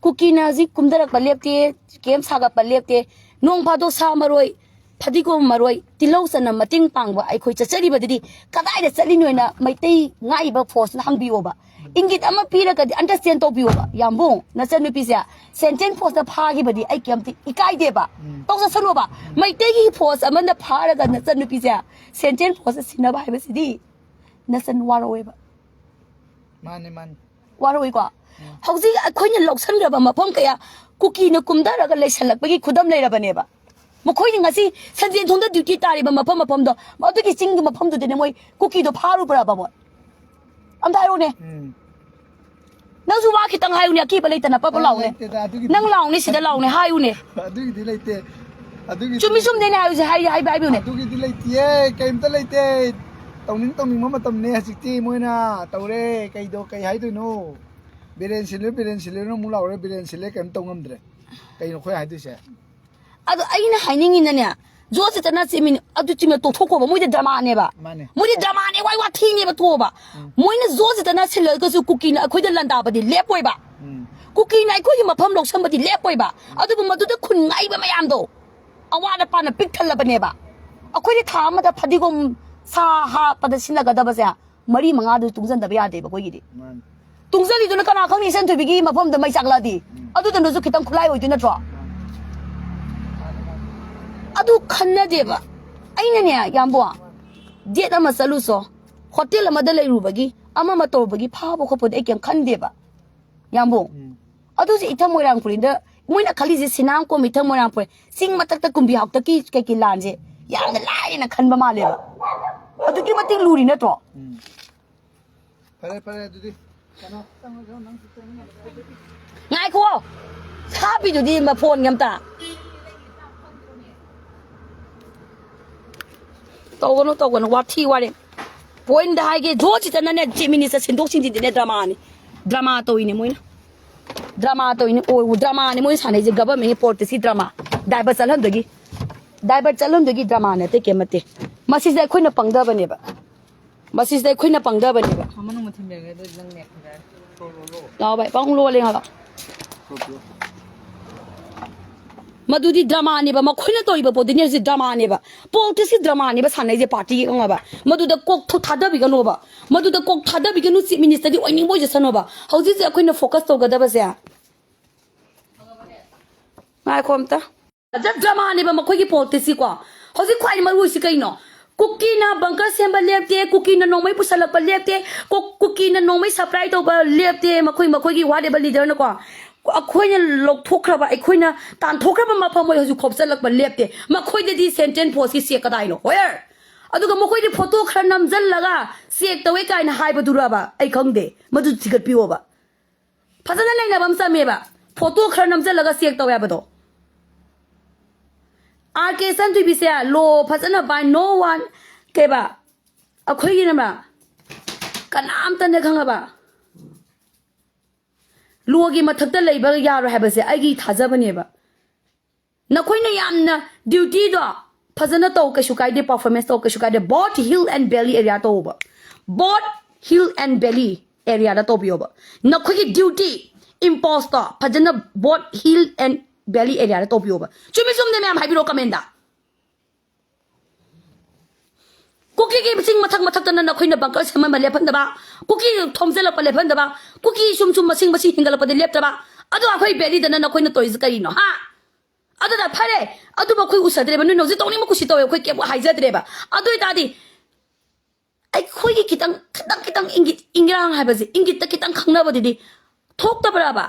ꯀꯨꯀꯤꯅ ꯍꯧꯖꯤꯛ ꯀꯨꯝꯊꯔꯛꯄ ꯂꯦꯞꯇꯦ, ꯀꯦꯝ ꯁꯥꯒꯠꯄ ꯂꯦꯞꯇꯦ꯫ ꯅꯣꯡ ꯐꯥꯗꯣꯛ ꯁꯥ ꯃꯔꯣꯏ, ꯐꯗꯤꯒꯣꯝ ꯃꯔꯣꯏ, ꯇꯤꯜꯍꯧ ꯆꯅꯝ ꯃꯇꯦꯡ ꯄꯥꯡꯕ ꯑꯩꯈꯣꯏ ꯆꯠꯆꯔꯤꯕꯗꯨꯗꯤ ꯀꯗꯥꯏꯗ ꯆꯠꯂꯤꯅꯣꯅ ꯃꯩꯇꯩ ꯉꯥꯛꯏꯕ ꯐꯣꯔꯁꯅ ꯍꯪꯕꯤꯌꯣꯕ꯫ ꯏꯪꯒꯤꯠ ꯑꯃ ꯄꯤꯔꯒꯗꯤ ꯑꯟꯗꯔꯁꯇꯦꯟ ꯇꯧꯕꯤꯌꯣꯕ꯫ ꯌꯥꯝꯕꯨꯡ, ꯅꯆꯟꯅꯨꯄꯤꯁꯦ ꯁꯦꯟꯇ꯭ꯔꯦꯜ ꯐꯣꯔꯁꯇ ꯐꯥꯈꯤꯕꯗꯤ ꯑꯩ ꯀꯩꯝꯇ ꯏꯀꯥꯏꯗꯦꯕ꯫ ꯇꯧꯖꯁꯅꯨꯕ꯫ ꯃꯩꯇꯩꯒꯤ ꯐꯣꯔꯁ ꯑꯃꯅ ꯐꯥꯔꯒ ꯅꯆꯟꯅꯨꯄꯤꯁꯦ ꯁꯦꯟꯇ꯭ꯔꯦꯜ ꯐꯣꯔꯁꯇ ꯁꯤꯟꯅꯕ ꯍꯥꯏꯕꯁꯤꯗꯤ ꯅꯆꯟ ꯋꯥꯔꯧꯋꯦꯕ꯫ ꯃꯥꯅꯦ, ꯃꯥꯅꯦ꯫ ꯋꯥꯔꯧꯏꯀꯣ? ꯍꯧꯖꯤꯛ ꯑꯩꯈꯣꯏꯅ ꯂꯧꯁꯟꯈ꯭ꯔꯕ ꯃꯐꯝ ꯀꯌꯥ ꯀꯨꯀꯤꯅ ꯀꯨꯝꯊꯔꯒ ꯂꯩꯁꯜꯂꯛꯄꯒꯤ ꯈꯨꯗꯝ ꯂꯩꯔꯕꯅꯦꯕ꯫ ꯃꯈꯣꯏꯅ ꯉꯁꯤ ꯁꯟꯖꯦꯟ ꯊꯣꯡꯗ ꯗ꯭ꯌꯨꯇꯤ ꯇꯥꯔꯤꯕ ꯃꯐꯝ ꯃꯐꯝꯗꯣ, ꯑꯗꯨꯒꯤ ꯆꯤꯡꯒꯤ ꯃꯐꯝꯗꯨꯗꯅꯦ ꯃꯣꯏ ꯀꯨꯀꯤꯗꯣ ꯐꯥꯔꯨꯕ꯭ꯔꯕ ꯃꯣꯏ? ꯑꯝꯇ ꯍꯥꯏꯔꯨꯅꯦ꯫ ꯎꯝ꯫ ꯅꯪꯁꯨ ꯋꯥ ꯈꯤꯇꯪ ꯍꯥꯏꯌꯨꯅꯦ, ꯑꯀꯤꯕ ꯂꯩꯇꯅ ꯄꯞ ꯄꯞ ꯂꯥꯎꯅꯦ꯫ ꯂꯩꯇꯦꯗ, ꯑꯗꯨꯒꯤꯗꯤ ꯅꯪ ꯂꯥꯎꯅꯦ, ꯁꯤꯗ ꯂꯥꯎꯅꯦ, ꯍꯥꯏꯌꯨꯅꯦ꯫ ꯑꯗꯨꯒꯤꯗꯤ ꯂꯩꯇꯦ꯫ ꯑꯗꯨꯒꯤꯗꯤ ꯆꯨꯝꯃꯤ ꯆꯨꯝꯗꯦꯅꯦ ꯍꯥꯏꯌꯨꯁꯦ, ꯍꯥꯏ ꯍꯥꯏꯕ ꯍꯥꯏꯕꯤꯌꯨꯅꯦ꯫ ꯑꯗꯨꯒꯤꯗꯤ ꯂꯩꯇꯤꯌꯦ, ꯀꯩꯝꯇ ꯂꯩꯇꯦ꯫ ꯇꯧꯅꯤꯡ ꯇꯧꯅꯤꯡꯕ ꯃꯇꯝꯅꯦ ꯍꯧꯖꯤꯛꯇꯤ, ꯃꯣꯏꯅ ꯇꯧꯔꯦ꯫ ꯀꯩꯗꯣ ꯀꯩ ꯍꯥꯏꯗꯣꯏꯅꯣ? ꯕꯤꯔꯦꯟ ꯁꯤꯜꯂꯨ, ꯕꯤꯔꯦꯟ ꯁꯤꯜꯂꯨꯅ ꯑꯃꯨꯛ ꯂꯥꯎꯔꯦ, ꯕꯤꯔꯦꯟ ꯁꯤꯜꯂꯦ, ꯀꯩꯝ ꯇꯧ ꯉꯝꯗ꯭ꯔꯦ꯫ ꯀꯩꯅꯣ ꯑꯩꯈꯣꯏ ꯍꯥꯏꯗꯣꯏꯁꯦ? ꯑꯗꯣ ꯑꯩꯅ ꯍꯥꯏꯅꯤꯡꯉꯤꯅꯅꯦ, ꯖꯣꯁꯤꯇꯅ ꯆꯤꯃꯤꯅꯤ ꯑꯗꯨ ꯆꯤꯃ ꯇꯣꯛꯊꯣꯛꯈꯣꯕ, ꯃꯣꯏꯗꯤ ꯗ꯭ꯔꯃꯥꯅꯦꯕ꯫ ꯃꯥꯅꯦ꯫ ꯃꯣꯏꯗꯤ ꯗ꯭ꯔꯃꯥꯅꯦ, ꯋꯥꯏ ꯋꯥꯊꯤꯅꯦꯕ ꯊꯣꯛꯑꯕ꯫ ꯃꯣꯏꯅ ꯖꯣꯁꯤꯇꯅ ꯁꯤꯜꯂꯒꯁꯨ ꯀꯨꯀꯤꯅ ꯑꯩꯈꯣꯏꯗ ꯂꯥꯟꯗꯥꯕꯗꯤ ꯂꯦꯞꯄꯣꯏꯕ꯫ ꯎꯝ꯫ ꯀꯨꯀꯤꯅ ꯑꯩꯈꯣꯏꯒꯤ ꯃꯐꯝ ꯂꯧꯁꯟꯕꯗꯤ ꯂꯦꯞꯄꯣꯏꯕ꯫ ꯑꯗꯨꯕꯨ ꯃꯗꯨꯗ ꯈꯨꯟ ꯉꯥꯏꯕ ꯃꯌꯥꯝꯗꯣ ꯑꯋꯥꯠ ꯑꯄꯥꯅ ꯄꯤꯛ ꯊꯜꯂꯕꯅꯦꯕ꯫ ꯑꯩꯈꯣꯏꯗꯤ ꯊꯥ ꯑꯃꯗ ꯐꯗꯤꯒꯣꯝ ꯁꯥ ꯍꯥꯞꯄꯗ ꯁꯤꯖꯤꯟꯅꯒꯗꯕꯁꯦ ꯃꯔꯤ ꯃꯉꯥꯗꯨ ꯇꯨꯡꯁꯤꯟꯗꯕ ꯌꯥꯗꯦꯕ ꯑꯩꯈꯣꯏꯒꯤꯗꯤ꯫ ꯃꯥꯅꯤ꯫ ꯇꯨꯡꯁꯤꯜꯂꯤꯗꯨꯅ ꯀꯅꯥ ꯈꯪꯅꯤ, ꯏꯆꯟ ꯊꯣꯏꯕꯤꯒꯤ ꯃꯐꯝꯗ ꯃꯩ ꯆꯥꯛꯂꯛꯑꯗꯤ? ꯑꯗꯨꯗꯨꯅꯁꯨ ꯈꯤꯇꯪ ꯈꯨꯠꯂꯥꯏ ꯑꯣꯏꯗꯣꯏ ꯅꯠꯇ꯭ꯔꯣ? ꯑꯗꯨ ꯈꯟꯅꯗꯦꯕ꯫ ꯑꯩꯅꯅꯦ, ꯌꯥꯝꯕꯣ, ꯗꯦꯠ ꯑꯃ ꯆꯠꯂꯨꯁꯣ, ꯍꯣꯇꯦꯜ ꯑꯃꯗ ꯂꯩꯔꯨꯕꯒꯤ, ꯑꯃ ꯑꯃ ꯇꯧꯔꯨꯕꯒꯤ ꯐꯥꯕ ꯈꯣꯠꯄꯗꯤ ꯑꯩ ꯀꯩꯝ ꯈꯟꯗꯦꯕ, ꯌꯥꯝꯕꯣ꯫ ꯎꯝ꯫ ꯑꯗꯨꯁꯨ ꯏꯊꯪ ꯃꯣꯏꯔꯥꯡ ꯄꯨꯔꯤꯡꯗ ꯃꯣꯏꯅ ꯈꯜꯂꯤꯁꯦ, ꯁꯤꯅꯥꯝ ꯀꯣꯝ ꯏꯊꯪ ꯃꯣꯏꯔꯥꯡ ꯄꯨꯔꯤꯡ ꯆꯤꯡ ꯃꯊꯛꯇ ꯀꯨꯝꯕꯤ ꯍꯥꯎꯇꯛꯀꯤ ꯀꯩꯀꯩ ꯂꯥꯟꯁꯦ ꯌꯥꯝꯅ ꯂꯥꯏꯅ ꯈꯟꯕ ꯃꯥꯜꯂꯦꯕ꯫ ꯑꯗꯨꯛꯀꯤ ꯃꯇꯤꯛ ꯂꯨꯔꯤ ꯅꯠꯇ꯭ꯔꯣ? ꯐꯔꯦ ꯐꯔꯦ ꯑꯗꯨꯗꯤ꯫ ꯉꯥꯏꯈꯣ꯫ ꯁꯥꯞꯄꯤꯗꯨꯗꯤ ꯃꯐꯣꯟꯒ ꯑꯝꯇ꯫ ꯇꯧꯒꯅꯨ ꯇꯧꯒꯅꯨ, ꯋꯥꯊꯤ ꯋꯥꯔꯦꯝ꯫ ꯄꯣꯏꯟꯗ ꯍꯥꯏꯒꯦ, ꯖꯣ ꯆꯤꯇꯟꯅꯅꯦ, ꯆꯤꯞ ꯃꯤꯅꯤꯁꯇꯔ ꯁꯤꯟꯗꯣꯛ ꯁꯤꯟꯖꯤꯟꯗꯤꯅꯦ ꯗ꯭ꯔꯃꯥꯅꯤ꯫ ꯗ꯭ꯔꯃꯥ ꯇꯧꯏꯅꯦ ꯃꯣꯏꯅ꯫ ꯗ꯭ꯔꯃꯥ ꯇꯧꯏꯅꯦ꯫ ꯑꯣ, ꯗ꯭ꯔꯃꯥꯅꯤ ꯃꯣꯏꯅ ꯁꯥꯟꯅꯩꯁꯦ, ꯒꯚꯔꯟꯃꯦꯟꯒꯤ ꯄꯣꯂꯤꯇꯤꯛꯁꯀꯤ ꯗ꯭ꯔꯃꯥ꯫ ꯗꯥꯏꯚꯔꯠ ꯆꯠꯍꯟꯕꯒꯤ꯫ ꯗꯥꯏꯚꯔꯠ ꯆꯠꯍꯟꯕꯒꯤ ꯗ꯭ꯔꯃꯥꯅꯦ, ꯑꯇꯩ ꯀꯩꯝ ꯅꯠꯇꯦ꯫ ꯃꯁꯤꯁꯦ ꯑꯩꯈꯣꯏꯅ ꯄꯪꯗꯕꯅꯦꯕ꯫ ꯃꯁꯤꯁꯤꯗ ꯑꯩꯈꯣꯏꯅ ꯄꯪꯗꯕꯅꯦꯕ꯫ ꯃꯅꯨꯡ ꯃꯊꯤꯟꯕꯤꯔꯒꯦ ꯑꯗꯨ ꯅꯪ ꯅꯦꯛ ꯈꯟꯖꯔꯦ꯫ ꯂꯥꯛꯑꯣ ꯚꯥꯏ, ꯄꯪꯂꯣꯜꯂꯦ ꯉꯥꯏꯍꯥꯛ꯫ ꯃꯗꯨꯗꯤ ꯗ꯭ꯔꯃꯥꯅꯦꯕ, ꯃꯈꯣꯏꯅ ꯇꯧꯔꯤꯕ ꯄꯣꯠꯇꯨꯅꯦ ꯍꯧꯖꯤꯛ ꯗ꯭ꯔꯃꯥꯅꯦꯕ꯫ ꯄꯣꯂꯤꯇꯤꯛꯁꯀꯤ ꯗ꯭ꯔꯃꯥꯅꯦꯕ ꯁꯥꯟꯅꯩꯁꯦ ꯄꯥꯔꯇꯤꯒꯤ, ꯈꯪꯉꯕ? ꯃꯗꯨꯗ ꯀꯣꯛ ꯊꯥꯗꯕꯤꯒꯅꯣꯕ꯫ ꯃꯗꯨꯗ ꯀꯣꯛ ꯊꯥꯗꯕꯤꯒꯅꯨ, ꯆꯤꯞ ꯃꯤꯅꯤꯁꯇꯔꯗꯤ ꯑꯣꯏꯅꯤꯡꯕ ꯑꯣꯏꯖꯁꯅꯣꯕ꯫ ꯍꯧꯖꯤꯛ ꯍꯧꯖꯤꯛ ꯑꯩꯈꯣꯏꯅ ꯐꯣꯀꯁ ꯇꯧꯒꯗꯕꯁꯦ, ꯉꯥꯏꯈꯣ ꯑꯝꯇ꯫ ꯗ꯭ꯔꯃꯥꯅꯦꯕ ꯃꯈꯣꯏꯒꯤ ꯄꯣꯂꯤꯇꯤꯛꯁꯁꯤꯀꯣ꯫ ꯍꯧꯖꯤꯛ ꯈ꯭ꯋꯥꯏ ꯃꯔꯨ ꯑꯣꯏꯁꯤ ꯀꯩꯅꯣ? ꯀꯨꯀꯤꯅ ꯕꯪꯀꯔ ꯁꯦꯝꯕ ꯂꯦꯞꯇꯦ, ꯀꯨꯀꯤꯅ ꯅꯣꯡꯃꯩ ꯄꯨꯁꯜꯂꯛꯄ ꯂꯦꯞꯇꯦ, ꯀꯨ-, ꯀꯨꯀꯤꯅ ꯅꯣꯡꯃꯩ ꯁꯄ꯭ꯂꯥꯏ ꯇꯧꯕ ꯂꯦꯞꯇꯦ, ꯃꯈꯣꯏ ꯃꯈꯣꯏꯒꯤ ꯋꯥꯠ ꯑꯦꯕꯔ ꯂꯤꯗꯔꯅꯀꯣ꯫ ꯑꯩꯈꯣꯏꯅ ꯂꯧꯊꯣꯛꯈ꯭ꯔꯕ, ꯑꯩꯈꯣꯏꯅ ꯇꯥꯟꯊꯣꯛꯈ꯭ꯔꯕ ꯃꯐꯝ ꯃꯣꯏ ꯍꯧꯖꯤꯛ ꯈꯣꯞꯆꯜꯂꯛꯄ ꯂꯦꯞꯇꯦ꯫ ꯃꯈꯣꯏꯗꯗꯤ ꯁꯦꯟꯇ꯭ꯔꯦꯜ ꯐꯣꯔꯁꯀꯤ ꯆꯦꯛ ꯀꯗꯥꯏꯅꯣ? ꯍꯣꯌꯔ! ꯑꯗꯨꯒ ꯃꯈꯣꯏꯗꯤ ꯐꯣꯇꯣ ꯈꯔ ꯅꯝꯖꯜꯂꯒ ꯆꯦꯛ ꯇꯧꯋꯦ ꯀꯥꯏꯅ ꯍꯥꯏꯕꯗꯨꯔꯕ? ꯑꯩ ꯈꯪꯗꯦ꯫ ꯃꯗꯨ ꯊꯤꯒꯠꯄꯤꯌꯣꯕ꯫ ꯐꯖꯅ ꯅꯩꯅꯕ ꯑꯃ ꯆꯪꯉꯦꯕ꯫ ꯐꯣꯇꯣ ꯈꯔ ꯅꯝꯖꯜꯂꯒ ꯆꯦꯛ ꯇꯧꯋꯦ ꯍꯥꯏꯕꯗꯣ꯫ ꯑꯥꯔ ꯀꯦ ꯁꯟꯊꯣꯏꯕꯤꯁꯦ ꯂꯣ ꯐꯖꯅ by no one, ꯀꯩꯕ, ꯑꯩꯈꯣꯏꯒꯤꯅꯦꯕ, ꯀꯅꯥꯝꯇꯅ, ꯈꯪꯉꯕ, ꯂꯣꯒꯤ ꯃꯊꯛꯇ ꯂꯩꯕ ꯌꯥꯔꯣꯏ ꯍꯥꯏꯕꯁꯦ ꯑꯩꯒꯤ ꯊꯥꯖꯕꯅꯦꯕ꯫ ꯅꯈꯣꯏꯅ ꯌꯥꯝꯅ ꯗ꯭ꯌꯨꯇꯤꯗꯣ ꯐꯖꯅ ꯇꯧ, ꯀꯩꯁꯨ ꯀꯥꯏꯗꯦ, ꯄꯔꯐꯣꯔꯃꯦꯟꯁ ꯇꯧ, ꯀꯩꯁꯨ ꯀꯥꯏꯗꯦ꯫ Both hill and valley area ꯇꯧꯕ, both hill and valley area ꯗ ꯇꯧꯕꯤꯌꯣꯕ꯫ ꯅꯈꯣꯏꯒꯤ ꯗ꯭ꯌꯨꯇꯤ ꯏꯝꯄꯣꯁꯇꯣ ꯐꯖꯅ both hill and valley area ꯗ ꯇꯧꯕꯤꯌꯣꯕ꯫ ꯆꯨꯝꯃꯤ ꯆꯨꯝꯗꯦ ꯃꯌꯥꯝ ꯍꯥꯏꯕꯤꯔꯛꯑꯣ ꯀꯃꯦꯟꯗ꯫ ꯀꯨꯀꯤꯒꯤ ꯆꯤꯡ ꯃꯊꯛ ꯃꯊꯛꯇꯅ ꯅꯈꯣꯏꯅ ꯕꯪꯀꯔ ꯁꯦꯝꯍꯟꯕ ꯂꯦꯞꯍꯟꯗꯕ, ꯀꯨꯀꯤ ꯊꯣꯝꯖꯤꯜꯂꯛꯄ ꯂꯦꯞꯍꯟꯗꯕ, ꯀꯨꯀꯤ ꯁꯨꯝ ꯁꯨꯝ ꯃꯁꯤꯡ ꯃꯁꯤꯡ ꯍꯦꯟꯒꯠꯂꯛꯄꯗꯤ ꯂꯦꯞꯇꯕ, ꯑꯗꯣ ꯑꯩꯈꯣꯏ ꯚꯦꯂꯤꯗꯅ ꯅꯈꯣꯏꯅ ꯇꯧꯔꯤꯁꯤ ꯀꯔꯤꯅꯣ? ꯍꯥ? ꯑꯗꯨꯅ ꯐꯔꯦ, ꯑꯗꯨꯕꯨ ꯑꯩꯈꯣꯏ ꯎꯁꯗ꯭ꯔꯦꯕ, ꯅꯣꯏꯅ ꯍꯧꯖꯤꯛ ꯇꯧꯅꯤꯡꯕ ꯀꯨꯁꯤ ꯇꯧꯋꯦ, ꯑꯩꯈꯣꯏ ꯀꯩꯝ ꯍꯥꯏꯖꯗ꯭ꯔꯦꯕ꯫ ꯑꯗꯨ ꯑꯣꯏꯇꯥꯔꯗꯤ ꯑꯩꯈꯣꯏꯒꯤ ꯈꯤꯇꯪ, ꯈꯤꯇꯪ, ꯈꯤꯇꯪ ꯏꯪꯒꯤꯠ, ꯏꯪꯒꯤꯔꯥꯡ ꯍꯥꯏꯕꯁꯦ, ꯏꯪꯒꯤꯠꯇ ꯈꯤꯇꯪ ꯈꯪꯅꯕꯗꯨꯗꯤ ꯊꯣꯛꯇꯕ꯭ꯔꯕ?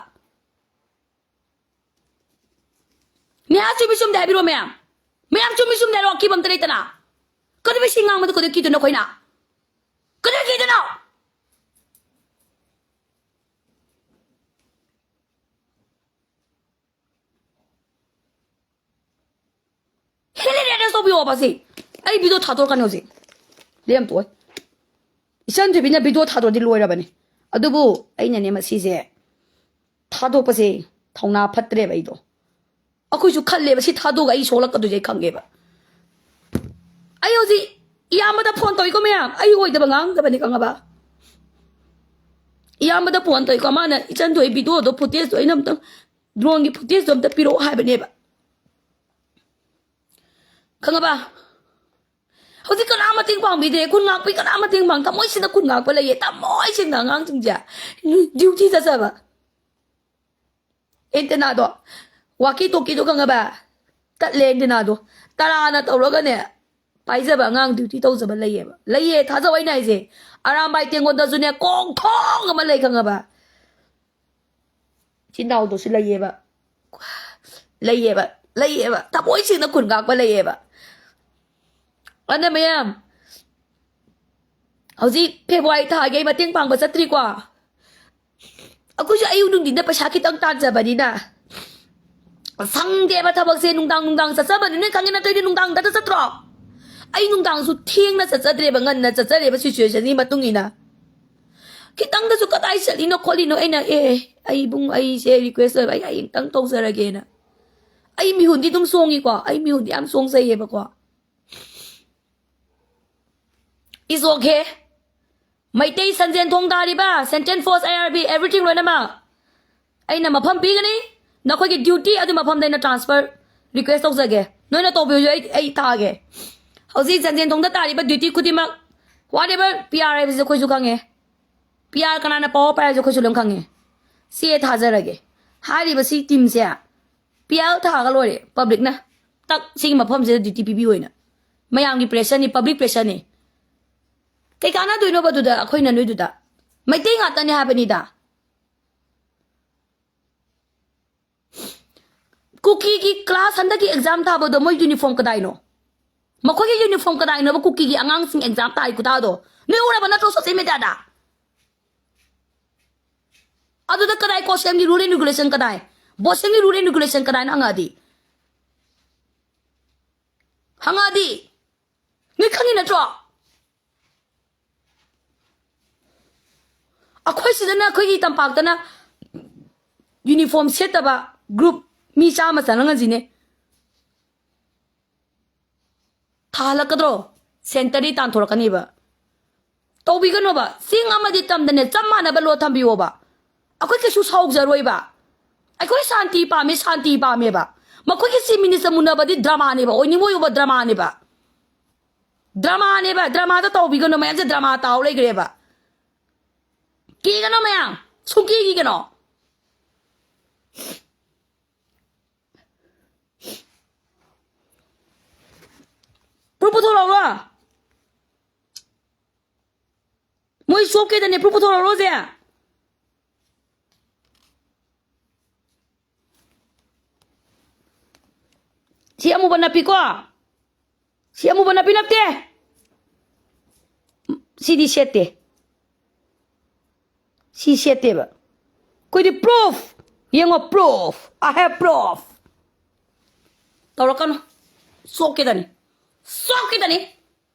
ꯃꯌꯥꯝ ꯆꯨꯝꯃꯤ ꯆꯨꯝꯗꯦ ꯍꯥꯏꯕꯤꯔꯣ ꯃꯌꯥꯝ꯫ ꯃꯌꯥꯝ ꯆꯨꯝꯃꯤ ꯆꯨꯝꯗꯦ ꯍꯥꯏꯔꯣ, ꯑꯀꯤꯕ ꯑꯝꯇ ꯂꯩꯇꯅ꯫ ꯀꯩꯗꯧꯕꯩ ꯁꯤ ꯉꯥꯡꯕꯗ ꯀꯩꯗꯧ ꯀꯤꯗꯣꯏꯅꯣ ꯑꯩꯈꯣꯏꯅ? ꯀꯩꯗꯧ ꯀꯤꯗꯣꯏꯅꯣ? ꯍꯦꯜꯂꯦ, ꯑꯦꯔꯦꯁ ꯇꯧꯕꯤꯌꯣꯕ ꯁꯤ꯫ ꯑꯩ ꯚꯤꯗꯤꯑꯣ ꯊꯥꯗꯣꯔꯛꯀꯅꯤ ꯍꯧꯖꯤꯛ꯫ ꯂꯦꯝ ꯇꯣꯛꯑꯣꯏ꯫ ꯏꯆꯟ ꯊꯣꯏꯕꯤꯅ ꯚꯤꯗꯤꯑꯣ ꯊꯥꯗꯣꯔꯗꯤ ꯂꯣꯏꯔꯕꯅꯤ꯫ ꯑꯗꯨꯕꯨ ꯑꯩꯅꯅꯦ ꯃꯁꯤꯁꯦ ꯊꯥꯗꯣꯛꯄꯁꯦ ꯊꯧꯅꯥ ꯐꯠꯇ꯭ꯔꯦꯕ ꯑꯩꯗꯣ꯫ ꯑꯩꯈꯣꯏꯁꯨ ꯈꯜꯂꯦꯕ ꯁꯤ ꯊꯥꯗꯣꯛꯑꯒ ꯑꯩ ꯁꯣꯛꯂꯛꯀꯗꯣꯏꯁꯦ ꯑꯩ ꯈꯪꯉꯦꯕ꯫ ꯑꯩ ꯍꯧꯖꯤꯛ ꯏꯌꯥꯝꯕꯗ ꯐꯣꯟ ꯇꯧꯏꯀꯣ ꯃꯌꯥꯝ, ꯑꯩ ꯑꯣꯏꯗꯕ ꯉꯥꯡꯗꯕꯅꯤ ꯈꯪꯉꯕ? ꯏꯌꯥꯝꯕꯗ ꯐꯣꯟ ꯇꯧꯏꯀꯣ, ꯃꯥꯅ ꯏꯆꯟ ꯊꯣꯏ ꯚꯤꯗꯤꯑꯣꯗꯣ ꯐꯨꯇꯦꯖꯇꯣ ꯑꯩꯅ ꯑꯝꯇꯪ ꯗ꯭ꯔꯣꯟꯒꯤ ꯐꯨꯇꯦꯖꯇꯣ ꯑꯝꯇ ꯄꯤꯔꯛꯑꯣ ꯍꯥꯏꯕꯅꯦꯕ꯫ ꯈꯪꯉꯕ? ꯍꯧꯖꯤꯛ ꯀꯅꯥ ꯃꯇꯦꯡ ꯄꯥꯡꯕꯤꯗꯦ, ꯈꯨꯟ ꯉꯥꯛꯄꯤ ꯀꯅꯥ ꯃꯇꯦꯡ ꯄꯥꯡ? ꯊꯃꯣꯏꯁꯤꯗ ꯈꯨꯟ ꯉꯥꯛꯄ ꯂꯩꯌꯦ, ꯊꯃꯣꯏꯁꯤꯡꯅ ꯑꯉꯥꯡꯁꯤꯡꯁꯦ ꯗ꯭ꯌꯨꯇꯤ ꯆꯠꯆꯕ꯫ ꯑꯦꯟꯇꯦꯅꯥꯗꯣ, ꯋꯥꯀꯤ ꯇꯣꯀꯤꯗꯣ ꯈꯪꯉꯕ? ꯇꯠꯂꯦ ꯑꯦꯟꯇꯦꯅꯥꯗꯣ꯫ ꯇꯔꯥꯅ ꯇꯧꯔꯒꯅꯦ, ꯄꯥꯏꯖꯕ ꯑꯉꯥꯡ ꯗ꯭ꯌꯨꯇꯤ ꯇꯧꯖꯕ ꯂꯩꯌꯦꯕ꯫ ꯂꯩꯌꯦ, ꯊꯥꯖꯧ ꯑꯩꯅ ꯍꯥꯏꯁꯦ꯫ ꯑꯔꯥꯝꯕꯥꯏ ꯇꯦꯡꯒꯣꯟꯗꯁꯨꯅꯦ, ꯀꯣꯡꯊꯣꯡ ꯑꯃ ꯂꯩ ꯈꯪꯉꯕ? ꯏꯆꯤꯟ ꯏꯅꯥꯎꯗꯨꯁꯨ ꯂꯩꯌꯦꯕ꯫ ꯂꯩꯌꯦꯕ, ꯂꯩꯌꯦꯕ꯫ ꯊꯃꯣꯏ ꯁꯦꯡꯅ ꯈꯨꯟ ꯉꯥꯛꯄ ꯂꯩꯌꯦꯕ꯫ ꯑꯗꯨꯅ ꯃꯌꯥꯝ, ꯍꯧꯖꯤꯛ ꯐꯦꯕ꯭ꯔꯨꯋꯥꯔꯤ ꯊꯥꯒꯤ ꯑꯩ ꯃꯇꯦꯡ ꯄꯥꯡꯕ ꯆꯠꯇ꯭ꯔꯤꯀꯣ? ꯑꯩꯈꯣꯏꯁꯨ ꯑꯌꯨꯛ ꯅꯨꯡꯊꯤꯟꯗ ꯄꯩꯁꯥ ꯈꯤꯇꯪ ꯇꯥꯟꯖꯕꯅꯤꯅ ꯁꯪꯗꯦꯕ ꯊꯕꯛꯁꯦ, ꯅꯨꯡꯗꯥꯡ ꯅꯨꯡꯗꯥꯡ ꯆꯠꯆꯕꯅꯤ꯫ ꯅꯣꯏ ꯈꯪꯉꯤ ꯅꯠꯇ꯭ꯔꯣ? ꯑꯩꯗꯤ ꯅꯨꯡꯗꯥꯡꯗ ꯆꯠꯇ꯭ꯔꯣ? ꯑꯩ ꯅꯨꯡꯗꯥꯡꯁꯨ ꯊꯦꯡꯅ ꯆꯠꯆꯗ꯭ꯔꯦꯕ, ꯉꯟꯅ ꯆꯠꯆꯔꯦꯕ ꯁꯤꯆꯨꯋꯦꯁꯟꯒꯤ ꯃꯇꯨꯡ ꯏꯟꯅ꯫ ꯈꯤꯇꯪꯗꯁꯨ ꯀꯗꯥꯏ ꯆꯠꯂꯤꯅꯣ ꯈꯣꯠꯂꯤꯅꯣ ꯑꯩꯅ, "ꯑꯦ, ꯑꯩ ꯏꯕꯨꯡ, ꯑꯩꯁꯦ ꯔꯤꯀ꯭ꯋꯦꯁ ꯇꯧꯋꯦꯕ, ꯑꯩ ꯍꯌꯦꯡꯇꯪ ꯇꯧꯖꯔꯒꯦꯅ"꯫ ꯑꯩ ꯃꯤꯍꯨꯟꯗꯤ ꯑꯗꯨꯝ ꯆꯣꯡꯉꯤꯀꯣ, ꯑꯩ ꯃꯤꯍꯨꯟꯗꯤ ꯌꯥꯝ ꯆꯣꯡꯖꯩꯌꯦꯕꯀꯣ꯫ It's okay. ꯃꯩꯇꯩ ꯁꯟꯖꯦꯟ ꯊꯣꯡ ꯇꯥꯔꯤꯕ, Central Force, I R B, everything ꯂꯣꯏꯅꯃꯛ ꯑꯩꯅ ꯃꯐꯝ ꯄꯤꯒꯅꯤ꯫ ꯅꯈꯣꯏꯒꯤ ꯗ꯭ꯌꯨꯇꯤ ꯑꯗꯨ ꯃꯐꯝꯗ ꯑꯩꯅ ꯇ꯭ꯔꯥꯟꯁꯐꯔ ꯔꯤꯀ꯭ꯋꯦꯁ ꯇꯧꯖꯒꯦ꯫ ꯅꯣꯏꯅ ꯇꯧꯕꯤꯔꯁꯨ ꯑꯩ, ꯑꯩ ꯇꯥꯒꯦ꯫ ꯍꯧꯖꯤꯛ ꯁꯟꯖꯦꯟ ꯊꯣꯡꯗ ꯇꯥꯔꯤꯕ ꯗ꯭ꯌꯨꯇꯤ ꯈꯨꯗꯤꯡꯃꯛ, whatever, ꯄꯤ ꯑꯥꯔ ꯍꯥꯏꯕꯁꯦ ꯑꯩꯈꯣꯏꯁꯨ ꯈꯪꯉꯦ꯫ ꯄꯤ ꯑꯥꯔ ꯀꯅꯥꯅ ꯄꯋꯥꯔ ꯄꯥꯏ ꯍꯥꯏꯕꯁꯦ ꯑꯩꯈꯣꯏꯁꯨ ꯂꯣꯏ ꯈꯪꯉꯦ꯫ ꯆꯦ ꯊꯥꯖꯔꯒꯦ꯫ ꯍꯥꯏꯔꯤꯕ ꯁꯤ ꯇꯤꯝꯁꯦ ꯄꯤ ꯑꯥꯔ ꯊꯥꯔꯒ ꯂꯣꯏꯔꯦ꯫ ꯄꯕ꯭ꯂꯤꯛꯅ ꯇꯛ ꯁꯤꯒꯤ ꯃꯐꯝꯁꯤꯗ ꯗ꯭ꯌꯨꯇꯤ ꯄꯤꯕꯤꯌꯣꯅ꯫ ꯃꯌꯥꯝꯒꯤ ꯄ꯭ꯔꯦꯁꯔꯅꯤ, ꯄꯕ꯭ꯂꯤꯛ ꯄ꯭ꯔꯦꯁꯔꯅꯤ꯫ ꯀꯩ ꯀꯥꯟꯅꯗꯣꯏꯅꯣꯕ ꯑꯗꯨꯗ ꯑꯩꯈꯣꯏꯅ ꯅꯣꯏꯗꯨꯗ? ꯃꯩꯇꯩ ꯉꯥꯛꯇꯅꯦ ꯍꯥꯏꯕꯅꯤꯗ꯫ ꯀꯨꯀꯤꯒꯤ ꯀ꯭ꯂꯥꯁ ꯍꯟꯗꯛꯀꯤ ꯑꯦꯛꯖꯥꯝ ꯊꯥꯕꯗꯣ ꯃꯣꯏ ꯌꯨꯅꯤꯐꯣꯔꯝ ꯀꯗꯥꯏꯅꯣ? ꯃꯈꯣꯏꯒꯤ ꯌꯨꯅꯤꯐꯣꯔꯝ ꯀꯗꯥꯏꯅꯣꯕ ꯀꯨꯀꯤꯒꯤ ꯑꯉꯥꯡꯁꯤꯡ ꯑꯦꯛꯖꯥꯝ ꯊꯥꯏ ꯈꯨꯊꯥꯗꯣ? ꯅꯣꯏ ꯎꯔꯕ ꯅꯠꯇ꯭ꯔꯣ ꯁꯣꯁꯤꯌꯦꯜ ꯃꯦꯗꯤꯌꯥꯗ? ꯑꯗꯨꯗ ꯀꯗꯥꯏ ꯀꯣꯁꯦꯝꯒꯤ ꯔꯨꯜ ꯑꯦꯟ ꯔꯤꯒꯨꯂꯦꯁꯟ ꯀꯗꯥꯏ? ꯕꯣꯁꯦꯝꯒꯤ ꯔꯨꯜ ꯑꯦꯟ ꯔꯤꯒꯨꯂꯦꯁꯟ ꯀꯗꯥꯏꯅ ꯍꯪꯉꯛꯑꯗꯤ? ꯍꯪꯉꯛꯑꯗꯤ? ꯅꯣꯏ ꯈꯪꯉꯤ ꯅꯠꯇ꯭ꯔꯣ? ꯑꯩꯈꯣꯏ ꯁꯤꯗꯅ, ꯑꯩꯈꯣꯏꯒꯤ ꯇꯝꯄꯥꯛꯇꯅ ꯌꯨꯅꯤꯐꯣꯔꯝ ꯁꯦꯠꯇꯕ ꯒ꯭ꯔꯨꯞ ꯃꯤ ꯆꯥꯝꯃ ꯆꯪꯉꯝꯃꯁꯤꯅꯦ꯫ ꯊꯥꯍꯜꯂꯛꯀꯗ꯭ꯔꯣ? ꯁꯦꯟꯇꯔꯗꯤ ꯇꯥꯟꯊꯣꯔꯛꯀꯅꯤꯕ꯫ ꯇꯧꯕꯤꯒꯅꯣꯕ꯫ ꯆꯤꯡ ꯑꯃꯗꯤ ꯇꯝꯗꯅꯦ ꯆꯞ ꯃꯥꯟꯅꯕ ꯂꯣ ꯊꯝꯕꯤꯌꯣꯕ꯫ ꯑꯩꯈꯣꯏ ꯀꯩꯁꯨ ꯁꯥꯎꯖꯔꯣꯏꯕ꯫ ꯑꯩꯈꯣꯏ ꯁꯥꯟꯇꯤ ꯄꯥꯝꯃꯦ, ꯁꯥꯟꯇꯤ ꯄꯥꯝꯃꯦꯕ꯫ ꯃꯈꯣꯏꯒꯤ ꯆꯤꯐ ꯃꯤꯅꯤꯁꯇꯔ ꯃꯨꯟꯅꯕꯗꯤ ꯗ꯭ꯔꯃꯥꯅꯦꯕ, ꯑꯣꯏꯅꯤꯡꯕ ꯑꯣꯏꯌꯣꯕ, ꯗ꯭ꯔꯃꯥꯅꯦꯕ꯫ ꯗ꯭ꯔꯃꯥꯅꯦꯕ, ꯗ꯭ꯔꯃꯥꯗ ꯇꯧꯕꯤꯒꯅꯣ, ꯃꯌꯥꯝꯁꯦ ꯗ꯭ꯔꯃꯥ ꯇꯥꯎ ꯂꯩꯈ꯭ꯔꯦꯕ꯫ ꯀꯤꯒꯅꯣ ꯃꯌꯥꯝ, ꯁꯨꯡꯀꯤ ꯀꯤꯒꯅꯣ꯫ ꯄ꯭ꯔꯨꯐ ꯄꯨꯊꯣꯔꯛꯎꯔꯣ? ꯃꯣꯏ ꯆꯣꯞꯀꯦꯗꯅꯦ, ꯄ꯭ꯔꯨꯐ ꯄꯨꯊꯣꯔꯛꯎꯔꯣꯁꯦ? ꯁꯤ ꯑꯃꯨꯕ ꯅꯞꯄꯤꯀꯣ? ꯁꯤ ꯑꯃꯨꯕ ꯅꯞꯄꯤ ꯅꯠꯇꯦ? ꯁꯤꯗꯤ ꯁꯦꯠꯇꯦ꯫ ꯁꯤ ꯁꯦꯠꯇꯦꯕ꯫ ꯑꯩꯈꯣꯏꯗꯤ ꯄ꯭ꯔꯨꯐ꯫ ꯌꯦꯡꯉꯣ, ꯄ꯭ꯔꯨꯐ꯫ I have proof꯫ ꯇꯧꯔꯛꯀꯅꯨ꯫ ꯆꯣꯞꯀꯦꯗꯅꯤ꯫ ꯆꯣꯞꯀꯦꯗꯅꯤ꯫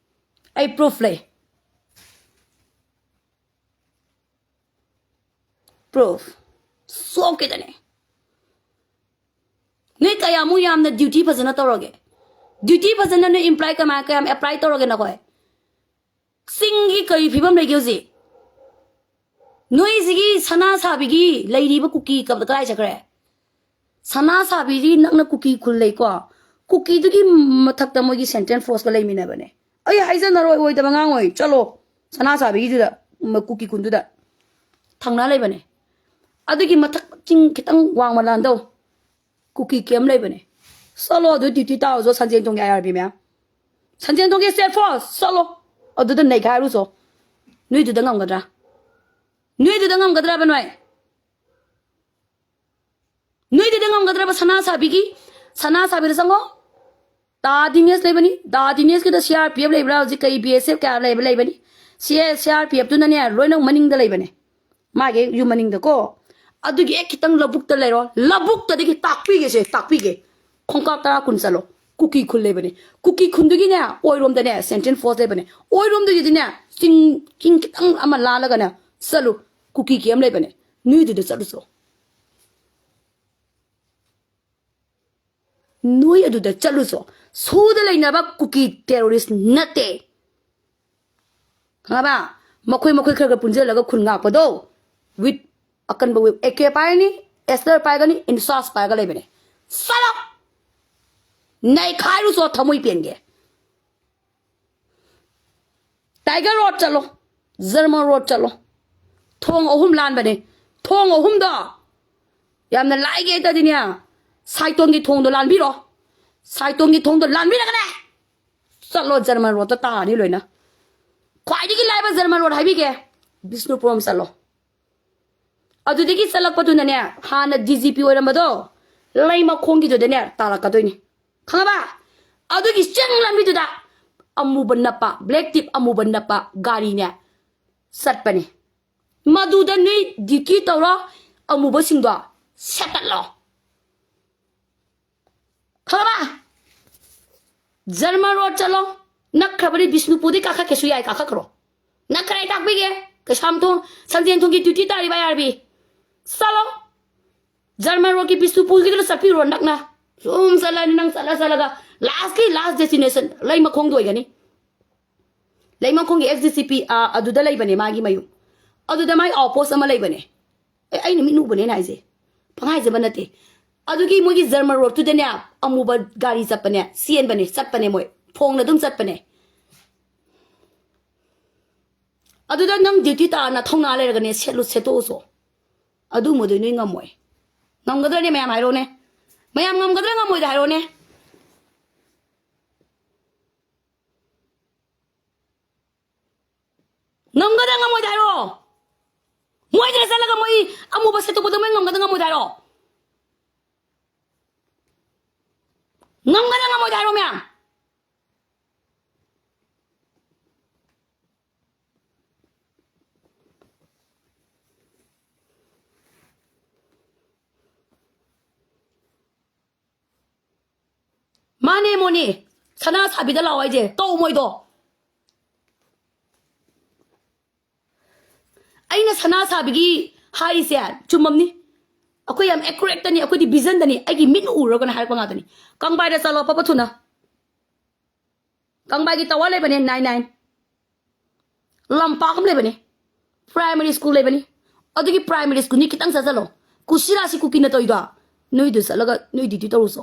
ꯑꯩ ꯄ꯭ꯔꯨꯐ ꯂꯩ꯫ ꯄ꯭ꯔꯨꯐ꯫ ꯆꯣꯞꯀꯦꯗꯅꯤ꯫ ꯅꯣꯏ ꯀꯌꯥꯃꯨꯛ ꯌꯥꯝꯅ ꯗ꯭ꯌꯨꯇꯤ ꯐꯖꯅ ꯇꯧꯔꯒꯦ? ꯗ꯭ꯌꯨꯇꯤ ꯐꯖꯅ ꯅꯣꯏ ꯏꯝꯄ꯭ꯂꯥꯏ ꯀꯃꯥꯏ, ꯀꯌꯥꯝ ꯑꯦꯄ꯭ꯂꯥꯏ ꯇꯧꯔꯒꯦ ꯅꯈꯣꯏ? ꯆꯤꯡꯒꯤ ꯀꯔꯤ ꯐꯤꯕꯝ ꯂꯩꯒꯦ ꯍꯧꯖꯤꯛ? ꯅꯣꯏꯁꯤꯒꯤ ꯁꯅꯥ ꯁꯥꯕꯤꯒꯤ ꯂꯩꯔꯤꯕ ꯀꯨꯀꯤ ꯀꯞ-, ꯀꯗꯥꯏ ꯆꯠꯈ꯭ꯔꯦ? ꯁꯅꯥ ꯁꯥꯕꯤꯗꯤ ꯅꯛꯅ ꯀꯨꯀꯤ ꯈꯨꯜ ꯂꯩꯀꯣ꯫ ꯀꯨꯀꯤꯗꯨꯒꯤ ꯃꯊꯛꯇ ꯃꯣꯏꯒꯤ ꯁꯦꯟꯇ꯭ꯔꯦꯜ ꯐꯣꯔꯁꯀ ꯂꯩꯃꯤꯟꯅꯕꯅꯦ꯫ ꯑꯩ ꯍꯥꯏꯖꯅꯔꯣꯏ, ꯑꯣꯏꯗꯕ ꯉꯥꯡ ꯑꯣꯏ꯫ ꯆꯠꯂꯣ ꯁꯅꯥ ꯁꯥꯕꯤꯒꯤꯗꯨꯗ, ꯃ-, ꯀꯨꯀꯤ ꯈꯨꯟꯗꯨꯗ꯫ ꯊꯪꯅ ꯂꯩꯕꯅꯦ꯫ ꯑꯗꯨꯒꯤ ꯃꯊꯛ ꯆꯤꯡ ꯈꯤꯇꯪ ꯋꯥꯡꯃ ꯂꯥꯟꯗꯧ ꯀꯨꯀꯤ ꯀꯦꯝ ꯂꯩꯕꯅꯦ꯫ ꯆꯠꯂꯣ ꯑꯗꯨ ꯗ꯭ꯌꯨꯇꯤ ꯇꯥꯔꯨꯆꯣ, ꯁꯟꯖꯦꯟ ꯊꯣꯡꯒꯤ ꯑꯥꯏ ꯑꯥꯔ ꯕꯤ ꯃꯌꯥꯝ꯫ ꯁꯟꯖꯦꯟ ꯊꯣꯡꯒꯤ ꯁ꯭ꯇꯦꯠ ꯐꯣꯔꯁ ꯆꯠꯂꯣ꯫ ꯑꯗꯨꯗ ꯅꯩꯈꯥꯏꯔꯨꯆꯣ꯫ ꯅꯣꯏꯗꯨꯗ ꯉꯝꯒꯗ꯭ꯔꯥ? ꯅꯣꯏꯗꯨꯗ ꯉꯝꯒꯗ꯭ꯔꯕ ꯅꯣꯏ? ꯅꯣꯏꯗꯨꯗ ꯉꯝꯒꯗ꯭ꯔꯕ ꯁꯅꯥ ꯁꯥꯕꯤꯒꯤ? ꯁꯅꯥ ꯁꯥꯕꯤꯗ ꯆꯪꯉꯣ꯫ ꯗꯥ ꯗꯤꯅꯦꯁ ꯂꯩꯕꯅꯤ꯫ ꯗꯥ ꯗꯤꯅꯦꯁꯀꯤꯗ ꯁꯤ ꯑꯥꯔ ꯄꯤ ꯑꯦꯐ ꯂꯩꯕ꯭ꯔꯥ? ꯍꯧꯖꯤꯛ ꯀꯩ ꯕꯤ ꯑꯦꯁ ꯑꯦꯐ ꯀꯌꯥ ꯂꯩꯕ ꯂꯩꯕꯅꯤ꯫ ꯁꯤ ꯁꯤ ꯑꯥꯔ ꯄꯤ ꯑꯦꯐꯇꯨꯅꯅꯦ, ꯂꯣꯏꯅꯃꯛ ꯃꯅꯤꯡꯗ ꯂꯩꯕꯅꯦ, ꯃꯥꯒꯤ ꯌꯨꯝ ꯃꯅꯤꯡꯗꯀꯣ꯫ ꯑꯗꯨꯒꯤ ꯍꯦꯛ ꯈꯤꯇꯪ ꯂꯧꯕꯨꯛꯇ ꯂꯩꯔꯣ, ꯂꯧꯕꯨꯛꯇꯗꯒꯤ ꯇꯥꯛꯄꯤꯒꯦꯁꯦ, ꯇꯥꯛꯄꯤꯒꯦ꯫ ꯈꯣꯡꯀꯥꯞ ꯇꯔꯥ ꯀꯨꯟ ꯆꯠꯂꯣ, ꯀꯨꯀꯤ ꯈꯨꯜ ꯂꯩꯕꯅꯦ꯫ ꯀꯨꯀꯤ ꯈꯨꯟꯗꯨꯒꯤꯅꯦ, ꯑꯣꯏꯔꯣꯝꯗꯅꯦ ꯁꯦꯟꯇ꯭ꯔꯦꯜ ꯐꯣꯔꯁ ꯂꯩꯕꯅꯦ꯫ ꯑꯣꯏꯔꯣꯝꯗꯒꯤꯗꯤꯅꯦ, ꯆꯤꯡ, ꯆꯤꯡ ꯈꯤꯇꯪ ꯑꯃ ꯂꯥꯜꯂꯒꯅꯦ ꯆꯠꯂꯨ, ꯀꯨꯀꯤ ꯀꯦꯝ ꯂꯩꯕꯅꯦ꯫ ꯅꯣꯏꯗꯨꯗ ꯆꯠꯂꯨꯁꯣ꯫ ꯅꯣꯏ ꯑꯗꯨꯗ ꯆꯠꯂꯨꯁꯣ꯫ ꯁꯨꯗ ꯂꯩꯅꯕ ꯀꯨꯀꯤ ꯇꯦꯔꯣꯔꯤꯁ ꯅꯠꯇꯦ꯫ ꯈꯪꯉꯕ? ꯃꯈꯣꯏ, ꯃꯈꯣꯏ ꯈꯔ ꯈꯔ ꯄꯨꯟꯁꯤꯜꯂꯒ ꯈꯨꯟ ꯉꯥꯛꯄꯗꯣ, ꯋꯤꯠ ꯑꯀꯟꯕ ꯋꯤꯠ ꯑꯦ ꯀꯦ ꯄꯥꯏꯔꯅꯤ, ꯑꯦꯁꯇꯔ ꯄꯥꯏꯒꯅꯤ, ꯏꯟꯁꯥꯁ ꯄꯥꯏꯔꯒ ꯂꯩꯕꯅꯦ꯫ ꯆꯠꯂꯣ! ꯅꯩꯈꯥꯏꯔꯨꯁꯣ, ꯊꯃꯣꯏ ꯄꯦꯟꯒꯦ꯫ ꯇꯥꯏꯒꯔ ꯔꯣꯗ ꯆꯠꯂꯣ, ꯖꯔꯃꯟ ꯔꯣꯗ ꯆꯠꯂꯣ꯫ ꯊꯣꯡ ꯑꯍꯨꯝ ꯂꯥꯟꯕꯅꯦ꯫ ꯊꯣꯡ ꯑꯍꯨꯝꯗꯣ ꯌꯥꯝꯅ ꯂꯥꯏꯒꯦ ꯍꯥꯏꯇꯥꯗꯤꯅꯦ, ꯁꯥꯏꯇꯣꯟꯒꯤ ꯊꯣꯡꯗꯣ ꯂꯥꯟꯕꯤꯔꯣ꯫ ꯁꯥꯏꯇꯣꯟꯒꯤ ꯊꯣꯡꯗꯣ ꯂꯥꯟꯕꯤꯔꯒꯅꯦ, ꯆꯠꯂꯣ, ꯖꯔꯃꯟ ꯔꯣꯗꯇ ꯇꯥꯔꯅꯤ ꯂꯣꯏꯅ꯫ ꯈ꯭ꯋꯥꯏꯗꯒꯤ ꯂꯥꯏꯕ ꯖꯔꯃꯟ ꯔꯣꯗ ꯍꯥꯏꯕꯤꯒꯦ, ꯕꯤꯁꯅꯨꯄꯨꯔꯝ ꯆꯠꯂꯣ꯫ ꯑꯗꯨꯗꯒꯤ ꯆꯠꯂꯛꯄꯗꯨꯅꯅꯦ, ꯍꯥꯟꯅ ꯗꯤ ꯖꯤ ꯄꯤ ꯑꯣꯏꯔꯝꯕꯗꯣ, ꯂꯩꯃꯈꯣꯡꯒꯤꯗꯨꯗꯅꯦ ꯇꯥꯔꯛꯀꯗꯣꯏꯅꯤ꯫ ꯈꯪꯉꯕ? ꯑꯗꯨꯒꯤ ꯆꯤꯡ ꯂꯝꯕꯤꯗꯨꯗ ꯑꯃꯨꯕ ꯅꯞꯄ, ꯕ꯭ꯂꯦꯛ ꯇꯤꯞ ꯑꯃꯨꯕ ꯅꯞꯄ ꯒꯥꯔꯤꯅꯦ ꯆꯠꯄꯅꯦ꯫ ꯃꯗꯨꯗ ꯅꯣꯏ ꯗ꯭ꯌꯨꯇꯤ ꯇꯧꯔꯣ, ꯑꯃꯨꯕꯁꯤꯡꯗꯣ ꯁꯦꯠꯇꯠꯂꯣ꯫ ꯈꯪꯉꯕ? ꯖꯔꯃꯟ ꯔꯣꯗ ꯆꯠꯂꯣ꯫ ꯅꯛꯈ꯭ꯔꯕꯅꯤ, ꯕꯤꯁꯅꯨꯄꯨꯔꯗꯤ ꯀꯥꯈꯠꯀꯦꯁꯨ ꯌꯥꯏ, ꯀꯥꯈꯠꯈ꯭ꯔꯣ꯫ ꯅꯛꯈ꯭ꯔꯦ, ꯑꯩ ꯇꯥꯛꯄꯤꯒꯦ꯫ ꯀꯩꯁꯥꯝꯊꯣꯡ, ꯁꯟꯖꯦꯟꯊꯣꯡꯒꯤ ꯗ꯭ꯌꯨꯇꯤ ꯇꯥꯔꯤꯕ ꯑꯥꯏ ꯑꯥꯔ ꯕꯤ꯫ ꯆꯠꯂꯣ꯫ ꯖꯔꯃꯟ ꯔꯣꯗꯀꯤ ꯕꯤꯁꯅꯨꯄꯨꯔꯒꯤꯗꯨꯗ ꯆꯠꯄꯤꯔꯨꯔꯣ ꯅꯛꯅ꯫ ꯁꯨꯝ ꯆꯠꯂꯅꯤ, ꯅꯪ ꯆꯠꯂ ꯆꯠꯂꯒ ꯂꯥꯁꯀꯤ ꯂꯥꯁ ꯗꯦꯁꯇꯤꯅꯦꯁꯟ ꯂꯩꯃꯈꯣꯡꯗ ꯑꯣꯏꯒꯅꯤ꯫ ꯂꯩꯃꯈꯣꯡꯒꯤ ꯑꯦꯛꯁ ꯗꯤ ꯁꯤ ꯄꯤ, ꯑꯥ, ꯑꯗꯨꯗ ꯂꯩꯕꯅꯦ ꯃꯥꯒꯤ ꯃꯌꯨꯝ꯫ ꯑꯗꯨꯗ ꯃꯥꯒꯤ ꯑꯥꯎꯠ ꯄꯣꯁ ꯑꯃ ꯂꯩꯕꯅꯦ꯫ ꯑꯦ, ꯑꯩꯅ ꯃꯤꯠ ꯎꯕꯅꯦ ꯑꯩꯅ ꯍꯥꯏꯁꯦ꯫ ꯄꯪꯍꯥꯏ ꯍꯥꯏꯖꯕ ꯅꯠꯇꯦ꯫ ꯑꯗꯨꯒꯤ ꯃꯣꯏꯒꯤ ꯖꯔꯃꯟ ꯔꯣꯗꯇꯨꯗꯅꯦ ꯑꯃꯨꯕ ꯒꯥꯔꯤ ꯆꯠꯄꯅꯦ, ꯆꯦꯟꯕꯅꯦ, ꯆꯠꯄꯅꯦ ꯃꯣꯏ꯫ ꯐꯣꯡꯅ ꯑꯗꯨꯝ ꯆꯠꯄꯅꯦ꯫ ꯑꯗꯨꯗ ꯅꯪ ꯗ꯭ꯌꯨꯇꯤ ꯇꯥꯅ ꯊꯧꯅꯥ ꯂꯩꯔꯒꯅꯦ ꯁꯦꯠꯂꯨ, ꯁꯦꯠꯇꯣꯛꯎꯁꯣ꯫ ꯑꯗꯨꯒꯨꯝꯕꯗꯨ ꯅꯣꯏ ꯉꯝꯃꯣꯏ꯫ ꯉꯝꯒꯗ꯭ꯔꯅꯦ ꯃꯌꯥꯝ ꯍꯥꯏꯔꯣꯅꯦ? ꯃꯌꯥꯝ ꯉꯝꯒꯗ꯭ꯔꯥ ꯉꯝꯃꯣꯏꯗ꯭ꯔꯥ ꯍꯥꯏꯔꯣꯅꯦ? ꯉꯝꯒꯗ꯭ꯔꯥ ꯉꯝꯃꯣꯏꯗ꯭ꯔꯥ ꯍꯥꯏꯔꯣ? ꯃꯣꯏꯗ ꯆꯠꯂꯒ ꯃꯣꯏ ꯑꯃꯨꯕ ꯁꯦꯠꯇꯣꯛꯄꯗꯣ ꯃꯣꯏ ꯉꯝꯒꯗ꯭ꯔꯥ ꯉꯝꯃꯣꯏꯗ꯭ꯔꯥ ꯍꯥꯏꯔꯣ? ꯉꯝꯒꯗ꯭ꯔꯥ ꯉꯝꯃꯣꯏꯗ꯭ꯔꯥ ꯍꯥꯏꯔꯣ ꯃꯌꯥꯝ? ꯃꯥꯅꯦ ꯃꯣꯅꯤ, ꯁꯅꯥ ꯁꯥꯕꯤꯗ ꯂꯥꯛꯑꯣ ꯍꯥꯏꯁꯦ ꯇꯧ ꯃꯣꯏꯗꯣ꯫ ꯑꯩꯅ ꯁꯅꯥ ꯁꯥꯕꯤꯒꯤ ꯍꯥꯏꯔꯤꯁꯦ ꯆꯨꯝꯃꯝꯅꯤ꯫ ꯑꯩꯈꯣꯏ ꯌꯥꯝ ꯑꯦꯀꯨꯔꯦꯠꯇꯅꯤ, ꯑꯩꯈꯣꯏꯗꯤ ꯚꯤꯖꯟꯗꯅꯤ, ꯑꯩꯒꯤ ꯃꯤꯠꯅ ꯎꯔꯒꯅ ꯍꯥꯏꯔꯛꯄ ꯉꯥꯛꯇꯅꯤ꯫ ꯀꯪꯕꯥꯏꯗ ꯆꯠꯂꯣ ꯐꯕ ꯊꯨꯅ꯫ ꯀꯪꯕꯥꯏꯒꯤ ꯇꯋꯥꯔ ꯂꯩꯕꯅꯦ, ꯅꯥꯏꯟ ꯅꯥꯏꯟ꯫ ꯂꯝꯄꯥꯛ ꯑꯃ ꯂꯩꯕꯅꯦ, ꯄ꯭ꯔꯥꯏꯃꯔꯤ ꯁ꯭ꯀꯨꯜ ꯂꯩꯕꯅꯤ꯫ ꯑꯗꯨꯒꯤ ꯄ꯭ꯔꯥꯏꯃꯔꯤ ꯁ꯭ꯀꯨꯜꯅꯤ ꯈꯤꯇꯪ ꯆꯠꯆꯜꯂꯣ꯫ ꯀꯨꯁꯤꯔꯥꯁꯤ ꯀꯨꯀꯤꯅ ꯇꯧꯔꯤꯗꯣ, ꯅꯣꯏꯗꯨ ꯆꯠꯂꯒ ꯅꯣꯏ ꯗ꯭ꯌꯨꯇꯤ ꯇꯧꯔꯨꯆꯣ꯫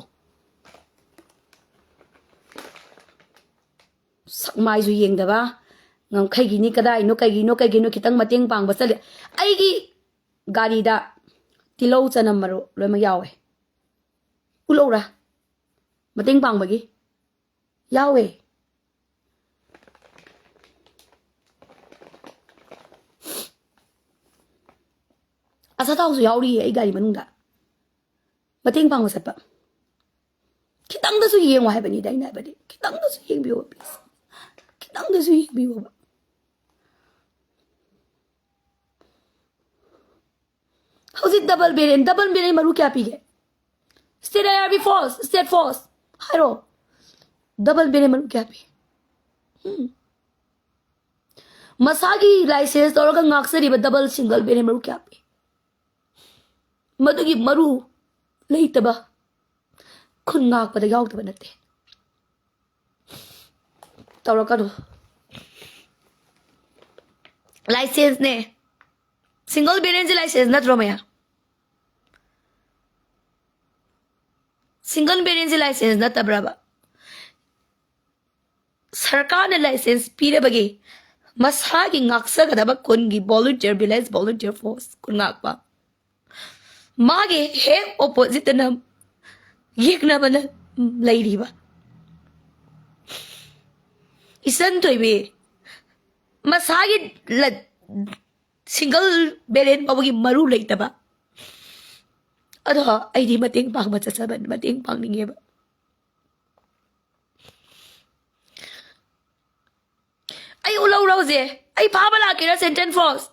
ꯁꯛ ꯃꯥꯏꯁꯨ ꯌꯦꯡꯗꯕ, ꯉꯝꯈꯩꯒꯤꯅꯤ ꯀꯗꯥꯏꯅꯣ, ꯀꯩꯒꯤꯅꯣ, ꯀꯩꯒꯤꯅꯣ ꯈꯤꯇꯪ ꯃꯇꯦꯡ ꯄꯥꯡꯕ ꯆꯠꯂꯦ꯫ ꯑꯩꯒꯤ ꯒꯥꯔꯤꯗ ꯇꯤꯜꯍꯧ ꯆꯅꯝ ꯃꯔꯨ ꯂꯣꯏꯅꯃꯛ ꯌꯥꯎꯋꯦ꯫ ꯎꯠꯂꯧꯔꯥ? ꯃꯇꯦꯡ ꯄꯥꯡꯕꯒꯤ ꯌꯥꯎꯋꯦ꯫ ꯑꯆꯥꯊꯥꯎꯁꯨ ꯌꯥꯎꯔꯤꯌꯦ ꯑꯩ ꯒꯥꯔꯤ ꯃꯅꯨꯡꯗ꯫ ꯃꯇꯦꯡ ꯄꯥꯡꯕ ꯆꯠꯄ꯫ ꯈꯤꯇꯪꯗꯁꯨ ꯌꯦꯡꯉꯣ ꯍꯥꯏꯕꯅꯤꯗ ꯑꯩꯅ ꯍꯥꯏꯕꯗꯤ꯫ ꯈꯤꯇꯪꯗꯁꯨ ꯌꯦꯡꯕꯤꯌꯣꯕ, please꯫ ꯈꯤꯇꯪꯗꯁꯨ ꯌꯦꯡꯕꯤꯌꯣꯕ꯫ ꯍꯧꯖꯤꯛ ꯗꯕꯜ ꯕꯦꯔꯦꯟ, ꯗꯕꯜ ꯕꯦꯔꯦꯟ ꯃꯔꯨ ꯀꯌꯥ ꯄꯤꯒꯦ? State I R B force, state force ꯍꯥꯏꯔꯣ꯫ ꯗꯕꯜ ꯕꯦꯔꯦꯟ ꯃꯔꯨ ꯀꯌꯥ ꯄꯤ? ꯎꯝ꯫ ꯃꯁꯥꯒꯤ ꯂꯥꯏꯁꯦꯟꯁ ꯇꯧꯔꯒ ꯉꯥꯛꯆꯔꯤꯕ ꯗꯕꯜ ꯁꯤꯡꯒꯜ ꯕꯦꯔꯦꯟ ꯃꯔꯨ ꯀꯌꯥ ꯄꯤ? ꯃꯗꯨꯒꯤ ꯃꯔꯨ ꯂꯩꯇꯕ ꯈꯨꯟ ꯉꯥꯛꯄꯗ ꯌꯥꯎꯗꯕ ꯅꯠꯇꯦ꯫ ꯇꯧꯔꯛꯀꯅꯨ꯫ ꯂꯥꯏꯁꯦꯟꯁꯅꯦ꯫ ꯁꯤꯡꯒꯜ ꯕꯦꯔꯦꯟꯁꯦ ꯂꯥꯏꯁꯦꯟꯁ ꯅꯠꯇ꯭ꯔꯣ ꯃꯌꯥꯝ? ꯁꯤꯡꯒꯜ ꯕꯦꯔꯦꯟꯁꯦ ꯂꯥꯏꯁꯦꯟꯁ ꯅꯠꯇꯕ꯭ꯔꯕ? ꯁꯔꯀꯥꯔꯅ ꯂꯥꯏꯁꯦꯟꯁ ꯄꯤꯔꯕꯒꯤ ꯃꯁꯥꯒꯤ ꯉꯥꯛꯆꯒꯗꯕ ꯈꯨꯟꯒꯤ volunteer, village volunteer force, ꯈꯨꯟ ꯉꯥꯛꯄ, ꯃꯥꯒꯤ ꯍꯦꯛ ꯑꯣꯄꯣꯖꯤꯠꯇꯅ ꯌꯦꯛꯅꯕꯅ ꯂꯩꯔꯤꯕ ꯏꯆꯟ ꯊꯣꯏꯕꯤ, ꯃꯁꯥꯒꯤ ꯁꯤꯡꯒꯜ ꯕꯦꯔꯦꯟ ꯐꯥꯎꯕꯒꯤ ꯃꯔꯨ ꯂꯩꯇꯕ꯫ ꯑꯗꯣ ꯑꯩꯗꯤ ꯃꯇꯦꯡ ꯄꯥꯡꯕ ꯆꯠꯆꯕ, ꯃꯇꯦꯡ ꯄꯥꯡꯅꯤꯡꯉꯦꯕ꯫ ꯍꯧꯖꯤꯛ ꯑꯩ ꯐꯥꯕ ꯂꯥꯛꯀꯦꯔꯥ, ꯁꯦꯟꯇ꯭ꯔꯦꯜ ꯐꯣꯔꯁ?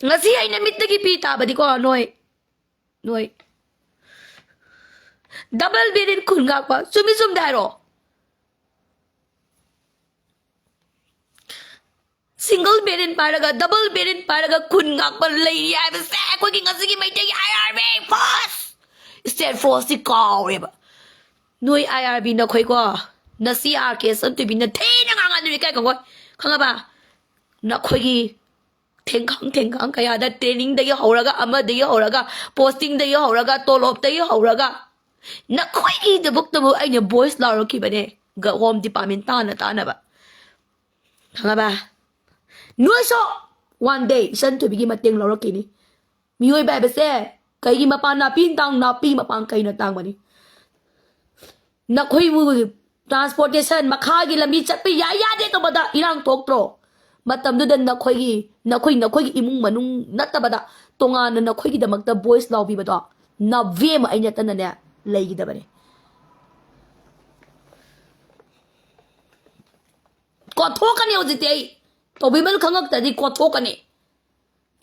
ꯉꯁꯤ ꯑꯩꯅ ꯃꯤꯠꯇꯒꯤ ꯄꯤ ꯇꯥꯕꯗꯤꯀꯣ, ꯅꯣꯏ, ꯅꯣꯏ ꯗꯕꯜ ꯕꯦꯔꯦꯟ ꯈꯨꯟ ꯉꯥꯛꯄ, ꯆꯨꯝꯃꯤ ꯆꯨꯝꯗꯦ ꯍꯥꯏꯔꯣ? ꯁꯤꯡꯒꯜ ꯕꯦꯔꯦꯟ ꯄꯥꯏꯔꯒ, ꯗꯕꯜ ꯕꯦꯔꯦꯟ ꯄꯥꯏꯔꯒ ꯈꯨꯟ ꯉꯥꯛꯄ ꯂꯩꯔꯤ ꯍꯥꯏꯕꯁꯦ ꯑꯩꯈꯣꯏꯒꯤ ꯉꯁꯤꯒꯤ ꯃꯩꯇꯩꯒꯤ ꯑꯥꯏ ꯑꯥꯔ ꯕꯤ ꯐꯣꯔꯁ, ꯁ꯭ꯇꯦꯠ ꯐꯣꯔꯁꯁꯤ ꯀꯥꯎꯔꯦꯕ꯫ ꯅꯣꯏ ꯑꯥꯏ ꯑꯥꯔ ꯕꯤ ꯅꯈꯣꯏꯀꯣ, ꯅꯁꯤ ꯑꯥꯔ ꯀꯦ ꯁꯟꯇꯣꯏꯕꯤꯅ ꯊꯤꯅ ꯉꯥꯡꯍꯟꯗꯣꯏꯅꯤ, ꯀꯥꯏ ꯈꯪꯉꯣꯏ, ꯈꯪꯉꯕ? ꯅꯈꯣꯏꯒꯤ ꯊꯦꯡꯈꯥꯡ ꯊꯦꯡꯈꯥꯡ ꯀꯌꯥꯗ, ꯇ꯭ꯔꯦꯅꯤꯡꯗꯒꯤ ꯍꯧꯔꯒ, ꯑꯃꯗꯒꯤ ꯍꯧꯔꯒ, ꯄꯣꯁꯇꯤꯡꯗꯒꯤ ꯍꯧꯔꯒ, ꯇꯣꯂꯣꯞꯇꯒꯤ ꯍꯧꯔꯒ, ꯅꯈꯣꯏꯒꯤꯗꯃꯛꯇꯕꯨ ꯑꯩꯅ ꯚꯣꯏꯁ ꯂꯥꯎꯔꯛꯈꯤꯕꯅꯦ, ꯍꯣꯝ ꯗꯤꯄꯥꯔꯠꯃꯦꯟ ꯇꯥꯅ ꯇꯥꯅꯕ꯫ ꯈꯪꯉꯕ? ꯅꯣꯏꯁꯨ ꯋꯥꯟ ꯗꯦ ꯏꯆꯟ ꯊꯣꯏꯕꯤꯒꯤ ꯃꯇꯦꯡ ꯂꯧꯔꯛꯈꯤꯅꯤ꯫ ꯃꯤꯑꯣꯏꯕ ꯍꯥꯏꯕꯁꯦ ꯀꯩꯒꯤ ꯃꯄꯥꯟ ꯅꯥꯄꯤ ꯇꯥꯡ, ꯅꯥꯄꯤ ꯃꯄꯥꯟ ꯀꯩꯅ ꯇꯥꯡꯕꯅꯤ? ꯅꯈꯣꯏꯕꯨ ꯇ꯭ꯔꯥꯟꯁꯄꯣꯔꯇꯦꯁꯟ, ꯃꯈꯥꯒꯤ ꯂꯝꯕꯤ ꯆꯠꯄ ꯌꯥꯏ ꯌꯥꯗꯦ ꯇꯧꯕꯗ ꯏꯔꯥꯡ ꯊꯣꯛꯇ꯭ꯔꯣ? ꯃꯇꯝꯗꯨꯗ ꯅꯈꯣꯏꯒꯤ, ꯅꯈꯣꯏ, ꯅꯈꯣꯏꯒꯤ ꯏꯃꯨꯡ ꯃꯅꯨꯡ ꯅꯠꯇꯕꯗ ꯇꯣꯉꯥꯟꯅ ꯅꯈꯣꯏꯒꯤꯗꯃꯛꯇ ꯚꯣꯏꯁ ꯂꯥꯎꯕꯤꯕꯗꯣ ꯅꯕꯦꯝꯃ ꯑꯩ ꯅꯠꯇꯅꯅꯦ ꯂꯩꯈꯤꯗꯕꯅꯦ꯫ ꯀꯣꯠꯊꯣꯛꯀꯅꯤ ꯍꯧꯖꯤꯛꯇꯤ ꯑꯩ꯫ ꯇꯧꯕꯤꯃꯜ ꯈꯪꯉꯛꯇ꯭ꯔꯗꯤ ꯀꯣꯠꯊꯣꯛꯀꯅꯤ꯫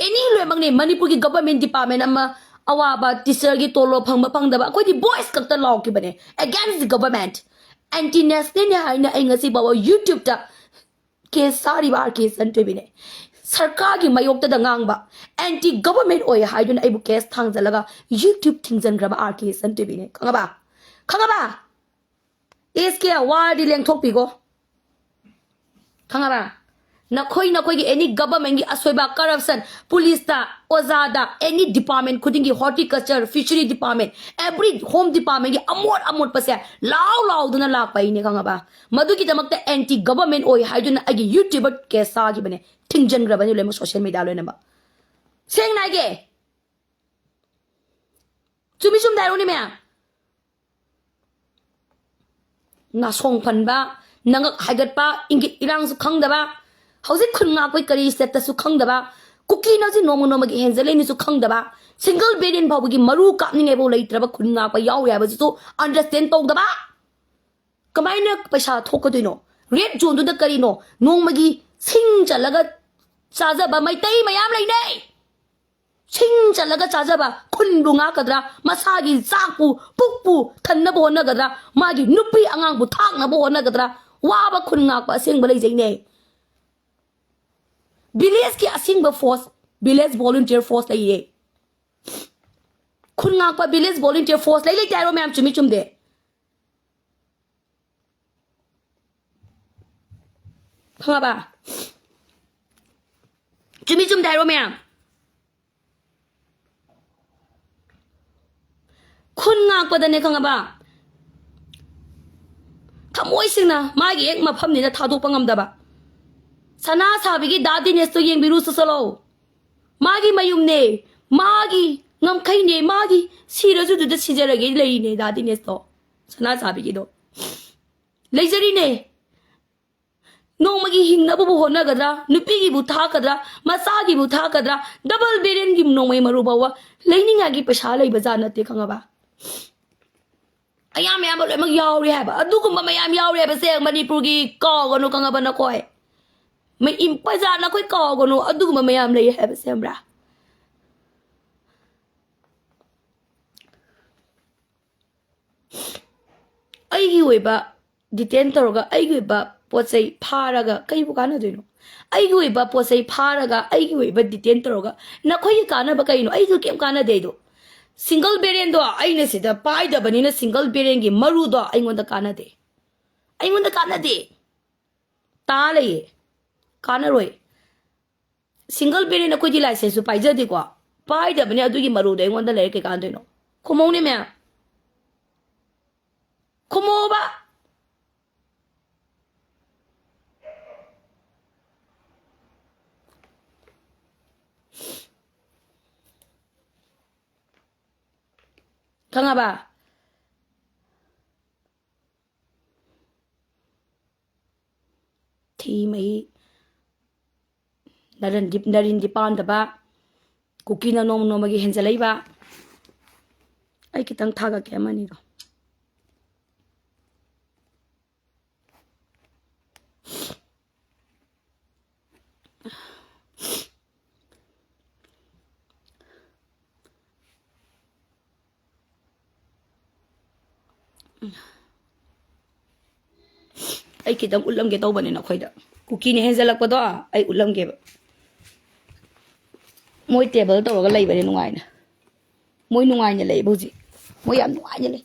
ꯑꯦꯅꯤ ꯂꯣꯏꯅꯃꯛꯅꯤ, ꯃꯅꯤꯄꯨꯔꯒꯤ ꯒꯚꯔꯟꯃꯦꯟ ꯗꯤꯄꯥꯔꯠꯃꯦꯟ ꯑꯃ, ꯑꯋꯥꯕ ꯇꯤꯆꯔꯒꯤ ꯇꯣꯂꯣꯞ ꯐꯪꯕ ꯐꯪꯗꯕ, ꯑꯩꯈꯣꯏꯗꯤ ꯚꯣꯏꯁ ꯈꯛꯇ ꯂꯥꯎꯈꯤꯕꯅꯦ꯫ Against the government, anti national ꯅꯦ ꯍꯥꯏꯅ ꯑꯩ ꯉꯁꯤ ꯐꯥꯎꯕ ꯌꯨꯇ꯭ꯌꯨꯕꯇ ꯀꯦꯁ ꯆꯥꯔꯤꯕ ꯑꯥꯔ ꯀꯦ ꯏꯆꯟꯊꯣꯏꯕꯤꯅꯦ꯫ ꯁꯔꯀꯥꯔꯒꯤ ꯃꯥꯌꯣꯛꯇꯗ ꯉꯥꯡꯕ, ꯑꯦꯟꯇꯤ ꯒꯚꯔꯟꯃꯦꯟ ꯑꯣꯏ ꯍꯥꯏꯗꯨꯅ ꯑꯩꯕꯨ ꯀꯦꯁ ꯊꯥꯡꯖꯜꯂꯒ ꯌꯨꯇ꯭ꯌꯨꯕ ꯊꯤꯡꯖꯤꯟꯈ꯭ꯔꯕ ꯑꯥꯔ ꯀꯦ ꯏꯆꯟꯊꯣꯏꯕꯤꯅꯦ꯫ ꯈꯪꯉꯕ? ꯈꯪꯉꯕ? ꯑꯦꯁ ꯀꯦ, ꯋꯥꯔꯗꯤ ꯂꯦꯡꯊꯣꯛꯄꯤꯈꯣ꯫ ꯈꯪꯉꯕ? ꯅꯈꯣꯏ, ꯅꯈꯣꯏꯒꯤ ꯑꯦꯅꯤ ꯒꯚꯔꯟꯃꯦꯟꯒꯤ ꯑꯁꯣꯏꯕ, ꯀꯔꯞꯁꯟ, ꯄꯨꯂꯤꯁꯇ, ꯑꯣꯖꯥꯗ, ꯑꯦꯅꯤ ꯗꯤꯄꯥꯔꯠꯃꯦꯟ ꯈꯨꯗꯤꯡꯒꯤ, horticulture, fishery department, every home ꯗꯤꯄꯥꯔꯠꯃꯦꯟꯒꯤ ꯑꯃꯣꯠ ꯑꯃꯣꯠꯄꯁꯦ ꯂꯥꯎ ꯂꯥꯎꯗꯅ ꯂꯥꯛꯄ ꯑꯩꯅꯦ, ꯈꯪꯉꯕ? ꯃꯗꯨꯒꯤꯗꯃꯛꯇ ꯑꯦꯟꯇꯤ ꯒꯚꯔꯟꯃꯦꯟ ꯑꯣꯏ ꯍꯥꯏꯗꯨꯅ ꯑꯩꯒꯤ ꯌꯨꯇ꯭ꯌꯨꯕꯔ ꯀꯦꯁ ꯆꯥꯈꯤꯕꯅꯦ, ꯊꯤꯡꯖꯤꯟꯈ꯭ꯔꯕꯅꯤ ꯂꯣꯏꯅꯃꯛ ꯁꯣꯁꯤꯌꯦꯜ ꯃꯦꯗꯤꯌꯥ ꯂꯣꯏꯅꯃꯛ꯫ ꯁꯦꯡꯅ ꯍꯥꯏꯒꯦ, ꯆꯨꯝꯃꯤ ꯆꯨꯝꯗ ꯍꯥꯏꯔꯣꯅꯦ ꯃꯌꯥꯝ꯫ ꯅꯥꯁꯣꯡ ꯐꯟꯕ, ꯅꯉꯛ ꯍꯥꯏꯒꯠꯄ, ꯏꯪꯒꯤꯠ ꯏꯔꯥꯡꯁꯨ ꯈꯪꯗꯕ, ꯍꯧꯖꯤꯛ ꯈꯨꯟ ꯉꯥꯛꯄꯩ ꯀꯔꯤ ꯁ꯭ꯇꯦꯇꯁꯁꯨ ꯈꯪꯗꯕ, ꯀꯨꯀꯤꯅ ꯍꯧꯖꯤꯛ ꯅꯣꯡꯃ ꯅꯣꯡꯃꯒꯤ ꯍꯦꯟꯖꯜꯂꯛꯏꯅꯁꯨ ꯈꯪꯗꯕ, ꯁꯤꯡꯒꯜ ꯕꯦꯔꯦꯟ ꯐꯥꯎꯕꯒꯤ ꯃꯔꯨ ꯀꯥꯞꯅꯤꯡꯉꯥꯏꯐꯥꯎ ꯂꯩꯇ꯭ꯔꯕ ꯈꯨꯟ ꯉꯥꯛꯄ ꯌꯥꯎꯔꯤ ꯍꯥꯏꯕꯁꯤꯁꯨ ꯑꯟꯗꯔꯁꯇꯦꯟ ꯇꯧꯗꯕ꯫ ꯀꯃꯥꯏꯅ ꯄꯩꯁꯥ ꯊꯣꯛꯀꯗꯣꯏꯅꯣ? ꯔꯦꯗ ꯖꯣꯟꯗꯨꯗ ꯀꯔꯤꯅꯣ? ꯅꯣꯡꯃꯒꯤ ꯁꯤꯡ ꯆꯠꯂꯒ ꯆꯥꯖꯕ ꯃꯩꯇꯩ ꯃꯌꯥꯝ ꯂꯩꯅꯩ꯫ ꯁꯤꯡ ꯆꯠꯂꯒ ꯆꯥꯖꯕ, ꯈꯨꯟꯕꯨ ꯉꯥꯛꯀꯗ꯭ꯔꯥ? ꯃꯁꯥꯒꯤ ꯆꯥꯛꯄꯨ, ꯄꯨꯛꯄꯨ ꯊꯟꯅꯕ ꯍꯣꯠꯅꯒꯗ꯭ꯔꯥ? ꯃꯥꯒꯤ ꯅꯨꯄꯤ ꯑꯉꯥꯡꯕꯨ ꯊꯥꯛꯅꯕ ꯍꯣꯠꯅꯒꯗ꯭ꯔꯥ? ꯋꯥꯕ ꯈꯨꯟ ꯉꯥꯛꯄ ꯑꯁꯦꯡꯕ ꯂꯩꯖꯩꯅꯦ꯫ ꯚꯤꯂꯦꯖꯀꯤ ꯑꯁꯦꯡꯕ ꯐꯣꯔꯁ, ꯚꯤꯂꯦꯖ ꯚꯣꯂꯨꯟꯇꯤꯌꯔ ꯐꯣꯔꯁ ꯂꯩꯌꯦ꯫ ꯈꯨꯟ ꯉꯥꯛꯄ ꯚꯤꯂꯦꯖ ꯚꯣꯂꯨꯟꯇꯤꯌꯔ ꯐꯣꯔꯁ ꯂꯩ ꯂꯩꯇꯦ ꯍꯥꯏꯔꯣ ꯃꯌꯥꯝ? ꯆꯨꯝꯃꯤ ꯆꯨꯝꯗꯦ? ꯈꯪꯉꯕ? ꯆꯨꯝꯃꯤ ꯆꯨꯝꯗꯦ ꯍꯥꯏꯔꯣ ꯃꯌꯥꯝ? ꯈꯨꯟ ꯉꯥꯛꯄꯗꯅꯦ, ꯈꯪꯉꯕ? ꯊꯃꯣꯏ ꯁꯦꯡꯅ ꯃꯥꯒꯤ ꯍꯦꯛ ꯃꯐꯝꯅꯤꯅ ꯊꯥꯗꯣꯛꯄ ꯉꯝꯗꯕ꯫ ꯁꯅꯥ ꯁꯥꯕꯤꯒꯤ ꯗꯥ ꯗꯤꯅꯦꯁꯇꯣ ꯌꯦꯡꯕꯤꯔꯨ ꯆꯠꯂꯣ꯫ ꯃꯥꯒꯤ ꯃꯌꯨꯝꯅꯦ, ꯃꯥꯒꯤ ꯉꯝꯈꯩꯅꯦ, ꯃꯥꯒꯤ ꯁꯤꯔꯁꯨ ꯑꯗꯨꯗ ꯁꯤꯖꯔꯒꯦ ꯂꯩꯔꯤꯅꯦ ꯗꯥ ꯗꯤꯅꯦꯁꯇꯣ꯫ ꯁꯅꯥ ꯁꯥꯕꯤꯒꯤꯗꯣ꯫ ꯂꯩꯖꯔꯤꯅꯦ꯫ ꯅꯣꯡꯃꯒꯤ ꯍꯤꯡꯅꯕꯕꯨ ꯍꯣꯠꯅꯒꯗ꯭ꯔꯥ? ꯅꯨꯄꯤꯒꯤꯕꯨ ꯊꯥꯛꯀꯗ꯭ꯔꯥ? ꯃꯆꯥꯒꯤꯕꯨ ꯊꯥꯛꯀꯗ꯭ꯔꯥ? ꯗꯕꯜ ꯕꯦꯔꯦꯟꯒꯤ ꯅꯣꯡꯃꯩ ꯃꯔꯨ ꯐꯥꯎꯕ ꯂꯩꯅꯤꯡꯉꯥꯏꯒꯤ ꯄꯩꯁꯥ ꯂꯩꯕ ꯖꯥꯠ ꯅꯠꯇꯦ, ꯈꯪꯉꯕ? ꯑꯌꯥꯝ ꯑꯌꯥꯝꯕ ꯂꯣꯏꯅꯃꯛ ꯌꯥꯎꯔꯦ ꯍꯥꯏꯕ꯫ ꯑꯗꯨꯒꯨꯝꯕ ꯃꯌꯥꯝ ꯌꯥꯎꯔꯦ ꯍꯥꯏꯕꯁꯦ ꯃꯅꯤꯄꯨꯔꯒꯤ ꯀꯥꯎꯒꯅꯨ, ꯈꯪꯉꯕ ꯅꯈꯣꯏ? ꯃ-, ꯏꯝ-, ꯄ꯭ꯔꯖꯥ ꯅꯈꯣꯏ ꯀꯥꯎꯒꯅꯨ, ꯑꯗꯨꯒꯨꯝꯕ ꯃꯌꯥꯝ ꯂꯩ ꯍꯥꯏꯕꯁꯦ, ꯈꯪꯕ꯭ꯔꯥ? ꯑꯩꯒꯤ ꯑꯣꯏꯕ ꯗꯤꯇꯦꯟ ꯇꯧꯔꯒ, ꯑꯩꯒꯤ ꯑꯣꯏꯕ ꯄꯣꯠ ꯆꯩ ꯐꯥꯔꯒ ꯀꯩꯕꯨ ꯀꯥꯟꯅꯗꯣꯏꯅꯣ? ꯑꯩꯒꯤ ꯑꯣꯏꯕ ꯄꯣꯠ ꯆꯩ ꯐꯥꯔꯒ, ꯑꯩꯒꯤ ꯑꯣꯏꯕ ꯗꯤꯇꯦꯟ ꯇꯧꯔꯒ ꯅꯈꯣꯏꯒꯤ ꯀꯥꯟꯅꯕ ꯀꯩꯅꯣ? ꯑꯩꯁꯨ ꯀꯩꯝ ꯀꯥꯟꯅꯗꯦ꯫ ꯑꯩꯗꯣ ꯁꯤꯡꯒꯜ ꯕꯦꯔꯦꯟꯗꯣ ꯑꯩꯅ ꯁꯤꯗ ꯄꯥꯏꯗꯕꯅꯤꯅ, ꯁꯤꯡꯒꯜ ꯕꯦꯔꯦꯟꯒꯤ ꯃꯔꯨꯗꯣ ꯑꯩꯉꯣꯟꯗ ꯀꯥꯟꯅꯗꯦ꯫ ꯑꯩꯉꯣꯟꯗ ꯀꯥꯟꯅꯗꯦ꯫ ꯇꯥ ꯂꯩꯌꯦ꯫ ꯀꯥꯟꯅꯔꯣꯏ꯫ ꯁꯤꯡꯒꯜ ꯕꯦꯔꯦꯟ ꯑꯩꯈꯣꯏꯗꯤ ꯂꯥꯏꯁꯦꯟꯁꯁꯨ ꯄꯥꯏꯖꯗꯦꯀꯣ꯫ ꯄꯥꯏꯗꯕꯅꯦ, ꯑꯗꯨꯒꯤ ꯃꯔꯨꯗꯣ ꯑꯩꯉꯣꯟꯗ ꯂꯩꯔ ꯀꯩ ꯀꯥꯟꯗꯣꯏꯅꯣ? ꯈꯨꯝꯃꯧꯅꯦ ꯃꯌꯥꯝ꯫ ꯈꯨꯝꯃꯣꯕ꯫ ꯈꯪꯉꯕ? ꯊꯤ ꯃꯍꯤ꯫ ꯅꯔꯟꯗꯤ-, ꯅꯔꯤꯟꯗꯤ ꯄꯥꯟꯗꯕ꯫ ꯀꯨꯀꯤꯅ ꯅꯣꯡꯃ ꯅꯣꯡꯃꯒꯤ ꯍꯦꯟꯖꯜꯂꯛꯏꯕ꯫ ꯑꯩ ꯈꯤꯇꯪ ꯊꯥꯒꯠꯀꯦ ꯑꯃꯅꯤꯗꯣ꯫ ꯑꯩ ꯈꯤꯇꯪ ꯎꯠꯂꯝꯒꯦ ꯇꯧꯕꯅꯦ ꯅꯈꯣꯏꯗ꯫ ꯀꯨꯀꯤꯅ ꯍꯦꯟꯖꯜꯂꯛꯄꯗꯣ ꯑꯩ ꯎꯠꯂꯝꯒꯦꯕ꯫ ꯃꯣꯏ ꯇꯦꯕꯜ ꯇꯧꯔꯒ ꯂꯩꯕꯅꯦ ꯅꯨꯡꯉꯥꯏꯅ꯫ ꯃꯣꯏ ꯅꯨꯡꯉꯥꯏꯅ ꯂꯩꯕ ꯍꯧꯖꯤꯛ꯫ ꯃꯣꯏ ꯌꯥꯝ ꯅꯨꯡꯉꯥꯏꯅ ꯂꯩ꯫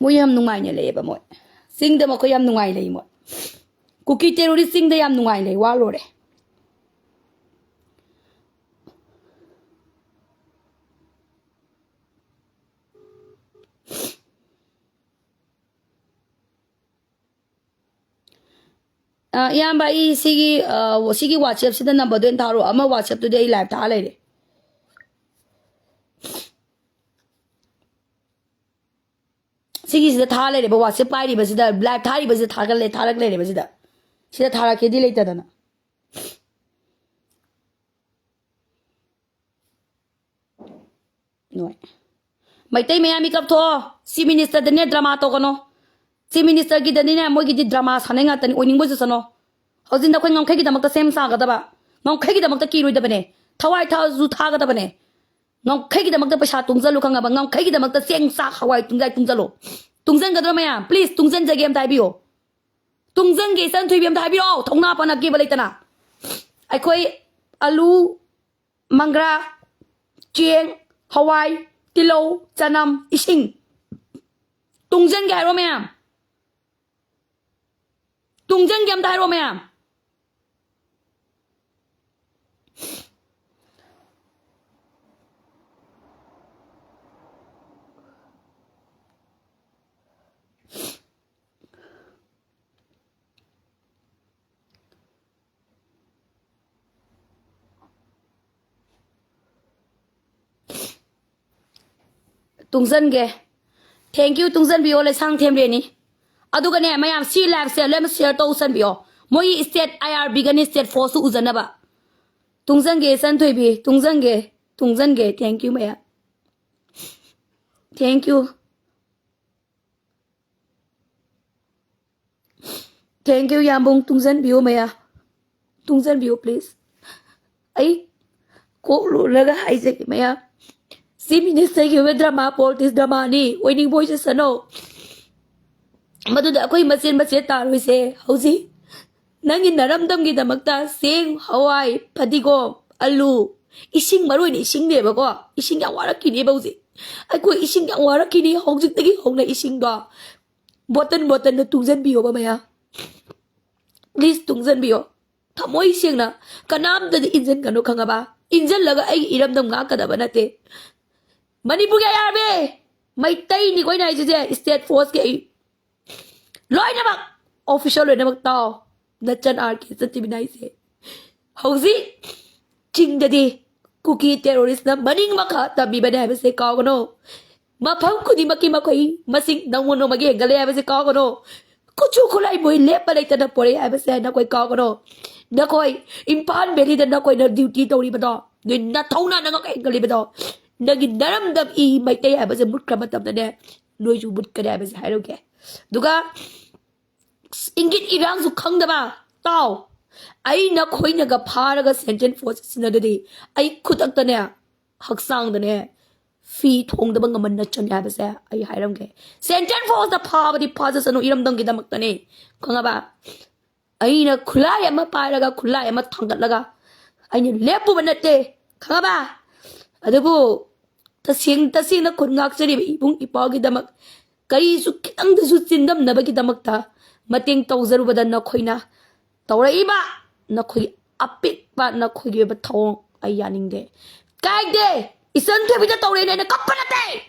ꯃꯣꯏ ꯌꯥꯝ ꯅꯨꯡꯉꯥꯏꯅ ꯂꯩꯌꯦꯕ ꯃꯣꯏ꯫ ꯆꯤꯡꯗ ꯃꯈꯣꯏ ꯌꯥꯝ ꯅꯨꯡꯉꯥꯏ ꯂꯩ ꯃꯣꯏ꯫ ꯀꯨꯀꯤ terrorist ꯆꯤꯡꯗ ꯌꯥꯝ ꯅꯨꯡꯉꯥꯏ ꯂꯩ, ꯋꯥ ꯂꯣꯏꯔꯦ꯫ ꯑ, ꯏꯌꯥꯝꯕ, ꯑꯩ ꯁꯤꯒꯤ, ꯑ, ꯁꯤꯒꯤ WhatsApp ꯁꯤꯗ number ꯗꯣ ꯑꯣꯏꯅ ꯊꯥꯔꯛꯑꯣ꯫ ꯑꯃ WhatsApp ꯇꯨꯗꯤ ꯑꯩ live ꯊꯥ ꯂꯩꯔꯦ꯫ ꯁꯤꯒꯤꯁꯤꯗ ꯊꯥ ꯂꯩꯔꯦꯕ, WhatsApp ꯄꯥꯏꯔꯤꯕꯁꯤꯗ, live ꯊꯥꯔꯤꯕꯁꯤꯗ ꯊꯥꯒꯠꯂꯦ, ꯊꯥꯔꯛ ꯂꯩꯔꯦꯕ ꯁꯤꯗ꯫ ꯁꯤꯗ ꯊꯥꯔꯛꯀꯦꯗꯤ ꯂꯩꯇꯗꯅ꯫ ꯅꯣꯏ꯫ ꯃꯩꯇꯩ ꯃꯌꯥꯝ ꯃꯤꯀꯞ ꯊꯣꯛꯑꯣ꯫ Chief Minister ꯗꯅꯦ drama ꯇꯧꯒꯅꯣ꯫ Chief Minister ꯒꯤꯗꯅꯤꯅꯦ, ꯃꯣꯏꯒꯤꯗꯤ drama ꯁꯥꯟꯅꯩ ꯉꯥꯛꯇꯅꯤ, ꯑꯣꯏꯅꯤꯡꯕ ꯆꯠꯁꯅꯣ꯫ ꯍꯧꯖꯤꯛ ꯅꯈꯣꯏ ꯉꯝꯈꯩꯒꯤꯗꯃꯛꯇ ꯁꯦꯝ ꯁꯥꯒꯗꯕ, ꯉꯝꯈꯩꯒꯤꯗꯃꯛꯇ ꯀꯤꯔꯣꯏꯗꯕꯅꯦ, ꯊꯋꯥꯏ ꯊꯥꯁꯨ ꯊꯥꯒꯗꯕꯅꯦ꯫ ꯉꯝꯈꯩꯒꯤꯗꯃꯛꯇ ꯄꯩꯁꯥ ꯇꯨꯡꯁꯜꯂꯨ ꯈꯪꯉꯕ? ꯉꯝꯈꯩꯒꯤꯗꯃꯛꯇ ꯆꯦꯡ ꯆꯥꯛ ꯍꯋꯥꯏ ꯇꯨꯡꯖꯥꯏ ꯇꯨꯡꯁꯜꯂꯨ꯫ ꯇꯨꯡꯁꯟꯒꯗ꯭ꯔꯣ ꯃꯌꯥꯝ? Please, ꯇꯨꯡꯁꯟꯖꯒꯦ ꯑꯝꯇ ꯍꯥꯏꯕꯤꯌꯣ꯫ ꯇꯨꯡꯁꯟꯒꯦ ꯏꯆꯟ ꯊꯣꯏꯕꯤ, ꯑꯝꯇ ꯍꯥꯏꯕꯤꯔꯛꯑꯣ, ꯊꯧꯅꯥ ꯐꯅ ꯀꯦꯕ ꯂꯩꯇꯅ꯫ ꯑꯩꯈꯣꯏ ꯑꯂꯨ, ꯃꯪꯒ꯭ꯔꯥ, ꯆꯦꯡ, ꯍꯋꯥꯏ, ꯇꯤꯜꯍꯧ, ꯆꯅꯝ, ꯏꯁꯤꯡ꯫ ꯇꯨꯡꯁꯟꯒꯦ ꯍꯥꯏꯔꯣ ꯃꯌꯥꯝ? ꯇꯨꯡꯁꯟꯒꯦ ꯑꯝꯇ ꯍꯥꯏꯔꯣ ꯃꯌꯥꯝ? ꯇꯨꯡꯁꯟꯒꯦ꯫ Thank you, ꯇꯨꯡꯁꯟꯕꯤꯌꯣ ꯂꯩꯁꯥꯡ ꯊꯦꯝ ꯔꯦꯅꯤ꯫ ꯑꯗꯨꯒꯅꯦ ꯃꯌꯥꯝ, ꯁꯤ live ꯁꯦ ꯂꯣꯏꯅꯃꯛ share ꯇꯧꯁꯟꯕꯤꯌꯣ꯫ ꯃꯣꯏꯒꯤ state IRB ꯒꯅꯤ state force ꯇꯨ ꯎꯖꯅꯕ꯫ ꯇꯨꯡꯁꯟꯒꯦ ꯏꯆꯟ ꯊꯣꯏꯕꯤ, ꯇꯨꯡꯁꯟꯒꯦ, ꯇꯨꯡꯁꯟꯒꯦ꯫ Thank you ꯃꯌꯥꯝ꯫ Thank you꯫ Thank you, ꯌꯥꯝꯕꯨꯡ꯫ ꯇꯨꯡꯁꯤꯟꯕꯤꯌꯨ ꯃꯌꯥ, ꯇꯨꯡꯁꯤꯟꯕꯤꯌꯨ please꯫ ꯑꯩ ꯀꯣꯛ ꯂꯣꯜꯂꯒ ꯍꯥꯏꯖꯒꯦ ꯃꯌꯥ, ꯁꯤ ꯃꯤꯅꯤꯁꯇꯔꯒꯤ ꯑꯣꯏꯕ ꯗ꯭ꯔꯃꯥ, ꯄꯣꯂꯤꯇꯤꯛꯁ ꯗ꯭ꯔꯃꯥꯅꯤ, ꯑꯣꯏꯅꯤꯡꯕ ꯑꯣꯏꯖꯁꯅꯣ꯫ ꯃꯗꯨꯗ ꯑꯩꯈꯣꯏ ꯃꯆꯦꯠ ꯃꯆꯦꯠ ꯇꯥꯔꯣꯏꯁꯦ꯫ ꯍꯧꯖꯤꯛ ꯅꯪꯒꯤ ꯅꯔꯝꯗꯝꯒꯤꯗꯃꯛꯇ ꯆꯦꯡ, ꯍꯋꯥꯏ, ꯐꯗꯤꯒꯣꯝ, ꯑꯂꯨ, ꯏꯁꯤꯡ, ꯃꯔꯨ ꯑꯣꯏꯅ ꯏꯁꯤꯡꯅꯦꯕꯀꯣ꯫ ꯏꯁꯤꯡ ꯌꯥꯝ ꯋꯥꯔꯛꯈꯤꯅꯦꯕ ꯍꯧꯖꯤꯛ꯫ ꯑꯩꯈꯣꯏ ꯏꯁꯤꯡ ꯌꯥꯝ ꯋꯥꯔꯛꯈꯤꯅꯤ ꯍꯧꯖꯤꯛꯇꯒꯤ ꯍꯧꯅ꯫ ꯏꯁꯤꯡꯗꯣ ꯕꯣꯇꯜ ꯕꯣꯇꯜꯗ ꯇꯨꯡꯁꯤꯟꯕꯤꯌꯣꯕ ꯃꯌꯥ꯫ Please ꯇꯨꯡꯁꯤꯟꯕꯤꯌꯣ꯫ ꯊꯃꯣꯏ ꯁꯦꯡꯅ ꯀꯅꯥꯝꯇꯗꯤ ꯏꯟꯁꯤꯟꯒꯅꯨ, ꯈꯪꯉꯕ? ꯏꯟꯁꯤꯜꯂꯒ ꯑꯩꯒꯤ ꯏꯔꯝꯗꯝ ꯉꯥꯛꯀꯗꯕ ꯅꯠꯇꯦ꯫ ꯃꯅꯤꯄꯨꯔꯒꯤ ꯑꯥꯏ ꯑꯥꯔ ꯕꯤ, ꯃꯩꯇꯩꯅꯤꯀꯣ ꯑꯩꯅ ꯍꯥꯏꯁꯤꯁꯦ, state forceꯀꯤ ꯑꯩ ꯂꯣꯏꯅꯃꯛ, official ꯂꯣꯏꯅꯃꯛ ꯇꯥꯎ꯫ ꯅꯆꯟ ꯑꯥꯔ ꯀꯦ ꯁꯛꯇꯤꯕꯤꯅꯥꯏꯁꯦ ꯍꯧꯖꯤꯛ ꯆꯤꯡꯗꯗꯤ ꯀꯨꯀꯤ terroristꯅ ꯃꯅꯤꯡ ꯃꯈꯥ ꯇꯝꯕꯤꯕꯅꯦ ꯍꯥꯏꯕꯁꯦ ꯀꯥꯎꯒꯅꯨ꯫ ꯃꯐꯝ ꯈꯨꯗꯤꯡꯃꯛꯀꯤ ꯃꯈꯣꯏ ꯃꯁꯤꯡ ꯅꯣꯡꯃ ꯅꯣꯡꯃꯒꯤ ꯍꯦꯟꯒꯠꯂꯦ ꯍꯥꯏꯕꯁꯦ ꯀꯥꯎꯒꯅꯨ꯫ ꯈꯨꯠꯁꯨ ꯈꯨꯠꯂꯥꯏ ꯃꯣꯏ ꯂꯦꯞꯄ ꯂꯩꯇꯅ ꯄꯣꯔꯛꯑꯦ ꯍꯥꯏꯕꯁꯦ ꯅꯈꯣꯏ ꯀꯥꯎꯒꯅꯨ꯫ ꯅꯈꯣꯏ ꯏꯝꯐꯥꯜ valleyꯗ ꯅꯈꯣꯏꯅ duty ꯇꯧꯔꯤꯕꯗꯣ, ꯅꯣꯏ ꯅꯊꯧꯅꯥ ꯅꯉꯛ ꯍꯦꯟꯒꯠꯂꯤꯕꯗꯣ, ꯅꯪꯒꯤ ꯅꯔꯝꯗꯝ ꯏ ꯃꯩꯇꯩ ꯍꯥꯏꯕꯁꯦ ꯃꯨꯠꯈ꯭ꯔ ꯃꯇꯝꯗꯅꯦ, ꯅꯣꯏꯁꯨ ꯃꯨꯠꯀꯅꯤ ꯍꯥꯏꯕꯁꯦ ꯍꯥꯏꯔꯨꯒꯦ꯫ ꯑꯗꯨꯒ ꯏꯪꯒꯤꯠ ꯏꯔꯥꯡꯁꯨ ꯈꯪꯗꯕ꯫ ꯇꯥꯎ, ꯑꯩ ꯅꯈꯣꯏꯅꯒ ꯐꯥꯔꯒ central force ꯁꯤꯖꯤꯟꯅꯗꯗꯤ ꯑꯩ ꯈꯨꯗꯛꯇꯅꯦ, ꯍꯛꯆꯥꯡꯗꯅꯦ ꯐꯤ ꯊꯣꯡꯗꯕ ꯉꯝꯃꯟꯅ ꯆꯠꯂꯦ ꯍꯥꯏꯕꯁꯦ ꯑꯩ ꯍꯥꯏꯔꯝꯒꯦ꯫ Central forceꯅ ꯐꯥꯕꯗꯤ ꯐꯥꯖꯁꯅꯨ, ꯏꯔꯝꯗꯝꯒꯤꯗꯃꯛꯇꯅꯦ, ꯈꯪꯉꯕ? ꯑꯩꯅ ꯈꯨꯠꯂꯥꯏ ꯑꯃ ꯄꯥꯏꯔꯒ, ꯈꯨꯠꯂꯥꯏ ꯑꯃ ꯊꯥꯡꯒꯠꯂꯒ ꯑꯩꯅ ꯂꯦꯞꯄꯨꯕ ꯅꯠꯇꯦ, ꯈꯪꯉꯕ? ꯑꯗꯨꯕꯨ ꯇꯁꯦꯡ ꯇꯁꯦꯡꯅ ꯈꯨꯟ ꯉꯥꯛꯆꯔꯤꯕ ꯏꯕꯨꯡ ꯏꯄꯥꯒꯤꯗꯃꯛ ꯀꯔꯤꯁꯨ ꯈꯤꯇꯪꯗꯁꯨ ꯆꯤꯟꯗꯝꯅꯕꯒꯤꯗꯃꯛꯇ ꯃꯇꯦꯡ ꯇꯧꯖꯔꯨꯕꯗ ꯅꯈꯣꯏꯅ ꯇꯧꯔꯛꯏꯕ ꯅꯈꯣꯏꯒꯤ ꯑꯄꯤꯛꯄ ꯅꯈꯣꯏꯒꯤ ꯑꯣꯏꯕ ꯊꯧꯑꯣꯡ ꯑꯩ ꯌꯥꯅꯤꯡꯗꯦ꯫ ꯀꯥꯏꯗꯦ, ꯏꯆꯟ ꯊꯣꯏꯕꯤꯗ ꯇꯧꯔꯦꯅ ꯑꯩꯅ ꯀꯞꯄ ꯅꯠꯇꯦ꯫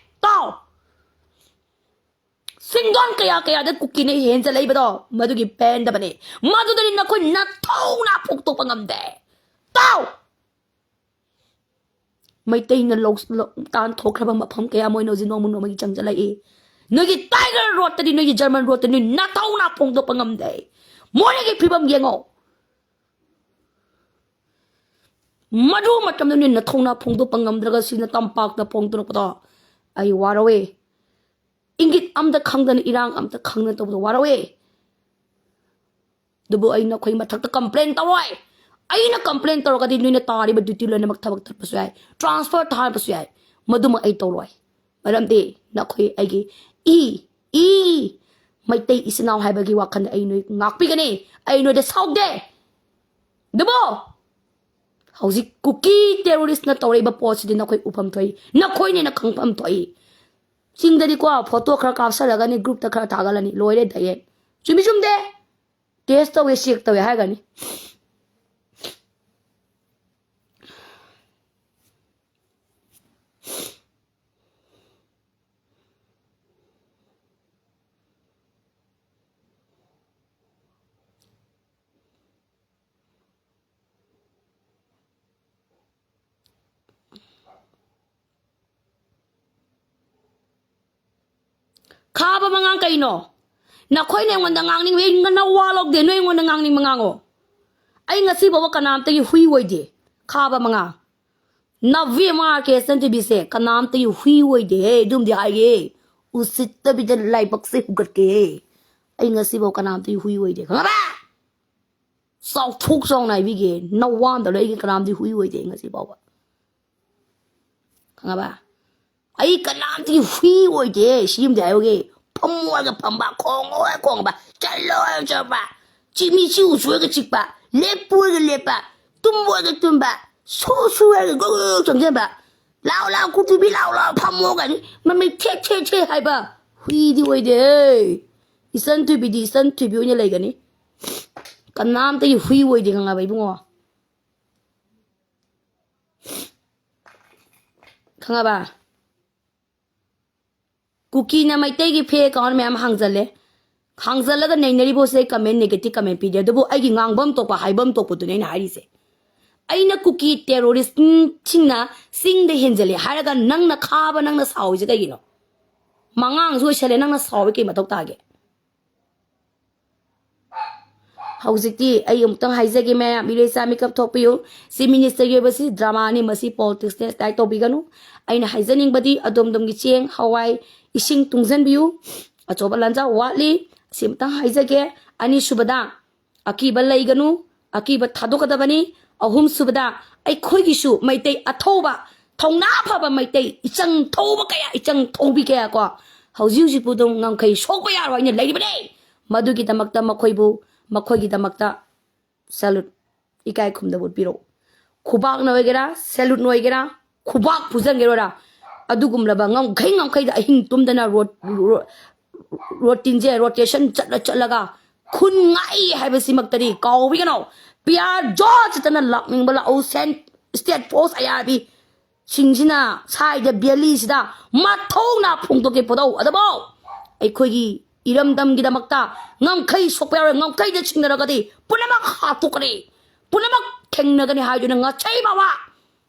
ꯇꯥꯎ, ꯁꯤꯡꯗꯣꯟ ꯀꯌꯥ ꯀꯌꯥꯗ ꯀꯨꯀꯤꯅ ꯍꯦꯟꯖꯜꯂꯛꯏꯕꯗꯣ ꯃꯗꯨꯒꯤ ꯄꯦꯟꯗꯕꯅꯤ꯫ ꯃꯗꯨꯗꯅꯤ ꯅꯈꯣꯏ ꯅꯊꯧꯅꯥ ꯐꯣꯡꯗꯣꯛꯄ ꯉꯝꯗꯦ꯫ ꯇꯥꯎ, ꯃꯩꯇꯩꯅ ꯂꯧ-, ꯂꯧ-, ꯇꯥꯟꯊꯣꯛꯈ꯭ꯔꯕ ꯃꯐꯝ ꯀꯌꯥ ꯃꯣꯏꯅ ꯍꯧꯖꯤꯛ ꯅꯣꯡꯃ ꯅꯣꯡꯃꯒꯤ ꯆꯪꯁꯤꯜꯂꯛꯏ꯫ ꯅꯣꯏꯒꯤ tiger roadꯇꯗꯤ, ꯅꯣꯏꯒꯤ German roadꯇꯗꯤ ꯅꯣꯏ ꯅꯊꯧꯅꯥ ꯐꯣꯡꯗꯣꯛꯄ ꯉꯝꯗꯦ꯫ ꯃꯣꯔꯦꯒꯤ ꯐꯤꯕꯝ ꯌꯦꯡꯉꯣ꯫ ꯃꯗꯨ ꯃꯇꯝꯗ ꯅꯣꯏ ꯅꯊꯧꯅꯥ ꯐꯣꯡꯗꯣꯛꯄ ꯉꯝꯗ꯭ꯔꯒ ꯁꯤꯅ ꯇꯝꯄꯥꯛꯇ ꯐꯣꯡꯗꯣꯔꯛꯄꯗꯣ ꯑꯩ ꯋꯥꯔꯧꯋꯦ꯫ ꯏꯪꯒꯤꯠ ꯑꯝꯇ ꯈꯪꯗꯅ, ꯏꯔꯥꯡ ꯑꯝꯇ ꯈꯪꯗꯅ ꯇꯧꯕꯗꯣ ꯋꯥꯔꯧꯋꯦ꯫ ꯑꯗꯨꯕꯨ ꯑꯩ ꯅꯈꯣꯏ ꯃꯊꯛꯇ complain ꯇꯧꯔꯣꯏ꯫ ꯑꯩꯅ complain ꯇꯧꯔꯒꯗꯤ ꯅꯣꯏꯅ ꯇꯥꯔꯤꯕ duty ꯂꯣꯏꯅꯃꯛ ꯊꯕꯛ ꯇꯠꯄꯁꯨ ꯌꯥꯏ, transfer ꯊꯥꯕꯁꯨ ꯌꯥꯏ꯫ ꯃꯗꯨꯃꯛ ꯑꯩ ꯇꯧꯔꯣꯏ꯫ ꯃꯔꯝꯗꯤ ꯅꯈꯣꯏ ꯑꯩꯒꯤ ꯏ, ꯏ, ꯃꯩꯇꯩ ꯏꯆꯤꯟ ꯏꯅꯥꯎ ꯍꯥꯏꯕꯒꯤ ꯋꯥꯈꯜꯗ ꯑꯩ ꯅꯣꯏ ꯉꯥꯛꯄꯤꯒꯅꯤ꯫ ꯑꯩ ꯅꯣꯏꯗ ꯁꯥꯎꯗꯦ꯫ ꯑꯗꯨꯕꯨ ꯍꯧꯖꯤꯛ ꯀꯨꯀꯤ terrorist ꯅ ꯇꯧꯔꯛꯏꯕ ꯄꯣꯠꯁꯤꯗꯤ ꯅꯈꯣꯏ ꯎꯐꯝ ꯊꯣꯛꯏ, ꯅꯈꯣꯏꯅ ꯍꯦꯟꯅ ꯈꯪꯐꯝ ꯊꯣꯛꯏ꯫ ꯆꯤꯡꯗꯗꯤꯀꯣ photo ꯈꯔ ꯀꯥꯞꯁꯜꯂꯒꯅꯤ, group ꯇ ꯈꯔ ꯊꯥꯒꯠꯂꯅꯤ, ꯂꯣꯏꯔꯦ ꯗꯥꯏꯌꯦ꯫ ꯆꯨꯝꯃꯤ ꯆꯨꯝꯗꯦ? Test ꯇꯧꯋꯦ, check ꯇꯧꯋꯦ ꯍꯥꯏꯒꯅꯤ꯫ ꯈꯥꯕ ꯃꯉꯥꯡ ꯀꯩꯅꯣ? ꯅꯈꯣꯏꯅ ꯑꯩꯉꯣꯟꯗ ꯉꯥꯡꯅꯤꯡꯕ, ꯑꯩ ꯅꯋꯥ ꯂꯧꯗꯦ, ꯅꯣꯏ ꯑꯩꯉꯣꯟꯗ ꯉꯥꯡꯅꯤꯡꯕ ꯉꯥꯡꯉꯣ꯫ ꯑꯩ ꯉꯁꯤ ꯐꯥꯎꯕ ꯀꯅꯥꯝꯇꯒꯤ ꯍꯨꯏ ꯑꯣꯏꯗꯦ꯫ ꯈꯥꯕ ꯃꯉꯥꯡ꯫ ꯅꯕꯦꯝꯃ ꯀꯦꯁꯟ ꯇꯤꯚꯤꯁꯦ ꯀꯅꯥꯝꯇꯒꯤ ꯍꯨꯏ ꯑꯣꯏꯗꯦꯍꯦ, ꯑꯗꯨꯝꯗꯤ ꯍꯥꯏꯒꯦ꯫ ꯎꯁꯤꯠꯇꯕꯤꯗ ꯂꯥꯏꯕꯛꯁꯦ ꯍꯨꯒꯠꯀꯦꯍꯦ꯫ ꯑꯩ ꯉꯁꯤꯐꯥꯎ ꯀꯅꯥꯝꯇꯒꯤ ꯍꯨꯏ ꯑꯣꯏꯗꯦ, ꯈꯪꯉꯕ? ꯆꯥꯎꯊꯣꯛ ꯆꯥꯎꯅ ꯍꯥꯏꯕꯤꯒꯦ, ꯅꯋꯥꯝꯗ ꯂꯣꯏꯒꯤ ꯀꯅꯥꯝꯇꯒꯤ ꯍꯨꯏ ꯑꯣꯏꯗꯦ ꯑꯩ ꯉꯁꯤ ꯐꯥꯎꯕ꯫ ꯈꯪꯉꯕ? ꯑꯩ ꯀꯅꯥꯝꯇꯒꯤ ꯍꯨꯏ ꯑꯣꯏꯗꯦ, ꯁꯤꯝꯗꯤ ꯍꯥꯏꯍꯧꯒꯦ꯫ ꯐꯝꯃꯣ ꯍꯥꯏꯔꯒ ꯐꯝꯕ, ꯈꯣꯡꯉꯣ ꯍꯥꯏꯔꯒ ꯈꯣꯡꯕ, ꯆꯠꯂꯣ ꯍꯥꯏꯔꯒ ꯆꯠꯄ, ꯆꯤꯛꯃꯤ ꯆꯤꯎ ꯆꯨ ꯍꯥꯏꯔꯒ ꯆꯤꯛꯄ, ꯂꯦꯞꯄꯨ ꯍꯥꯏꯔꯒ ꯂꯦꯞꯄ, ꯇꯨꯝꯃꯣ ꯍꯥꯏꯔꯒ ꯇꯨꯝꯕ, ꯁꯨ ꯁꯨ ꯍꯥꯏꯔꯒ ꯒꯨ ꯒꯨ ꯆꯪꯁꯤꯟꯕ, ꯂꯥꯎ ꯂꯥꯎ ꯀꯨꯇꯨꯕꯤ ꯂꯥꯎ ꯂꯥꯎ ꯐꯝꯃꯣ ꯀꯥꯏꯅ ꯃꯃꯩ ꯊꯦꯠ ꯊꯦꯠ ꯊꯦꯠ ꯍꯥꯏꯕ ꯍꯨꯏꯗꯤ ꯑꯣꯏꯗꯦ꯫ ꯏꯆꯟ ꯊꯣꯏꯕꯤꯗꯤ ꯏꯆꯟ ꯊꯣꯏꯕꯤ ꯑꯣꯏꯅ ꯂꯩꯒꯅꯤ꯫ ꯀꯅꯥꯝꯇꯒꯤ ꯍꯨꯏ ꯑꯣꯏꯗꯦ, ꯈꯪꯉꯕ ꯏꯕꯨꯡꯉꯣ? ꯈꯪꯉꯕ? ꯀꯨꯀꯤꯅ ꯃꯩꯇꯩꯒꯤ fake account ꯃꯌꯥꯝ ꯍꯥꯡꯖꯜꯂꯦ꯫ ꯍꯥꯡꯖꯜꯂꯒ ꯅꯩꯅꯔꯤꯕꯁꯦ ꯑꯩ comment, negative comment ꯄꯤꯗꯦ, ꯑꯗꯨꯕꯨ ꯑꯩꯒꯤ ꯉꯥꯡꯐꯝ ꯊꯣꯛꯄ, ꯍꯥꯏꯐꯝ ꯊꯣꯛꯄꯗꯨꯅꯦ ꯑꯩꯅ ꯍꯥꯏꯔꯤꯁꯦ꯫ ꯑꯩꯅ ꯀꯨꯀꯤ terrorist ꯁꯤꯡꯅ ꯆꯤꯡꯗ ꯍꯦꯟꯖꯜꯂꯦ ꯍꯥꯏꯔꯒ ꯅꯪꯅ ꯈꯥꯕ, ꯅꯪꯅ ꯁꯥꯎꯔꯤꯁꯦ ꯀꯩꯒꯤꯅꯣ? ꯃꯉꯥꯡꯁꯨ ꯑꯣꯏꯁꯜꯂꯦ, ꯅꯪꯅ ꯁꯥꯎꯕ ꯀꯩ ꯃꯊꯧ ꯇꯥꯒꯦ? ꯍꯧꯖꯤꯛꯇꯤ ꯑꯩ ꯑꯃꯨꯛꯇꯪ ꯍꯥꯏꯖꯒꯦ ꯃꯌꯥꯝ, ꯏꯔꯩꯆꯥ ꯃꯤꯀꯞ ꯊꯣꯛꯄꯤꯌꯨ꯫ Chief Minister ꯒꯤ ꯑꯣꯏꯕꯁꯤ drama ꯅꯤ, ꯃꯁꯤ politics ꯅꯦ, style ꯇꯧꯕꯤꯒꯅꯨ꯫ ꯑꯩꯅ ꯍꯥꯏꯖꯅꯤꯡꯕꯗꯤ ꯑꯗꯣꯝ ꯑꯗꯣꯝꯒꯤ ꯆꯦꯡ, ꯍꯋꯥꯏ, ꯏꯁꯤꯡ ꯇꯨꯡꯁꯤꯟꯕꯤꯌꯨ꯫ ꯑꯆꯧꯕ ꯂꯥꯟꯖꯥꯎ ꯋꯥꯠꯂꯤ꯫ ꯑꯁꯤ ꯑꯃꯇꯪ ꯍꯥꯏꯖꯒꯦ꯫ ꯑꯅꯤꯁꯨꯕꯗ, ꯑꯀꯤꯕ ꯂꯩꯒꯅꯨ, ꯑꯀꯤꯕ ꯊꯥꯗꯣꯛꯀꯗꯕꯅꯤ꯫ ꯑꯍꯨꯝꯁꯨꯕꯗ, ꯑꯩꯈꯣꯏꯒꯤꯁꯨ ꯃꯩꯇꯩ ꯑꯊꯧꯕ, ꯊꯧꯅꯥ ꯐꯕ ꯃꯩꯇꯩ ꯏꯆꯪ ꯊꯧꯕ ꯀꯌꯥ, ꯏꯆꯪ ꯊꯧꯕꯤ ꯀꯌꯥ ꯀꯣ, ꯍꯧꯖꯤꯛ ꯍꯧꯖꯤꯛꯄꯨ ꯑꯗꯨꯝ ꯉꯝꯈꯩ ꯁꯣꯛꯄ ꯌꯥꯔꯣꯏ ꯍꯥꯏꯅ ꯂꯩꯔꯤꯕꯅꯤ꯫ ꯃꯗꯨꯒꯤꯗꯃꯛꯇ ꯃꯈꯣꯏꯕꯨ, ꯃꯈꯣꯏꯒꯤꯗꯃꯛꯇ salute, ꯏꯀꯥꯏ ꯈꯨꯝꯅꯕ ꯎꯠꯄꯤꯔꯛꯎ꯫ ꯈꯨꯕꯥꯛꯅ ꯑꯣꯏꯒꯦꯔꯥ, saluteꯅ ꯑꯣꯏꯒꯦꯔꯥ, ꯈꯨꯕꯥꯛ ꯐꯨꯖꯟꯒꯦꯔꯣꯔꯥ, ꯑꯗꯨꯒꯨꯝꯂꯕ ꯉꯝꯈꯩ ꯉꯝꯈꯩꯗ ꯑꯍꯤꯡ ꯇꯨꯝꯗꯅ ꯔꯣꯠ-, ꯔꯣ-, routineꯁꯦ rotation ꯆꯠꯂ ꯆꯠꯂꯒ ꯈꯨꯟ ꯉꯥꯛꯏ ꯍꯥꯏꯕꯁꯤꯃꯛꯇꯗꯤ ꯀꯥꯎꯕꯤꯒꯅꯨ꯫ ꯄꯤ ꯑꯥꯔ ꯖꯣꯔꯖꯇꯅ ꯂꯥꯛꯅꯤꯡꯕ ꯂꯥꯛꯎ, ꯁꯦꯟ-, state force ꯑꯌꯥꯕꯤ ꯁꯤꯡꯁꯤꯅ ꯁ꯭ꯋꯥꯏꯗ valleyꯁꯤꯗ ꯃꯊꯧꯅ ꯐꯣꯡꯗꯣꯛꯀꯦ ꯄꯣꯗꯧ꯫ ꯑꯗꯨꯕꯨ ꯑꯩꯈꯣꯏꯒꯤ ꯏꯔꯝꯗꯝꯒꯤꯗꯃꯛꯇ ꯉꯝꯈꯩ ꯁꯣꯛꯄ ꯌꯥꯔꯣꯏ, ꯉꯝꯈꯩꯗ ꯁꯤꯡꯅꯔꯒꯗꯤ ꯄꯨꯝꯅꯃꯛ ꯍꯥꯠꯇꯣꯛꯀꯅꯤ, ꯄꯨꯝꯅꯃꯛ ꯊꯦꯡꯅꯒꯅꯤ ꯍꯥꯏꯗꯨꯅ ꯉꯁꯩ ꯐꯥꯎꯕ,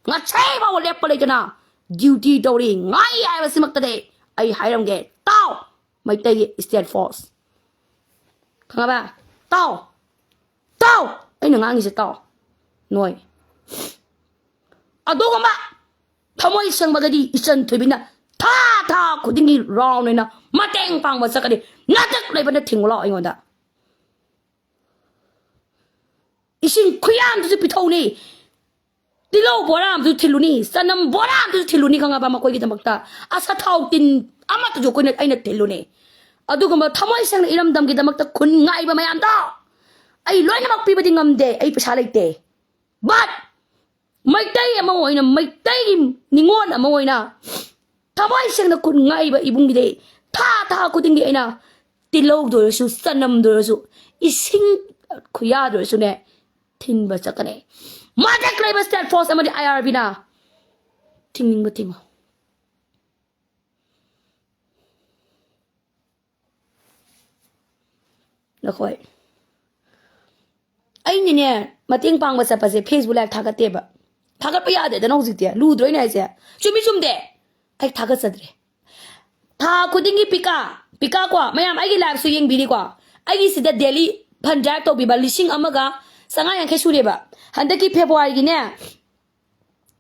ꯉꯁꯩ ꯐꯥꯎꯕ ꯂꯦꯞꯄ ꯂꯩꯇꯅ duty ꯇꯧꯔꯤ, ꯉꯥꯏ ꯍꯥꯏꯕꯁꯤꯃꯛꯇꯗꯤ ꯑꯩ ꯍꯥꯏꯔꯝꯒꯦ꯫ ꯇꯥꯎ, ꯃꯩꯇꯩꯒꯤ state force꯫ ꯈꯪꯉꯕ? ꯇꯥꯎ, ꯇꯥꯎ, ꯑꯩꯅ ꯉꯥꯡꯉꯤꯁꯦ ꯇꯥꯎ꯫ ꯅꯣꯏ ꯑꯗꯨꯒꯨꯝꯕ ꯊꯃꯣꯏ ꯁꯦꯡꯕꯒꯗꯤ ꯏꯆꯟ ꯊꯣꯏꯕꯤꯅ ꯊꯥ ꯊꯥ ꯈꯨꯗꯤꯡꯒꯤ round ꯑꯣꯏꯅ ꯃꯇꯦꯡ ꯄꯥꯡꯕ ꯆꯠꯀꯅꯤ꯫ ꯅꯇꯛ ꯂꯩꯕꯅ ꯊꯤꯡꯉꯨ ꯂꯥꯎ ꯑꯩꯉꯣꯟꯗ꯫ ꯏꯁꯤꯡ ꯈꯨꯌꯥꯝꯗꯨꯁꯨ ꯄꯤꯊꯧꯅꯤ, ꯇꯤꯜꯍꯧ ꯕꯣꯔꯥ ꯑꯃꯁꯨ ꯊꯤꯜꯂꯨꯅꯤ, ꯆꯅꯝ ꯕꯣꯔꯥ ꯑꯃꯁꯨ ꯊꯤꯜꯂꯨꯅꯤ, ꯈꯪꯉꯕ? ꯃꯈꯣꯏꯒꯤꯗꯃꯛꯇ ꯑꯁꯥꯊꯥꯎ ꯇꯤꯟ ꯑꯃꯠꯇꯁꯨ ꯑꯩꯈꯣꯏꯅ, ꯑꯩꯅ ꯊꯤꯜꯂꯨꯅꯤ꯫ ꯑꯗꯨꯒꯨꯝꯕ ꯊꯃꯣꯏ ꯁꯦꯡꯅ ꯏꯔꯝꯗꯝꯒꯤꯗꯃꯛꯇ ꯈꯨꯟ ꯉꯥꯏꯕ ꯃꯌꯥꯝꯗꯣ ꯑꯩ ꯂꯣꯏꯅꯃꯛ ꯄꯤꯕꯗꯤ ꯉꯝꯗꯦ, ꯑꯩ ꯄꯩꯁꯥ ꯂꯩꯇꯦ꯫ But ꯃꯩꯇꯩ ꯑꯃ ꯑꯣꯏꯅ, ꯃꯩꯇꯩꯒꯤ ꯅꯤꯉꯣꯜ ꯑꯃ ꯑꯣꯏꯅ ꯊꯃꯣꯏ ꯁꯦꯡꯅ ꯈꯨꯟ ꯉꯥꯛꯏꯕ ꯏꯕꯨꯡꯒꯤꯗꯤ ꯊꯥ ꯊꯥ ꯈꯨꯗꯤꯡꯒꯤ ꯑꯩꯅ ꯇꯤꯜꯍꯧꯗ ꯑꯣꯏꯔꯁꯨ, ꯆꯅꯝꯗ ꯑꯣꯏꯔꯁꯨ, ꯏꯁꯤꯡ ꯈꯨꯌꯥꯗ ꯑꯣꯏꯔꯁꯨꯅꯦ, ꯊꯤꯟꯕ ꯆꯠꯀꯅꯤ꯫ ꯃꯊꯛ ꯂꯩꯕ state force ꯑꯃꯗꯤ ꯑꯥꯏ ꯑꯥꯔ ꯕꯤꯅ ꯊꯤꯡꯅꯤꯡꯕ ꯊꯤꯡꯉꯣ꯫ ꯅꯈꯣꯏ, ꯑꯩꯅꯅꯦ, ꯃꯇꯦꯡ ꯄꯥꯡꯕ ꯆꯠꯄꯁꯦ Facebook live ꯊꯥꯒꯠꯇꯦꯕ꯫ ꯊꯥꯒꯠꯄ ꯌꯥꯗꯦꯗꯅ ꯍꯧꯖꯤꯛꯇꯤ, ꯂꯨꯗ꯭ꯔꯣ ꯑꯩꯅ ꯍꯥꯏꯁꯦ? ꯆꯨꯝꯃꯤ ꯆꯨꯝꯗꯦ? ꯑꯩ ꯊꯥꯒꯠꯆꯗ꯭ꯔꯦ꯫ ꯊꯥ ꯈꯨꯗꯤꯡꯒꯤ ꯄꯤꯀꯥ, ꯄꯤꯀꯥ ꯀꯣ, ꯃꯌꯥꯝ ꯑꯩꯒꯤ liveꯁꯨ ꯌꯦꯡꯕꯤꯔꯤꯀꯣ, ꯑꯩꯒꯤ ꯁꯤꯗ daily fund drive ꯇꯧꯕꯤꯕ ꯂꯤꯁꯤꯡ ꯑꯃꯒ ꯆꯥꯝꯃꯉꯥ ꯌꯥꯡꯈꯩ ꯁꯨꯔꯦꯕ꯫ ꯍꯟꯗꯛꯀꯤ Februaryꯒꯤꯅꯦ,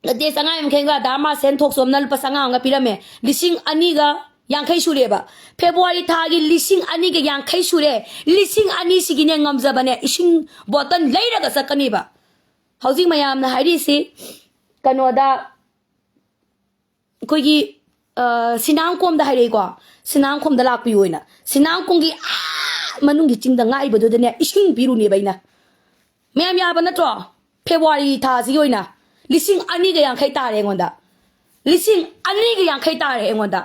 ꯅꯠꯇꯦ, ꯆꯥꯝꯃꯉꯥ ꯌꯥꯡꯈꯩꯒ ꯙꯔꯃ ꯁꯦꯟ ꯊꯣꯛ ꯆꯣꯝꯅ ꯂꯨꯄꯥ ꯆꯥꯝꯃꯉꯥ ꯑꯃꯒ ꯄꯤꯔꯝꯃꯦ꯫ ꯂꯤꯁꯤꯡ ꯑꯅꯤꯒ ꯌꯥꯡꯈꯩ ꯁꯨꯔꯦꯕ꯫ ꯐꯦꯕ꯭ꯔꯨꯋꯥꯔꯤ ꯊꯥꯒꯤ ꯂꯤꯁꯤꯡ ꯑꯅꯤꯒ ꯌꯥꯡꯈꯩ ꯁꯨꯔꯦ꯫ ꯂꯤꯁꯤꯡ ꯑꯅꯤꯁꯤꯒꯤꯅꯦ ꯉꯝꯖꯕꯅꯦ ꯏꯁꯤꯡ ꯕꯣꯇꯜ ꯂꯩꯔꯒ ꯆꯠꯀꯅꯤꯕ꯫ ꯍꯧꯖꯤꯛ ꯃꯌꯥꯝꯅ ꯍꯥꯏꯔꯤꯁꯤ ꯀꯩꯅꯣꯗ, ꯑꯩꯈꯣꯏꯒꯤ, ꯑ, ꯁꯤꯅꯥꯡꯀꯣꯝꯗ ꯍꯥꯏꯔꯛꯏꯀꯣ꯫ ꯁꯤꯅꯥꯡꯀꯣꯝꯗ ꯂꯥꯛꯄꯤꯌꯨ ꯑꯣꯏꯅ꯫ ꯁꯤꯅꯥꯡꯀꯣꯝꯒꯤ ꯑꯥ ꯃꯅꯨꯡꯒꯤ ꯆꯤꯡꯗ ꯉꯥꯛꯏꯕꯗꯨꯗꯅꯦ ꯏꯁꯤꯡ ꯄꯤꯔꯨꯅꯦꯕ ꯑꯩꯅ꯫ ꯃꯌꯥꯝ ꯌꯥꯕ ꯅꯠꯇ꯭ꯔꯣ? ꯐꯦꯕ꯭ꯔꯨꯋꯥꯔꯤ ꯊꯥꯁꯤꯒꯤ ꯑꯣꯏꯅ ꯂꯤꯁꯤꯡ ꯑꯅꯤꯒ ꯌꯥꯡꯈꯩ ꯇꯥꯔꯦ ꯑꯩꯉꯣꯟꯗ꯫ ꯂꯤꯁꯤꯡ ꯑꯅꯤꯒ ꯌꯥꯡꯈꯩ ꯇꯥꯔꯦ ꯑꯩꯉꯣꯟꯗ꯫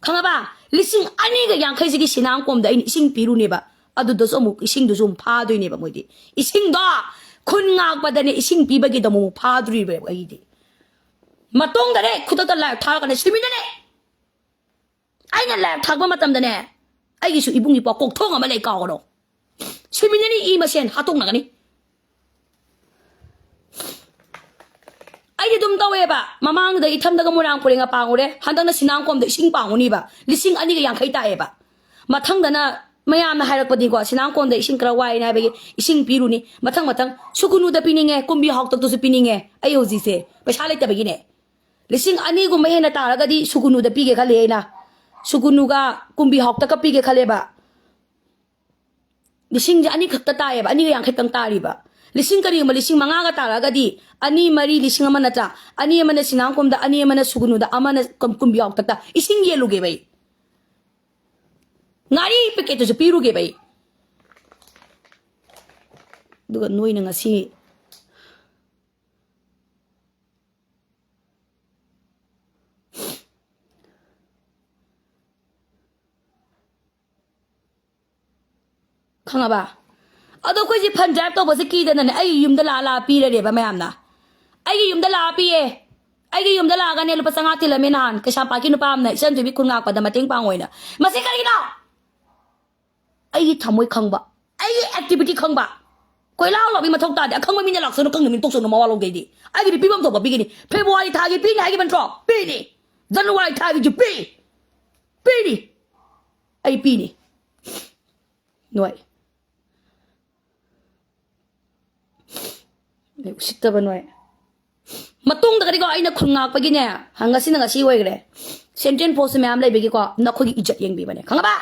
ꯈꯪꯉꯕ? ꯂꯤꯁꯤꯡ ꯑꯅꯤꯒ ꯌꯥꯡꯈꯩꯁꯤꯒꯤ ꯁꯤꯅꯥꯡꯀꯣꯝꯗ ꯑꯩꯅ ꯏꯁꯤꯡ ꯄꯤꯔꯨꯅꯦꯕ꯫ ꯑꯗꯨꯗꯁꯨ ꯑꯃꯨꯛ, ꯏꯁꯤꯡꯗꯨꯁꯨ ꯑꯃꯨꯛ ꯐꯥꯗꯣꯏꯅꯦꯕ ꯃꯣꯏꯗꯤ꯫ ꯏꯁꯤꯡꯗꯣ ꯈꯨꯟ ꯉꯥꯛꯄꯗꯅꯦ ꯏꯁꯤꯡ ꯄꯤꯕꯒꯤꯗꯃꯛ ꯑꯃꯨꯛ ꯐꯥꯗꯣꯔꯤꯕ ꯑꯩꯗꯤ꯫ ꯃꯇꯨꯡꯗꯅꯦ ꯈꯨꯗꯛꯇ ꯂꯥꯏꯚ ꯊꯥꯔꯛꯀꯅꯤ꯫ ꯁꯤꯃꯤꯟꯅꯅꯦ꯫ ꯑꯩꯅ ꯂꯥꯏꯚ ꯊꯥꯔꯛꯄ ꯃꯇꯝꯗꯅꯦ, ꯑꯩꯒꯤꯁꯨ ꯏꯕꯨꯡ ꯏꯄ꯭ꯋꯥ ꯀꯣꯛꯊꯣꯡ ꯑꯃ ꯂꯩ, ꯀꯥꯎꯒꯅꯣ꯫ ꯁꯤꯃꯤꯟꯅꯅꯤ, ꯏ ꯃꯁꯦꯟ ꯍꯥꯠꯇꯣꯛꯅꯒꯅꯤ꯫ ꯑꯩꯗꯤ ꯑꯗꯨꯝ ꯇꯧꯋꯦꯕ꯫ ꯃꯃꯥꯡꯗ ꯏꯊꯝꯗꯒ ꯃꯣꯏꯔꯥꯡ ꯄꯨꯔꯦꯟꯒ ꯄꯥꯡꯉꯨꯔꯦ, ꯍꯟꯗꯛꯅ ꯁꯤꯅꯥꯡꯀꯣꯝꯗ ꯏꯁꯤꯡ ꯄꯥꯡꯉꯨꯅꯤꯕ꯫ ꯂꯤꯁꯤꯡ ꯑꯅꯤꯒ ꯌꯥꯡꯈꯩ ꯇꯥꯛꯑꯦꯕ꯫ ꯃꯊꯪꯗꯅ ꯃꯌꯥꯝꯅ ꯍꯥꯏꯔꯛꯄꯗꯤꯀꯣ, ꯁꯤꯅꯥꯡꯀꯣꯝꯗ ꯏꯁꯤꯡ ꯈꯔ ꯋꯥꯏꯅ ꯍꯥꯏꯕꯒꯤ ꯏꯁꯤꯡ ꯄꯤꯔꯨꯅꯤ꯫ ꯃꯊꯪ ꯃꯊꯪ ꯁꯨꯒꯨꯅꯨꯗ ꯄꯤꯅꯤꯡꯉꯦ, ꯀꯨꯝꯕꯤ ꯍꯥꯎꯇꯛꯇꯁꯨ ꯄꯤꯅꯤꯡꯉꯦ꯫ ꯑꯩ ꯍꯧꯖꯤꯛꯁꯦ ꯄꯩꯁꯥ ꯂꯩꯇꯕꯒꯤꯅꯦ꯫ ꯂꯤꯁꯤꯡ ꯑꯅꯤꯒꯨꯝꯕ ꯍꯦꯟꯅ ꯇꯥꯔꯒꯗꯤ ꯁꯨꯒꯨꯅꯨꯗ ꯄꯤꯒꯦ ꯈꯜꯂꯦ ꯑꯩꯅ꯫ ꯁꯨꯒꯨꯅꯨꯒ ꯀꯨꯝꯕꯤ ꯍꯥꯎꯇꯛꯀ ꯄꯤꯒꯦ ꯈꯜꯂꯦꯕ꯫ ꯂꯤꯁꯤꯡꯁꯦ ꯑꯅꯤꯈꯛꯇ ꯇꯥꯏꯌꯦꯕ, ꯑꯅꯤꯒ ꯌꯥꯡꯈꯩꯇꯪ ꯇꯥꯔꯤꯕ꯫ ꯂꯤꯁꯤꯡ ꯀꯔꯤꯒꯨꯝꯕ ꯂꯤꯁꯤꯡ ꯃꯉꯥꯒ ꯇꯥꯔꯛꯑꯒꯗꯤ, ꯑꯅꯤ, ꯃꯔꯤ, ꯂꯤꯁꯤꯡ ꯑꯃ ꯅꯠꯇ꯭ꯔꯥ? ꯑꯅꯤ ꯑꯃꯅ ꯁꯤꯅꯥꯡꯀꯣꯝꯗ, ꯑꯅꯤ ꯑꯃꯅ ꯁꯨꯒꯨꯅꯨꯗ, ꯑꯃꯅ ꯀꯨꯝ-, ꯀꯨꯝꯕꯤ ꯍꯥꯎꯇꯛꯇ ꯏꯁꯤꯡ ꯌꯦꯜꯂꯨꯒꯦꯕ ꯑꯩ꯫ ꯉꯥꯔꯤ ꯄꯦꯀꯦꯠꯇꯨꯁꯨ ꯄꯤꯔꯨꯒꯦꯕ ꯑꯩ꯫ ꯑꯗꯨꯒ ꯅꯣꯏꯅ ꯉꯁꯤ ꯈꯪꯉꯕ? ꯑꯗꯣ ꯑꯩꯈꯣꯏꯁꯦ ꯐꯟ ꯗ꯭ꯔꯥꯏꯚ ꯇꯧꯕꯁꯦ ꯀꯤꯗꯅꯅꯦ, ꯑꯩꯒꯤ ꯌꯨꯝꯗ ꯂꯥꯛꯑ ꯂꯥꯛꯑ ꯄꯤꯔꯔꯦꯕ ꯃꯌꯥꯝꯅ꯫ ꯑꯩꯒꯤ ꯌꯨꯝꯗ ꯂꯥꯛꯑ ꯄꯤꯌꯦ꯫ ꯑꯩꯒꯤ ꯌꯨꯝꯗ ꯂꯥꯛꯑꯒꯅꯦ, ꯂꯨꯄꯥ ꯆꯥꯝꯃꯉꯥ ꯊꯤꯜꯂꯝꯃꯦ ꯅꯍꯥꯟ, ꯀꯩꯁꯥꯝꯄꯥꯠꯀꯤ ꯅꯨꯄꯥ ꯑꯃꯅ ꯏꯆꯟ ꯊꯣꯏꯕꯤ ꯈꯨꯟ ꯉꯥꯛꯄꯗ ꯃꯇꯦꯡ ꯄꯥꯡꯉꯣꯏꯅ꯫ ꯃꯁꯤ ꯀꯔꯤꯒꯤꯅꯣ? ꯑꯩꯒꯤ ꯊꯃꯣꯏ ꯈꯪꯕ, ꯑꯩꯒꯤ ꯑꯦꯛꯇꯤꯚꯤꯇꯤ ꯈꯪꯕ꯫ ꯀꯣꯏꯂꯥꯎ ꯂꯥꯎꯕꯤ ꯃꯊꯧ ꯇꯥꯗꯦ꯫ ꯑꯈꯪꯕ ꯃꯤꯅ ꯂꯥꯛꯆꯅꯨ, ꯈꯪꯗꯕ ꯃꯤꯅ ꯇꯣꯛꯆꯅꯨ, ꯃꯋꯥ ꯂꯧꯗꯦ ꯑꯩꯗꯤ꯫ ꯑꯩꯒꯤꯗꯤ ꯄꯤꯐꯝ ꯊꯣꯛꯄ ꯄꯤꯒꯅꯤ꯫ ꯐꯦꯕ꯭ꯔꯨꯋꯥꯔꯤ ꯊꯥꯒꯤ ꯄꯤꯅꯤ ꯍꯥꯏꯈꯤꯕ ꯅꯠꯇ꯭ꯔꯣ? ꯄꯤꯅꯤ꯫ ꯖꯅꯋꯥꯔꯤ ꯊꯥꯒꯤꯁꯨ ꯄꯤ꯫ ꯄꯤꯅꯤ꯫ ꯑꯩ ꯄꯤꯅꯤ꯫ ꯅꯣꯏ꯫ ꯅꯣꯏ ꯎꯁꯤꯠꯇꯕ ꯅꯣꯏ꯫ ꯃꯇꯨꯡꯗꯒꯗꯤꯀꯣ, ꯑꯩꯅ ꯈꯨꯟ ꯉꯥꯛꯄꯒꯤꯅꯦ, ꯉꯁꯤꯅ ꯉꯁꯤ ꯑꯣꯏꯈ꯭ꯔꯦ, ꯁꯦꯟꯇ꯭ꯔꯦꯜ ꯐꯣꯔꯁ ꯃꯌꯥꯝ ꯂꯩꯕꯒꯤꯀꯣ, ꯅꯈꯣꯏꯒꯤ ꯏꯖꯠ ꯌꯦꯡꯕꯤꯕꯅꯦ, ꯈꯪꯉꯕ?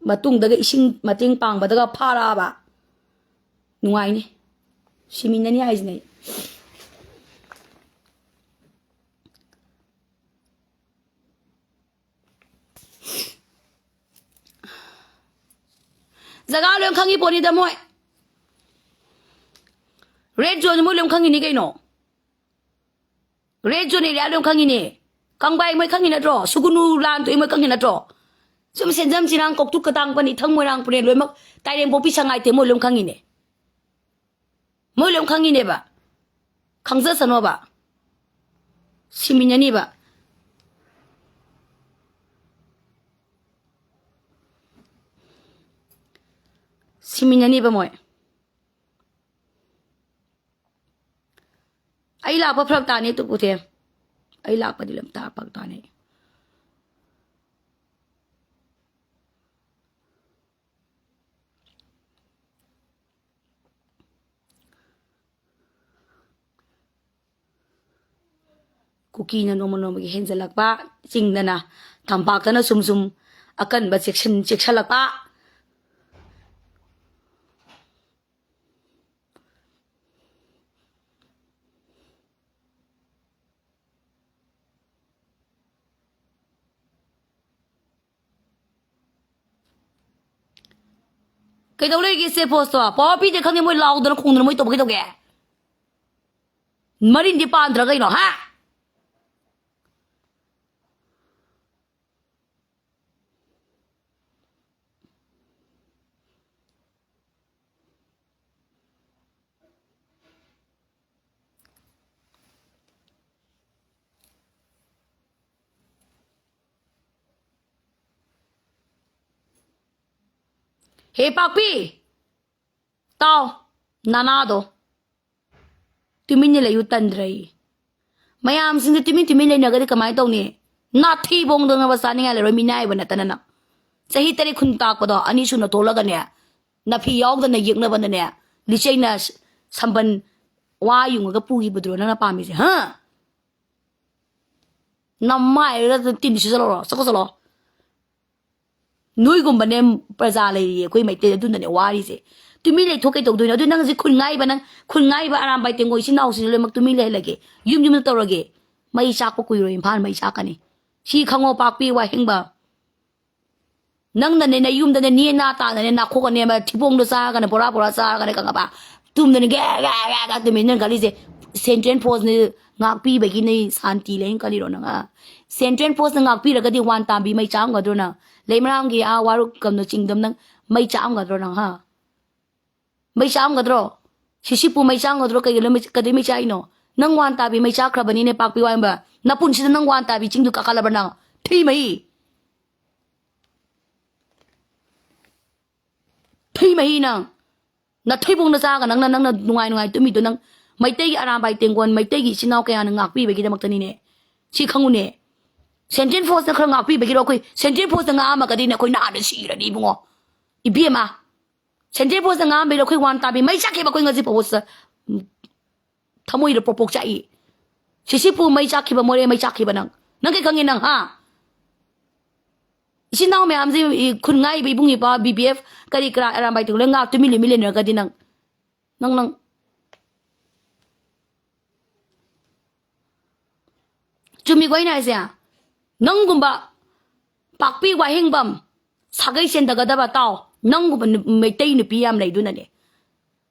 ꯃꯇꯨꯡꯗꯒ ꯏꯁꯤꯡ ꯃꯇꯦꯡ ꯄꯥꯡꯕꯗꯒ ꯐꯥꯔꯛꯑꯕ, ꯅꯨꯡꯉꯥꯏꯅꯤ, ꯁꯤꯃꯤꯟꯅꯅꯤ ꯍꯥꯏꯁꯤꯅꯦ ꯑꯩ꯫ ꯖꯒꯥ ꯂꯣꯏ ꯈꯪꯉꯤ ꯄꯣꯠꯅꯤꯗ ꯃꯣꯏ꯫ ꯔꯦꯗ ꯖꯣꯟ ꯃꯣꯏ ꯂꯣꯏ ꯈꯪꯉꯤꯅꯤ ꯀꯩꯅꯣ꯫ ꯔꯦꯗ ꯖꯣꯟ ꯑꯦꯔꯤꯌꯥ ꯂꯣꯏ ꯈꯪꯉꯤꯅꯦ꯫ ꯀꯪꯕꯥꯏ ꯃꯣꯏ ꯈꯪꯉꯤ ꯅꯠꯇ꯭ꯔꯣ? ꯁꯨꯒꯨꯅꯨ ꯂꯥꯟ ꯊꯣꯛꯏ ꯃꯣꯏ ꯈꯪꯉꯤ ꯅꯠꯇ꯭ꯔꯣ? ꯁꯨꯝ ꯁꯦꯟꯖꯝ ꯆꯤꯔꯥꯡ, ꯀꯧꯇ꯭ꯔꯨꯛ ꯀꯇꯥꯡ ꯄꯅꯤ, ꯊꯪ ꯃꯣꯏꯔꯥꯡ ꯄꯨꯔꯦꯟ ꯂꯣꯏꯅꯃꯛ, ꯇꯥꯏꯔꯦꯝ ꯄꯣꯛꯄꯤ ꯁꯉꯥꯏ ꯇꯦꯝ ꯃꯣꯏ ꯂꯣꯏ ꯈꯪꯉꯤꯅꯦ꯫ ꯃꯣꯏ ꯂꯣꯏ ꯈꯪꯉꯤꯅꯦꯕ꯫ ꯈꯪꯖꯁꯅꯣꯕ꯫ ꯁꯤꯃꯤꯟꯅꯅꯤꯕ꯫ ꯁꯤꯃꯤꯟꯅꯅꯤꯕ ꯃꯣꯏ꯫ ꯑꯩ ꯂꯥꯛꯄ ꯐꯔꯛ ꯇꯥꯅꯤ ꯇꯨꯄꯨꯊꯦ꯫ ꯑꯩ ꯂꯥꯛꯄꯗꯤ ꯂꯝ ꯇꯥ ꯐꯔꯛ ꯇꯥꯅꯤ꯫ ꯀꯨꯀꯤꯅ ꯅꯣꯡꯃ ꯅꯣꯡꯃꯒꯤ ꯍꯦꯟꯖꯜꯂꯛꯄ, ꯆꯤꯡꯗꯅ, ꯇꯝꯄꯥꯛꯇꯅ ꯁꯨꯝ ꯁꯨꯝ ꯑꯀꯟꯕ ꯆꯦꯛꯁꯤꯟ-, ꯆꯦꯛꯁꯜꯂꯛꯄ꯫ ꯀꯩꯗꯧ ꯂꯩꯔꯤꯒꯦ ꯁꯦ ꯐꯣꯔꯁꯇꯣ? ꯄꯥꯋꯔ ꯄꯤꯗꯦ ꯈꯪꯗꯦ, ꯃꯣꯏ ꯂꯥꯎꯗꯅ ꯈꯣꯡꯗꯅ ꯃꯣꯏ ꯇꯧꯕ ꯀꯩꯗꯧꯒꯦ? ꯃꯔꯤꯟꯗꯤ ꯄꯥꯟꯗ꯭ꯔꯥ ꯀꯩꯅꯣ, ꯍꯥ? ꯍꯦ ꯄꯥꯛꯄꯤ! ꯇꯥꯎ, ꯅꯅꯥꯗꯣ꯫ ꯇꯨꯃꯤꯟꯅ ꯂꯩꯌꯨ ꯇꯟꯗ꯭ꯔꯩ꯫ ꯃꯌꯥꯝꯁꯤꯡꯁꯦ ꯇꯨꯃꯤꯟ ꯇꯨꯃꯤꯟ ꯂꯩꯅꯒꯗꯤ ꯀꯃꯥꯏꯅ ꯇꯧꯅꯤ? ꯅꯥꯊꯤ ꯕꯣꯡꯗꯣꯡꯅꯕ ꯆꯥꯅꯤꯡꯉꯥꯏ ꯂꯩꯔꯣꯏ, ꯃꯤꯅꯥꯏ ꯑꯣꯏꯕ ꯅꯠꯇꯅ ꯅꯪ꯫ ꯆꯍꯤ ꯇꯔꯦꯠ ꯈꯨꯟ ꯇꯥꯛꯄꯗꯣ ꯑꯅꯤ ꯁꯨꯅ ꯊꯣꯛꯂꯒꯅꯦ, ꯅꯐꯤ ꯌꯥꯎꯗꯅ ꯌꯦꯛꯅꯕꯅꯅꯦ, ꯂꯤꯆꯩꯅ ꯁ-, ꯁꯝꯕꯟ ꯋꯥ ꯌꯨꯡꯉꯒ ꯄꯨꯈꯤꯕꯗꯨꯔꯣ ꯅꯪꯅ ꯄꯥꯝꯃꯤꯁꯦ, ꯍꯥ? ꯅꯃꯥꯏꯗꯨꯗ ꯇꯤꯟ ꯁꯤꯠꯆꯜꯂꯛꯑꯣ, ꯆꯠꯈꯣ ꯆꯠꯂꯣ꯫ ꯅꯣꯏꯒꯨꯝꯕꯅꯦ ꯄ꯭ꯔꯖꯥ ꯂꯩꯔꯤꯌꯦ ꯑꯩꯈꯣꯏ ꯃꯩꯇꯩ, ꯑꯗꯨꯅꯅꯦ ꯋꯥꯔꯤꯁꯦ꯫ ꯇꯨꯃꯤꯟ ꯂꯩꯊꯣꯛ ꯀꯩ ꯇꯧꯗꯣꯏꯅꯣ? ꯑꯗꯨ ꯅꯪ ꯍꯧꯖꯤꯛ ꯈꯨꯟ ꯉꯥꯏꯕ, ꯅꯪ ꯈꯨꯟ ꯉꯥꯏꯕ ꯑꯔꯥꯝꯕꯥꯏ ꯇꯦꯡꯒꯣ ꯏꯆꯤꯟ ꯏꯅꯥꯎꯁꯤꯡꯗꯣ ꯂꯣꯏꯅꯃꯛ ꯇꯨꯃꯤꯟ ꯂꯩꯍꯜꯂꯒꯦ, ꯌꯨꯝ ꯌꯨꯝꯗ ꯇꯧꯔꯒꯦ꯫ ꯃꯩ ꯆꯥꯛꯄ ꯀꯨꯏꯔꯣꯏ, ꯏꯝꯐꯥꯜ ꯃꯩ ꯆꯥꯛꯀꯅꯤ꯫ ꯁꯤ ꯈꯪꯉꯣ, ꯄꯥꯛꯄꯤ ꯋꯥꯍꯦꯡꯕ꯫ ꯅꯪꯅꯅꯦ ꯅꯌꯨꯝꯗꯅꯦ ꯅꯦ ꯅꯥ ꯇꯥꯅꯅꯦ ꯅꯥꯈꯣꯛꯑꯅꯦꯕ, ꯊꯤꯕꯣꯡꯗꯣ ꯆꯥꯔꯒꯅꯦ, ꯕꯣꯔꯥ ꯕꯣꯔꯥ ꯆꯥꯔꯒꯅꯦ, ꯈꯪꯉꯕ? ꯇꯨꯝꯗꯅꯦ ꯒꯦ ꯒꯦ ꯒꯦ ꯒꯦ ꯇꯨꯝꯃꯤ ꯅꯪ ꯈꯜꯂꯤꯁꯦ꯫ ꯁꯦꯟꯇ꯭ꯔꯦꯜ ꯐꯣꯔꯁꯅ ꯉꯥꯛꯄꯤꯕꯒꯤ ꯅꯣꯏ ꯁꯥꯟꯇꯤ ꯂꯩꯅ ꯈꯜꯂꯤꯔꯣ ꯅꯪ, ꯍꯥ? ꯁꯦꯟꯇ꯭ꯔꯦꯜ ꯐꯣꯔꯁꯅ ꯉꯥꯛꯄꯤꯔꯒꯗꯤ ꯋꯥꯟ ꯇꯥꯕꯤ ꯃꯩ ꯆꯥꯛꯑꯝꯒꯗ꯭ꯔꯣ ꯅꯪ? ꯂꯩꯃꯔꯥꯝꯒꯤ ꯑꯥ ꯋꯥꯔꯨꯀꯝꯅ ꯆꯤꯡꯗꯝ ꯅꯪ ꯃꯩ ꯆꯥꯛꯑꯝꯒꯗ꯭ꯔꯣ ꯅꯪ, ꯍꯥ? ꯃꯩ ꯆꯥꯛꯑꯝꯒꯗ꯭ꯔꯣ? ꯁꯤꯁꯤꯄꯨ ꯃꯩ ꯆꯥꯛꯑꯝꯒꯗ꯭ꯔꯣ? ꯀꯩꯒꯤꯅꯣ ꯃꯩ, ꯀꯩꯗꯧ ꯃꯩ ꯆꯥꯛꯏꯅꯣ? ꯅꯪ ꯋꯥꯟ ꯇꯥꯕꯤ ꯃꯩ ꯆꯥꯛꯈ꯭ꯔꯕꯅꯤꯅꯦ, ꯄꯥꯛꯄꯤ ꯋꯥꯍꯦꯡꯕ꯫ ꯅꯄꯨꯟꯁꯤꯗ ꯅꯪ ꯋꯥꯟ ꯇꯥꯕꯤ ꯆꯤꯡꯗꯨ ꯀꯥꯈꯠꯂꯕ ꯅꯪ? ꯊꯤ ꯃꯍꯤ! ꯊꯤ ꯃꯍꯤ ꯅꯪ! ꯅꯊꯩꯕꯣꯡꯗ ꯆꯥꯔꯒ ꯅꯪꯅ, ꯅꯪꯅ ꯅꯨꯡꯉꯥꯏ ꯅꯨꯡꯉꯥꯏ ꯇꯨꯝꯃꯤꯗꯣ ꯅꯪ ꯃꯩꯇꯩꯒꯤ ꯑꯔꯥꯝꯕꯥꯏ ꯇꯦꯡꯒꯣꯟ, ꯃꯩꯇꯩꯒꯤ ꯏꯆꯤꯟ ꯏꯅꯥꯎ ꯀꯌꯥꯅ ꯉꯥꯛꯄꯤꯕꯒꯤꯗꯃꯛꯇꯅꯤꯅꯦ꯫ ꯁꯤ ꯈꯪꯉꯨꯅꯦ꯫ ꯁꯦꯟꯇ꯭ꯔꯦꯜ ꯐꯣꯔꯁꯅ ꯈꯔ ꯉꯥꯛꯄꯤꯕꯒꯤꯔꯣ? ꯑꯩꯈꯣꯏ ꯁꯦꯟꯇ꯭ꯔꯦꯜ ꯐꯣꯔꯁꯅ ꯉꯥꯛꯑꯝꯃꯒꯗꯤꯅꯦ ꯑꯩꯈꯣꯏ ꯅꯍꯥꯟꯅ ꯁꯤꯔꯅꯤ ꯏꯕꯨꯡꯉꯣ꯫ ꯏꯕꯦꯝꯃ, ꯁꯦꯟꯇ꯭ꯔꯦꯜ ꯐꯣꯔꯁꯅ ꯉꯥꯛꯑꯝꯕꯩꯗꯣ ꯑꯩꯈꯣꯏ ꯋꯥꯟ ꯇꯥꯕꯤ ꯃꯩ ꯆꯥꯛꯈꯤꯕ ꯑꯩꯈꯣꯏ ꯉꯁꯤ ꯐꯥꯎꯕ ꯁ-, ꯊꯃꯣꯏꯗ ꯄ꯭ꯔꯣꯄꯣꯛ ꯆꯥꯛꯏ꯫ ꯁꯤꯁꯤꯄꯨ ꯃꯩ ꯆꯥꯛꯈꯤꯕ, ꯃꯣꯔꯦ ꯃꯩ ꯆꯥꯛꯈꯤꯕ ꯅꯪ, ꯅꯪ ꯀꯩ ꯈꯪꯉꯤ ꯅꯪ, ꯍꯥ? ꯏꯆꯤꯟ ꯏꯅꯥꯎ ꯃꯌꯥꯝꯁꯤ, ꯏ-, ꯈꯨꯟ ꯉꯥꯛꯏꯕ ꯏꯕꯨꯡ ꯏꯄ꯭ꯋꯥ, ꯕꯤ ꯄꯤ ꯑꯦꯐ, ꯀꯔꯤ ꯀꯔꯥ, ꯑꯔꯥꯝꯕꯥꯏ ꯇꯦꯡꯒꯣꯟ ꯂꯣꯏ ꯉꯥꯛ ꯇꯨꯃꯤꯟ ꯂꯨꯃꯤꯟ ꯂꯩꯅꯔꯒꯗꯤ ꯅꯪ, ꯅꯪ, ꯅꯪ꯫ ꯆꯨꯝꯃꯤꯀꯣ ꯑꯩꯅ ꯍꯥꯏꯁꯦ? ꯅꯪꯒꯨꯝꯕ ꯄꯥꯛꯄꯤ ꯋꯥꯍꯦꯡꯕꯝ, ꯁꯥꯒꯩ ꯆꯦꯟꯗꯒꯗꯕ, ꯇꯥꯎ, ꯅꯪꯒꯨꯝꯕ ꯅꯨ-, ꯃꯩꯇꯩ ꯅꯨꯄꯤ ꯌꯥꯝ ꯂꯩꯗꯨꯅꯅꯦ꯫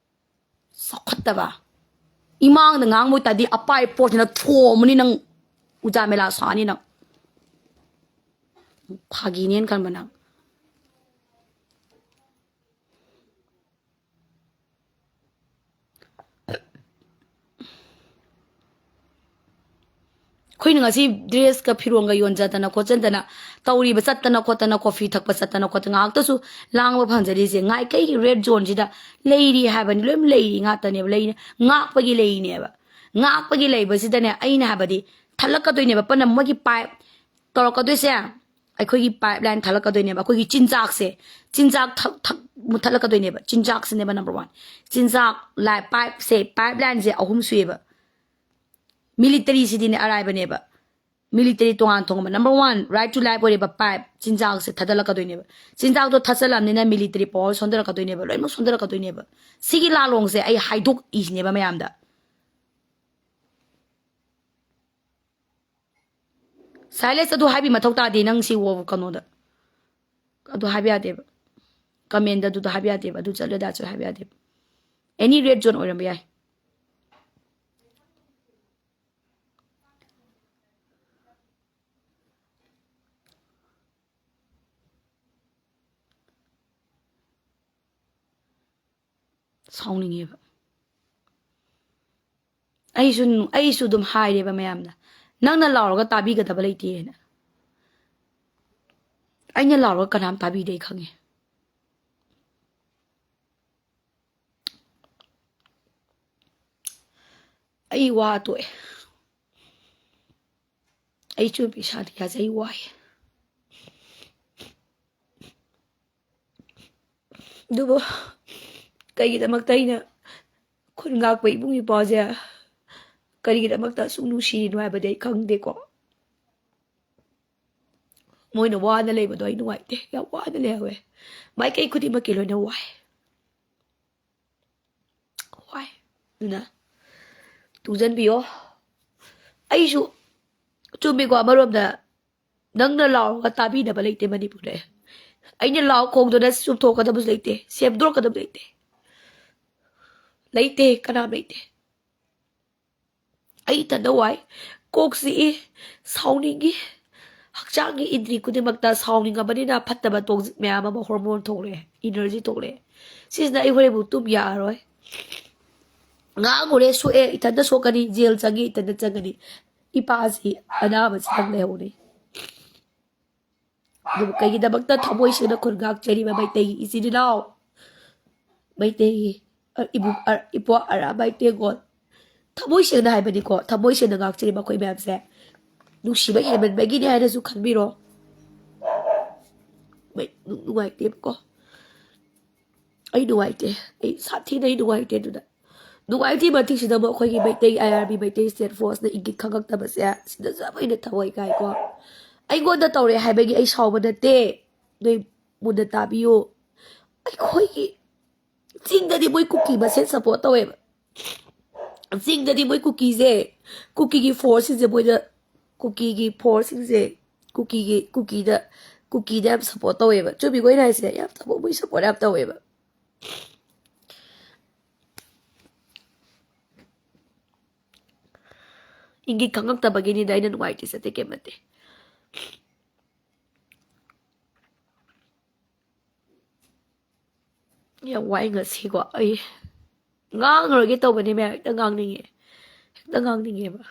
ꯆꯥꯎꯈꯠꯇꯕ꯫ ꯏꯃꯥꯡꯗ ꯉꯥꯡꯕ ꯑꯣꯏꯇꯥꯔꯗꯤ ꯑꯄꯥꯏ ꯄꯣꯠꯁꯤꯅ ꯊꯣꯝꯃꯅꯤ ꯅꯪ, ꯎꯖꯥ ꯃꯦꯂꯥ ꯁꯥꯅꯤ ꯅꯪ꯫ ꯐꯥꯒꯤꯅꯦꯅ ꯈꯟꯕ ꯅꯪ꯫ ꯑꯩꯈꯣꯏꯅ ꯉꯁꯤ ꯗ꯭ꯔꯦꯁꯀ ꯐꯤꯔꯣꯟꯒ ꯌꯣꯟꯖꯗꯅ ꯈꯣꯠꯆꯟꯗꯅ ꯇꯧꯔꯤꯕ, ꯆꯠꯇꯅ ꯈꯣꯠꯇꯅ, ꯀꯣꯐꯤ ꯊꯛꯄ ꯆꯠꯇꯅ ꯈꯣꯠꯇꯅ ꯉꯥꯏꯍꯥꯛꯇꯁꯨ ꯂꯥꯡꯕ ꯐꯪꯖꯔꯤꯁꯦ, ꯉꯥꯏꯀꯩꯒꯤ ꯔꯦꯗ ꯖꯣꯟꯁꯤꯗ ꯂꯩꯔꯤ ꯍꯥꯏꯕꯅꯤ, ꯂꯣꯏ ꯂꯩꯔꯤ ꯉꯥꯛꯇꯅꯦꯕ, ꯂꯩꯔꯤ, ꯉꯥꯛꯄꯒꯤ ꯂꯩꯔꯤꯅꯦꯕ, ꯉꯥꯛꯄꯒꯤ ꯂꯩꯕꯁꯤꯗꯅꯦ꯫ ꯑꯩꯅ ꯍꯥꯏꯕꯗꯤ ꯊꯠꯂꯛꯀꯗꯣꯏꯅꯦꯕ, ꯄꯨꯟꯅ ꯃꯣꯏꯒꯤ ꯄꯥꯏꯞ ꯇꯧꯔꯛꯀꯗꯣꯏꯁꯦ꯫ ꯑꯩꯈꯣꯏꯒꯤ ꯄꯥꯏꯞ ꯂꯥꯏꯟ ꯊꯠꯂꯛꯀꯗꯣꯏꯅꯦꯕ꯫ ꯑꯩꯈꯣꯏꯒꯤ ꯆꯤꯟꯖꯥꯛꯁꯦ, ꯆꯤꯟꯖꯥꯛ ꯊꯛ ꯊꯛ ꯃꯨꯠꯊꯠꯂꯛꯀꯗꯣꯏꯅꯦꯕ꯫ ꯆꯤꯟꯖꯥꯛꯁꯤꯅꯦꯕ ꯅꯝꯕꯔ ꯋꯥꯟ꯫ ꯆꯤꯟꯖꯥꯛ ꯂꯥꯏ ꯄꯥꯏꯞꯁꯦ, ꯄꯥꯏꯞ ꯂꯥꯏꯟꯁꯦ ꯑꯍꯨꯝ ꯁꯨꯏꯌꯦꯕ꯫ ꯃꯤꯂꯤꯇꯔꯤꯁꯤꯗꯤꯅꯦ ꯑꯔꯥꯏꯕꯅꯦꯕ꯫ ꯃꯤꯂꯤꯇꯔꯤ ꯇꯣꯉꯥꯟ ꯊꯣꯡꯕ number one right to life ꯑꯣꯏꯔꯤꯕ ꯄꯥꯏꯞ ꯆꯤꯟꯖꯥꯛꯁꯦ ꯊꯥꯗꯠꯂꯛꯀꯗꯣꯏꯅꯦꯕ꯫ ꯆꯤꯟꯖꯥꯛꯇꯣ ꯊꯥꯗꯠꯂꯝꯅꯤꯅ ꯃꯤꯂꯤꯇꯔꯤ ꯄꯋꯥꯔ ꯁꯣꯟꯊꯔꯛꯀꯗꯣꯏꯅꯦꯕ, ꯂꯣꯏꯅꯃꯛ ꯁꯣꯟꯊꯔꯛꯀꯗꯣꯏꯅꯦꯕ꯫ ꯁꯤꯒꯤ ꯂꯥꯂꯣꯡꯁꯦ ꯑꯩ ꯍꯥꯏꯗꯣꯛꯏꯁꯤꯅꯦꯕ ꯃꯌꯥꯝꯗ꯫ ꯁꯥꯏꯂꯦꯟꯁ ꯑꯗꯨ ꯍꯥꯏꯕꯤ ꯃꯊꯧ ꯇꯥꯗꯦ ꯅꯪ ꯁꯤ ꯋꯥ-, ꯀꯩꯅꯣꯗ꯫ ꯑꯗꯨ ꯍꯥꯏꯕ ꯌꯥꯗꯦꯕ꯫ ꯀꯃꯦꯟꯗ ꯑꯗꯨꯗ ꯍꯥꯏꯕ ꯌꯥꯗꯦꯕ꯫ ꯑꯗꯨ ꯆꯠꯂꯦ ꯑꯗꯥ ꯆꯠꯂꯦ ꯍꯥꯏꯕ ꯌꯥꯗꯦꯕ꯫ ꯑꯦꯅꯤ ꯔꯦꯗ ꯖꯣꯟ ꯑꯣꯏꯔꯝꯕ ꯌꯥꯏ꯫ ꯁꯥꯎꯅꯤꯡꯉꯦꯕ꯫ ꯑꯩꯁꯨ, ꯑꯩꯁꯨ ꯑꯗꯨꯝ ꯍꯥꯏꯔꯦꯕ ꯃꯌꯥꯝꯅ, "ꯅꯪꯅ ꯂꯥꯎꯔꯒ ꯇꯥꯕꯤꯒꯗꯕ ꯂꯩꯇꯦꯅ"꯫ ꯑꯩꯅ ꯂꯥꯎꯔꯒ ꯀꯅꯥꯝ ꯇꯥꯕꯤꯗꯦ, ꯑꯩ ꯈꯪꯉꯦ꯫ ꯑꯩ ꯋꯥ ꯇꯣꯛꯑꯦ꯫ ꯑꯩ ꯆꯨꯝꯃꯤ ꯁꯥꯟꯅ ꯌꯥꯖꯩ, ꯋꯥꯏ꯫ ꯑꯗꯨꯕꯨ ꯀꯩꯒꯤꯗꯃꯛꯇ ꯑꯩꯅ ꯈꯨꯟ ꯉꯥꯛꯄ ꯏꯕꯨꯡ ꯏꯄ꯭ꯋꯥꯁꯦ ꯀꯔꯤꯒꯤꯗꯃꯛꯇ ꯑꯁꯨꯛ ꯅꯨꯡꯁꯤꯔꯤꯅꯣ ꯍꯥꯏꯕꯗꯤ ꯑꯩ ꯈꯪꯗꯦꯀꯣ꯫ ꯃꯣꯏꯅ ꯋꯥꯅ ꯂꯩꯕꯗꯣ ꯑꯩ ꯅꯨꯡꯉꯥꯏꯇꯦ, ꯌꯥꯝ ꯋꯥꯅ ꯂꯩꯍꯧꯋꯦ꯫ ꯃꯥꯏꯀꯩ ꯈꯨꯗꯤꯡꯃꯛꯀꯤ ꯂꯣꯏꯅ ꯋꯥꯏ꯫ ꯋꯥꯏ꯫ ꯑꯗꯨꯅ ꯇꯨꯡꯁꯤꯟꯕꯤꯌꯣ꯫ ꯑꯩꯁꯨ ꯆꯨꯝꯃꯤꯀꯣ, ꯑꯃꯔꯣꯝꯗ ꯅꯪꯅ ꯂꯥꯎꯔꯒ ꯇꯥꯕꯤꯅꯕ ꯂꯩꯇꯦ ꯃꯅꯤꯄꯨꯔꯗ꯫ ꯑꯩꯅ ꯂꯥꯎ ꯈꯣꯡꯗꯅ ꯆꯨꯝꯊꯣꯛꯀꯗꯕꯁꯨ ꯂꯩꯇꯦ, ꯁꯦꯝꯗꯣꯔꯛꯀꯗꯕ ꯂꯩꯇꯦ꯫ ꯂꯩꯇꯦ, ꯀꯅꯥꯝ ꯂꯩꯇꯦ꯫ ꯑꯩ ꯏꯊꯟꯗ ꯋꯥꯏ, ꯀꯣꯛ ꯆꯤꯛꯏ, ꯁꯥꯎꯅꯤꯡꯉꯤ꯫ ꯍꯛꯆꯥꯡꯒꯤ ꯏꯟꯗ꯭ꯔꯤ ꯈꯨꯗꯤꯡꯃꯛꯇ ꯁꯥꯎꯅꯤꯡꯉꯕꯅꯤꯅ ꯐꯠꯇꯕ ꯇꯣꯛꯖꯤꯛ ꯃꯌꯥꯝ ꯑꯃ ꯍꯣꯔꯃꯣꯟ ꯊꯣꯛꯂꯛꯑꯦ, ꯏꯅꯔꯖꯤ ꯊꯣꯛꯂꯛꯑꯦ꯫ ꯁꯤꯁꯤꯅ ꯑꯩ ꯍꯣꯔꯦꯟꯕꯨ ꯇꯨꯝ ꯌꯥꯔꯔꯣꯏ꯫ ꯉꯥꯡꯉꯨꯔꯦ, ꯁꯣꯛꯑꯦ, ꯏꯊꯟꯗ ꯁꯣꯛꯀꯅꯤ, ꯖꯦꯜ ꯆꯪꯉꯤ, ꯏꯊꯟꯗ ꯆꯪꯒꯅꯤ꯫ ꯏꯄꯥꯁꯤ ꯑꯅꯥꯕꯁꯤꯗꯪ ꯂꯩꯍꯧꯔꯦ꯫ ꯑꯗꯨꯕꯨ ꯀꯩꯒꯤꯗꯃꯛꯇ ꯊꯃꯣꯏ ꯁꯦꯡꯅ ꯈꯨꯟ ꯉꯥꯛꯆꯔꯤꯕ ꯃꯩꯇꯩꯒꯤ ꯏꯆꯤꯟ ꯏꯅꯥꯎ, ꯃꯩꯇꯩꯒꯤ, ꯑ, ꯏꯕꯨ-, ꯑ, ꯏꯄ꯭ꯋꯥ ꯑꯔꯥ ꯃꯩꯇꯩꯒꯣꯜ, ꯊꯃꯣꯏ ꯁꯦꯡꯅ ꯍꯥꯏꯕꯅꯤꯀꯣ, ꯊꯃꯣꯏ ꯁꯦꯡꯅ ꯉꯥꯛꯆꯔꯤꯕ ꯑꯩꯈꯣꯏ ꯃꯌꯥꯝꯁꯦ ꯅꯨꯡꯁꯤꯕ ꯍꯦꯟꯃꯟꯕꯒꯤꯅꯦ ꯍꯥꯏꯅꯁꯨ ꯈꯟꯕꯤꯔꯣ꯫ ꯅꯨꯡꯉꯥꯏꯇꯦꯕꯀꯣ꯫ ꯑꯩ ꯅꯨꯡꯉꯥꯏꯇꯦ꯫ ꯑꯩ ꯁꯥꯊꯤꯅ ꯑꯩ ꯅꯨꯡꯉꯥꯏꯇꯦ꯫ ꯑꯗꯨꯗ ꯅꯨꯡꯉꯥꯏꯇꯦ ꯃꯇꯤꯛꯁꯤꯗ ꯑꯃꯨꯛ ꯑꯩꯈꯣꯏꯒꯤ ꯃꯩꯇꯩ IRB, ꯃꯩꯇꯩ State Forceꯅ ꯏꯪꯒꯤꯠ ꯈꯪꯉꯛꯇꯕꯁꯦ, ꯁꯤꯗꯁꯨ ꯌꯥꯝ ꯑꯩꯅ ꯊꯋꯥꯏ ꯀꯥꯏꯀꯣ꯫ ꯑꯩꯉꯣꯟꯗ ꯇꯧꯔꯦ ꯍꯥꯏꯕꯒꯤ ꯑꯩ ꯁꯥꯎꯕ ꯅꯠꯇꯦ꯫ ꯅꯣꯏ ꯃꯨꯟꯅ ꯇꯥꯕꯤꯌꯨ꯫ ꯑꯩꯈꯣꯏꯒꯤ ꯆꯤꯡꯗꯗꯤ ꯃꯣꯏ ꯀꯨꯀꯤ ꯃꯁꯦꯟ support ꯇꯧꯋꯦꯕ꯫ ꯆꯤꯡꯗꯗꯤ ꯃꯣꯏ ꯀꯨꯀꯤꯁꯦ, ꯀꯨꯀꯤꯒꯤ forceꯁꯤꯡꯁꯦ ꯃꯣꯏꯗ, ꯀꯨꯀꯤꯒꯤ forceꯁꯤꯡꯁꯦ ꯀꯨꯀꯤꯒꯤ, ꯀꯨꯀꯤꯗ, ꯀꯨꯀꯤꯗ ꯌꯥꯝ support ꯇꯧꯋꯦꯕ꯫ ꯆꯨꯝꯃꯤꯀꯣ ꯑꯩꯅ ꯍꯥꯏꯁꯦ? ꯌꯥꯝ ꯊꯃꯣꯏ ꯃꯣꯏ support ꯌꯥꯝ ꯇꯧꯋꯦꯕ꯫ ꯏꯪꯒꯤꯠ ꯈꯪꯉꯛꯇꯕꯒꯤꯅꯤꯗ ꯑꯩꯅ ꯅꯨꯡꯉꯥꯏꯇ꯭ꯔꯤꯁꯦ, ꯑꯇꯩ ꯀꯩꯝ ꯅꯠꯇꯦ꯫ ꯌꯥꯝ ꯋꯥꯏ ꯉꯁꯤꯀꯣ꯫ ꯑꯩ ꯉꯥꯡꯉꯔꯣꯏꯒꯦ ꯇꯧꯕꯅꯦ ꯃꯌꯥꯝ, ꯍꯦꯛꯇ ꯉꯥꯡꯅꯤꯡꯉꯦ, ꯍꯦꯛꯇ ꯉꯥꯡꯅꯤꯡꯉꯦꯕ꯫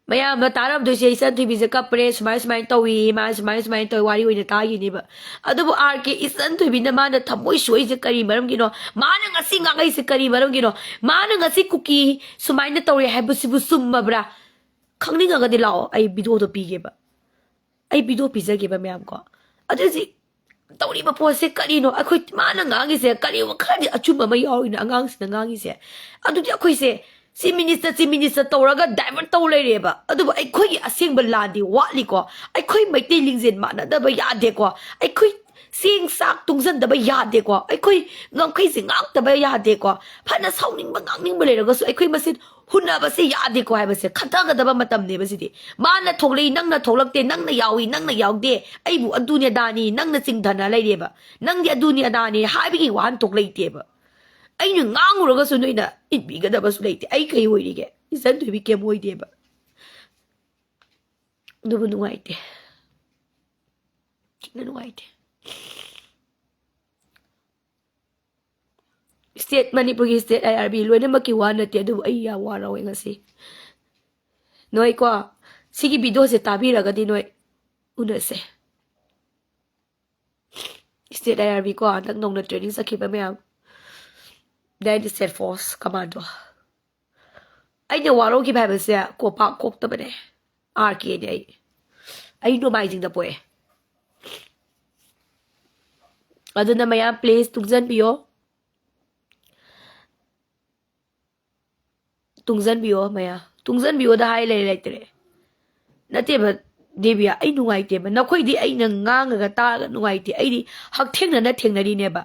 ꯃꯌꯥꯝꯅ ꯇꯥꯔꯝꯗꯣꯏꯁꯦ, "ꯏꯆꯟ ꯊꯣꯏꯕꯤꯁꯦ ꯀꯞꯄ꯭ꯔꯦ, ꯁꯨꯃꯥꯏ ꯁꯨꯃꯥꯏꯅ ꯇꯧꯏ, ꯃꯥ ꯁꯨꯃꯥꯏ ꯁꯨꯃꯥꯏꯅ ꯇꯧꯏ", ꯋꯥꯔꯤ ꯑꯣꯏꯅ ꯇꯥꯈꯤꯅꯦꯕ꯫ ꯑꯗꯨꯕꯨ ꯑꯥꯔ ꯀꯦ, ꯏꯆꯟ ꯊꯣꯏꯕꯤꯅ ꯃꯥꯅ ꯊꯃꯣꯏ ꯁꯣꯛꯏꯁꯦ ꯀꯔꯤ ꯃꯔꯝꯒꯤꯅꯣ? ꯃꯥꯅ ꯉꯁꯤ ꯉꯥꯡꯉꯛꯏꯁꯦ ꯀꯔꯤ ꯃꯔꯝꯒꯤꯅꯣ? ꯃꯥꯅ ꯉꯁꯤ ꯀꯨꯀꯤ ꯁꯨꯃꯥꯏꯅ ꯇꯧꯔꯦ ꯍꯥꯏꯕꯁꯤꯕꯨ ꯆꯨꯝꯃꯕ꯭ꯔꯥ? ꯈꯪꯅꯤꯡꯉꯒꯗꯤ ꯂꯥꯛꯑꯣ, ꯑꯩ videoꯗꯣ ꯄꯤꯒꯦꯕ꯫ ꯑꯩ video ꯄꯤꯖꯒꯦꯕ ꯃꯌꯥꯝ ꯀꯣ꯫ ꯑꯗꯨ ꯍꯧꯖꯤꯛ ꯇꯧꯔꯤꯕ ꯄꯣꯠꯁꯦ ꯀꯔꯤꯅꯣ? ꯑꯩꯈꯣꯏ, ꯃꯥꯅ ꯉꯥꯡꯉꯤꯁꯦ ꯀꯔꯤ, ꯈꯔꯗꯤ ꯑꯆꯨꯝꯕ ꯑꯃ ꯌꯥꯎꯔꯤꯅꯦ ꯑꯉꯥꯡꯁꯤꯅ ꯉꯥꯡꯉꯤꯁꯦ꯫ ꯑꯗꯨꯗꯤ ꯑꯩꯈꯣꯏꯁꯦ chief minister, chief minister ꯇꯧꯔꯒ divert ꯇꯧ ꯂꯩꯔꯦꯕ꯫ ꯑꯗꯨꯕꯨ ꯑꯩꯈꯣꯏꯒꯤ ꯑꯁꯦꯡꯕ ꯂꯥꯟꯗꯤ ꯋꯥꯠꯂꯤꯀꯣ꯫ ꯑꯩꯈꯣꯏ ꯃꯩꯇꯩ ꯂꯤꯡꯖꯦꯜ ꯃꯥꯟꯅꯗꯕ ꯌꯥꯗꯦꯀꯣ꯫ ꯑꯩꯈꯣꯏ ꯆꯦꯡ ꯆꯥꯛ ꯇꯨꯡꯁꯤꯟꯗꯕ ꯌꯥꯗꯦꯀꯣ꯫ ꯑꯩꯈꯣꯏ ꯉꯝꯈꯩꯁꯦ ꯉꯥꯛꯇꯕ ꯌꯥꯗꯦꯀꯣ꯫ ꯐꯅ ꯁꯥꯎꯅꯤꯡꯕ ꯉꯥꯡꯅꯤꯡꯕ ꯂꯩꯔꯒꯁꯨ ꯑꯩꯈꯣꯏ ꯃꯁꯦꯟ ꯍꯨꯟꯅꯕꯁꯦ ꯌꯥꯗꯦꯀꯣ ꯍꯥꯏꯕꯁꯦ ꯈꯟꯊꯒꯗꯕ ꯃꯇꯝꯅꯦꯕ ꯁꯤꯗꯤ꯫ ꯃꯥꯅ ꯊꯣꯛꯂꯛꯏ, ꯅꯪꯅ ꯊꯣꯛꯂꯛꯇꯦ, ꯅꯪꯅ ꯌꯥꯎꯏ, ꯅꯪꯅ ꯌꯥꯎꯗꯦ, ꯑꯩꯕꯨ ꯑꯗꯨꯅꯤ ꯑꯗꯥꯅꯤ, ꯅꯪꯅ ꯆꯤꯡꯊꯅ ꯂꯩꯔꯦꯕ꯫ ꯅꯪꯗꯤ ꯑꯗꯨꯅꯤ ꯑꯗꯥꯅꯤ ꯍꯥꯏꯕꯒꯤ ꯋꯥꯍꯟꯊꯣꯛ ꯂꯩꯇꯦꯕ꯫ ꯑꯩꯅ ꯉꯥꯡꯉꯨꯔꯒꯁꯨ ꯅꯣꯏꯅ ꯏꯟꯕꯤꯒꯗꯕꯁꯨ ꯂꯩꯇꯦ꯫ ꯑꯩ ꯀꯩ ꯑꯣꯏꯔꯤꯒꯦ? ꯏꯆꯟ ꯊꯣꯏꯕꯤ ꯀꯩꯝ ꯑꯣꯏꯗꯦꯕ꯫ ꯑꯗꯨꯕꯨ ꯅꯨꯡꯉꯥꯏꯇꯦ, ꯊꯤꯅ ꯅꯨꯡꯉꯥꯏꯇꯦ꯫ State, ꯃꯅꯤꯄꯨꯔꯒꯤ state IRB ꯂꯣꯏꯅꯃꯛꯀꯤ ꯋꯥ ꯅꯠꯇꯦ, ꯑꯗꯨꯕꯨ ꯑꯩ ꯌꯥꯝ ꯋꯥꯔꯧꯋꯦ ꯉꯁꯤ꯫ ꯅꯣꯏꯀꯣ, ꯁꯤꯒꯤ videoꯁꯦ ꯇꯥꯕꯤꯔꯒꯗꯤ ꯅꯣꯏ ꯎꯅꯁꯦ꯫ State IRB ꯀꯣ, ꯍꯟꯗꯛ ꯅꯧꯅ training ꯆꯠꯈꯤꯕ ꯃꯌꯥꯝ, then State Force Commando꯫ ꯑꯩꯅ ꯋꯥꯔꯧꯈꯤꯕ ꯍꯥꯏꯕꯁꯦ ꯀꯣꯄꯥꯛ ꯀꯣꯛꯇꯕꯅꯦ꯫ ꯑꯥꯔ ꯀꯦꯅꯦ ꯑꯩ꯫ ꯑꯩ ꯅꯣꯡꯃꯥꯏꯖꯤꯡꯗ ꯄꯣꯛꯑꯦ꯫ ꯑꯗꯨꯅ ꯃꯌꯥꯝ please ꯇꯨꯡꯁꯤꯟꯕꯤꯌꯣ, ꯇꯨꯡꯁꯤꯟꯕꯤꯌꯣ ꯃꯌꯥꯝ, ꯇꯨꯡꯁꯤꯟꯕꯤꯌꯣꯗ ꯍꯥꯏ ꯂꯩꯔꯦ ꯂꯩꯇ꯭ꯔꯦ꯫ ꯅꯠꯇꯦꯕ ꯗꯦꯕꯤꯌꯥ, ꯑꯩ ꯅꯨꯡꯉꯥꯏꯇꯦꯕ꯫ ꯅꯈꯣꯏꯗꯤ ꯑꯩꯅ ꯉꯥꯡꯉꯒ ꯇꯥꯔꯒ ꯅꯨꯡꯉꯥꯏꯇꯦ, ꯑꯩꯗꯤ ꯍꯛꯊꯦꯡꯅꯅ ꯊꯦꯡꯅꯔꯤꯅꯦꯕ꯫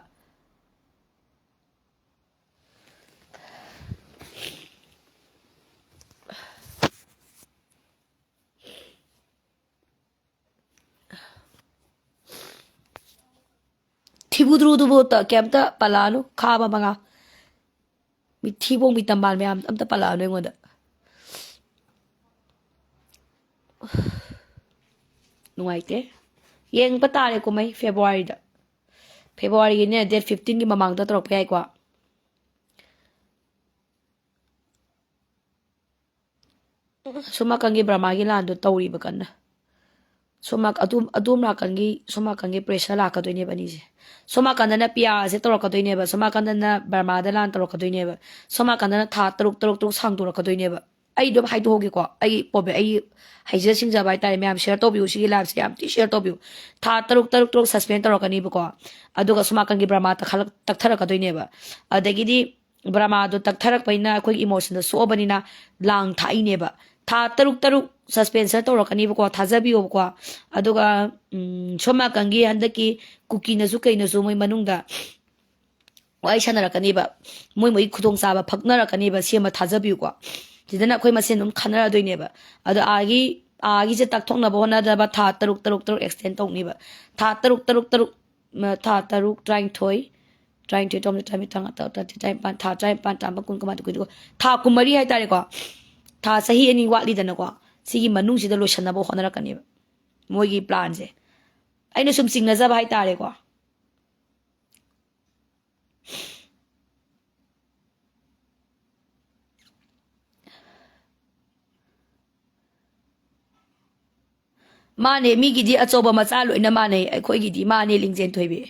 ꯊꯤꯕꯨꯗ꯭ꯔꯨꯗꯨꯕꯨ ꯀꯩꯝꯇ ꯄꯜꯂꯛꯑꯅꯨ, ꯈꯥꯕ ꯃꯉꯥ꯫ ꯃꯤ ꯊꯤꯕꯣꯡ ꯃꯤ ꯇꯝꯕꯥꯜ ꯃꯌꯥꯝ ꯑꯝꯇ ꯄꯜꯂꯛꯑꯅꯨ ꯑꯩꯉꯣꯟꯗ꯫ ꯅꯨꯡꯉꯥꯏꯇꯦ꯫ ꯌꯦꯡꯕ ꯇꯥꯔꯦ ꯀꯨꯝꯍꯩ ꯐꯦꯕ꯭ꯔꯨꯋꯥꯔꯤꯗ꯫ ꯐꯦꯕ꯭ꯔꯨꯋꯥꯔꯤꯒꯤꯅꯦ, date fifteenꯒꯤ ꯃꯃꯥꯡꯗ ꯇꯧꯔꯛꯄ ꯌꯥꯏꯀꯣ꯫ ꯁꯣꯝ ꯅꯥꯀꯟꯒꯤ ꯕꯔꯃꯥꯒꯤ ꯂꯥꯟꯗꯣ ꯇꯧꯔꯤꯕ ꯀꯟꯅ꯫ ꯁꯣꯝ ꯅꯥ-, ꯑꯗꯣꯝ, ꯑꯗꯣꯝ ꯅꯥꯀꯟꯒꯤ, ꯁꯣꯝ ꯅꯥꯀꯟꯒꯤ pressure ꯂꯥꯛꯀꯗꯣꯏꯅꯦꯕ ꯑꯅꯤꯁꯦ꯫ ꯁꯣꯝ ꯅꯥꯀꯟꯗꯅ ꯄꯤꯌꯥꯁꯦ ꯇꯧꯔꯛꯀꯗꯣꯏꯅꯦꯕ, ꯁꯣꯝ ꯅꯥꯀꯟꯗꯅ ꯕꯔꯃꯥꯗ ꯂꯥꯟ ꯇꯧꯔꯛꯀꯗꯣꯏꯅꯦꯕ, ꯁꯣꯝ ꯅꯥꯀꯟꯗꯅ ꯊꯥ ꯇꯔꯨꯛ, ꯇꯔꯨꯛ, ꯇꯔꯨꯛ ꯁꯥꯡꯗꯣꯔꯛꯀꯗꯣꯏꯅꯦꯕ꯫ ꯑꯩ ꯑꯗꯨꯝ ꯍꯥꯏꯗꯣꯛꯍꯧꯒꯦꯀꯣ, ꯑꯩꯒꯤ ꯄ꯭ꯔꯣꯕ꯭ꯂꯦꯝ, ꯑꯩꯒꯤ ꯍꯩꯖ ꯁꯤꯡꯖꯕ ꯍꯥꯏꯇꯥꯔꯦ, ꯃꯌꯥꯝ share ꯇꯧꯕꯤꯌꯨ, ꯁꯤꯒꯤ liveꯁꯦ ꯌꯥꯝ ꯊꯤ share ꯇꯧꯕꯤꯌꯨ꯫ ꯊꯥ ꯇꯔꯨꯛ, ꯇꯔꯨꯛ, ꯇꯔꯨꯛ suspend ꯇꯧꯔꯛꯀꯅꯤꯕꯀꯣ, ꯑꯗꯨꯒ ꯁꯣꯝ ꯅꯥꯀꯟꯒꯤ ꯕꯔꯃꯥ ꯇꯛꯈꯠꯂꯛ-, ꯇꯛꯊꯔꯛꯀꯗꯣꯏꯅꯦꯕ꯫ ꯑꯗꯒꯤꯗꯤ ꯕꯔꯃꯥꯗꯣ ꯇꯛꯊꯔꯛꯄꯅꯤꯅ ꯑꯩꯈꯣꯏꯒꯤ emotionꯗ ꯁꯣꯛꯑꯕꯅꯤꯅ ꯂꯥꯡ ꯊꯥꯛꯏꯅꯦꯕ꯫ ꯊꯥ ꯇꯔꯨꯛ ꯇꯔꯨꯛ suspension ꯇꯧꯔꯛꯀꯅꯤꯕꯀꯣ, ꯊꯥꯖꯕꯤꯌꯣꯕꯀꯣ꯫ ꯑꯗꯨꯒ, ꯎꯝ, ꯁꯣꯝ ꯅꯥꯀꯟꯒꯤ ꯍꯟꯗꯛꯀꯤ ꯀꯨꯀꯤꯅꯁꯨ ꯀꯩꯅꯁꯨ ꯃꯣꯏ ꯃꯅꯨꯡꯗ ꯋꯥꯔꯤ ꯁꯥꯟꯅꯔꯛꯀꯅꯤꯕ, ꯃꯣꯏ ꯃꯣꯏꯒꯤ ꯈꯨꯗꯣꯡꯆꯥꯕ ꯐꯛꯅꯔꯛꯀꯅꯤꯕ, ꯁꯤ ꯑꯃ ꯊꯥꯖꯕꯤꯌꯨꯀꯣ꯫ ꯁꯤꯗꯅ ꯑꯩꯈꯣꯏ ꯃꯁꯦꯟ ꯑꯗꯨꯝ ꯈꯟꯅꯔꯗꯣꯏꯅꯦꯕ꯫ ꯑꯗꯣ ꯑꯥꯒꯤ, ꯑꯥꯒꯤꯁꯦ ꯇꯥꯛꯊꯣꯛꯅꯕ ꯍꯣꯠꯅꯗꯕ ꯊꯥ ꯇꯔꯨꯛ, ꯇꯔꯨꯛ, ꯇꯔꯨꯛ extend ꯇꯧꯅꯤꯕ꯫ ꯊꯥ ꯇꯔꯨꯛ, ꯇꯔꯨꯛ, ꯇꯔꯨꯛ, ꯃ, ꯊꯥ ꯇꯔꯨꯛ, ꯇꯔꯥꯅꯤꯊꯣꯏ, ꯇꯔꯥꯅꯤꯊꯣꯏ, ꯇꯔꯥꯃꯔꯤ, ꯇꯔꯥꯃꯉꯥ, ꯇꯔꯥ-, ꯇꯔꯥ-, ꯇꯔꯥꯅꯤꯄꯥꯟ, ꯊꯥ ꯇꯔꯥꯅꯤꯄꯥꯟ, ꯇꯔꯥꯃꯥꯄꯟ, ꯀꯨꯟ, ꯀꯨꯟꯃꯥꯊꯣꯏ, ꯀꯨꯟꯅꯤꯊꯣꯏ, ꯊꯥ ꯀꯨꯟꯃꯔꯤ ꯍꯥꯏꯇꯥꯔꯦꯀꯣ꯫ ꯊꯥ ꯆꯍꯤ ꯑꯅꯤ ꯋꯥꯠꯂꯤꯗꯅꯀꯣ꯫ ꯁꯤꯒꯤ ꯃꯅꯨꯡꯁꯤꯗ ꯂꯣꯏꯁꯟꯅꯕ ꯍꯣꯠꯅꯔꯛꯀꯅꯦꯕ ꯃꯣꯏꯒꯤ planꯁꯦ꯫ ꯑꯩꯅ ꯁꯨꯝ ꯆꯤꯡꯅꯖꯕ ꯍꯥꯏꯇꯥꯔꯦꯀꯣ꯫ ꯃꯥꯅꯦ, ꯃꯤꯒꯤꯗꯤ ꯑꯆꯧꯕ ꯃꯆꯥ ꯂꯣꯏꯅ ꯃꯥꯟꯅꯩ, ꯑꯩꯈꯣꯏꯒꯤꯗꯤ ꯃꯥꯅꯦ, ꯂꯤꯡꯖꯦꯟ ꯊꯣꯏꯕꯤ꯫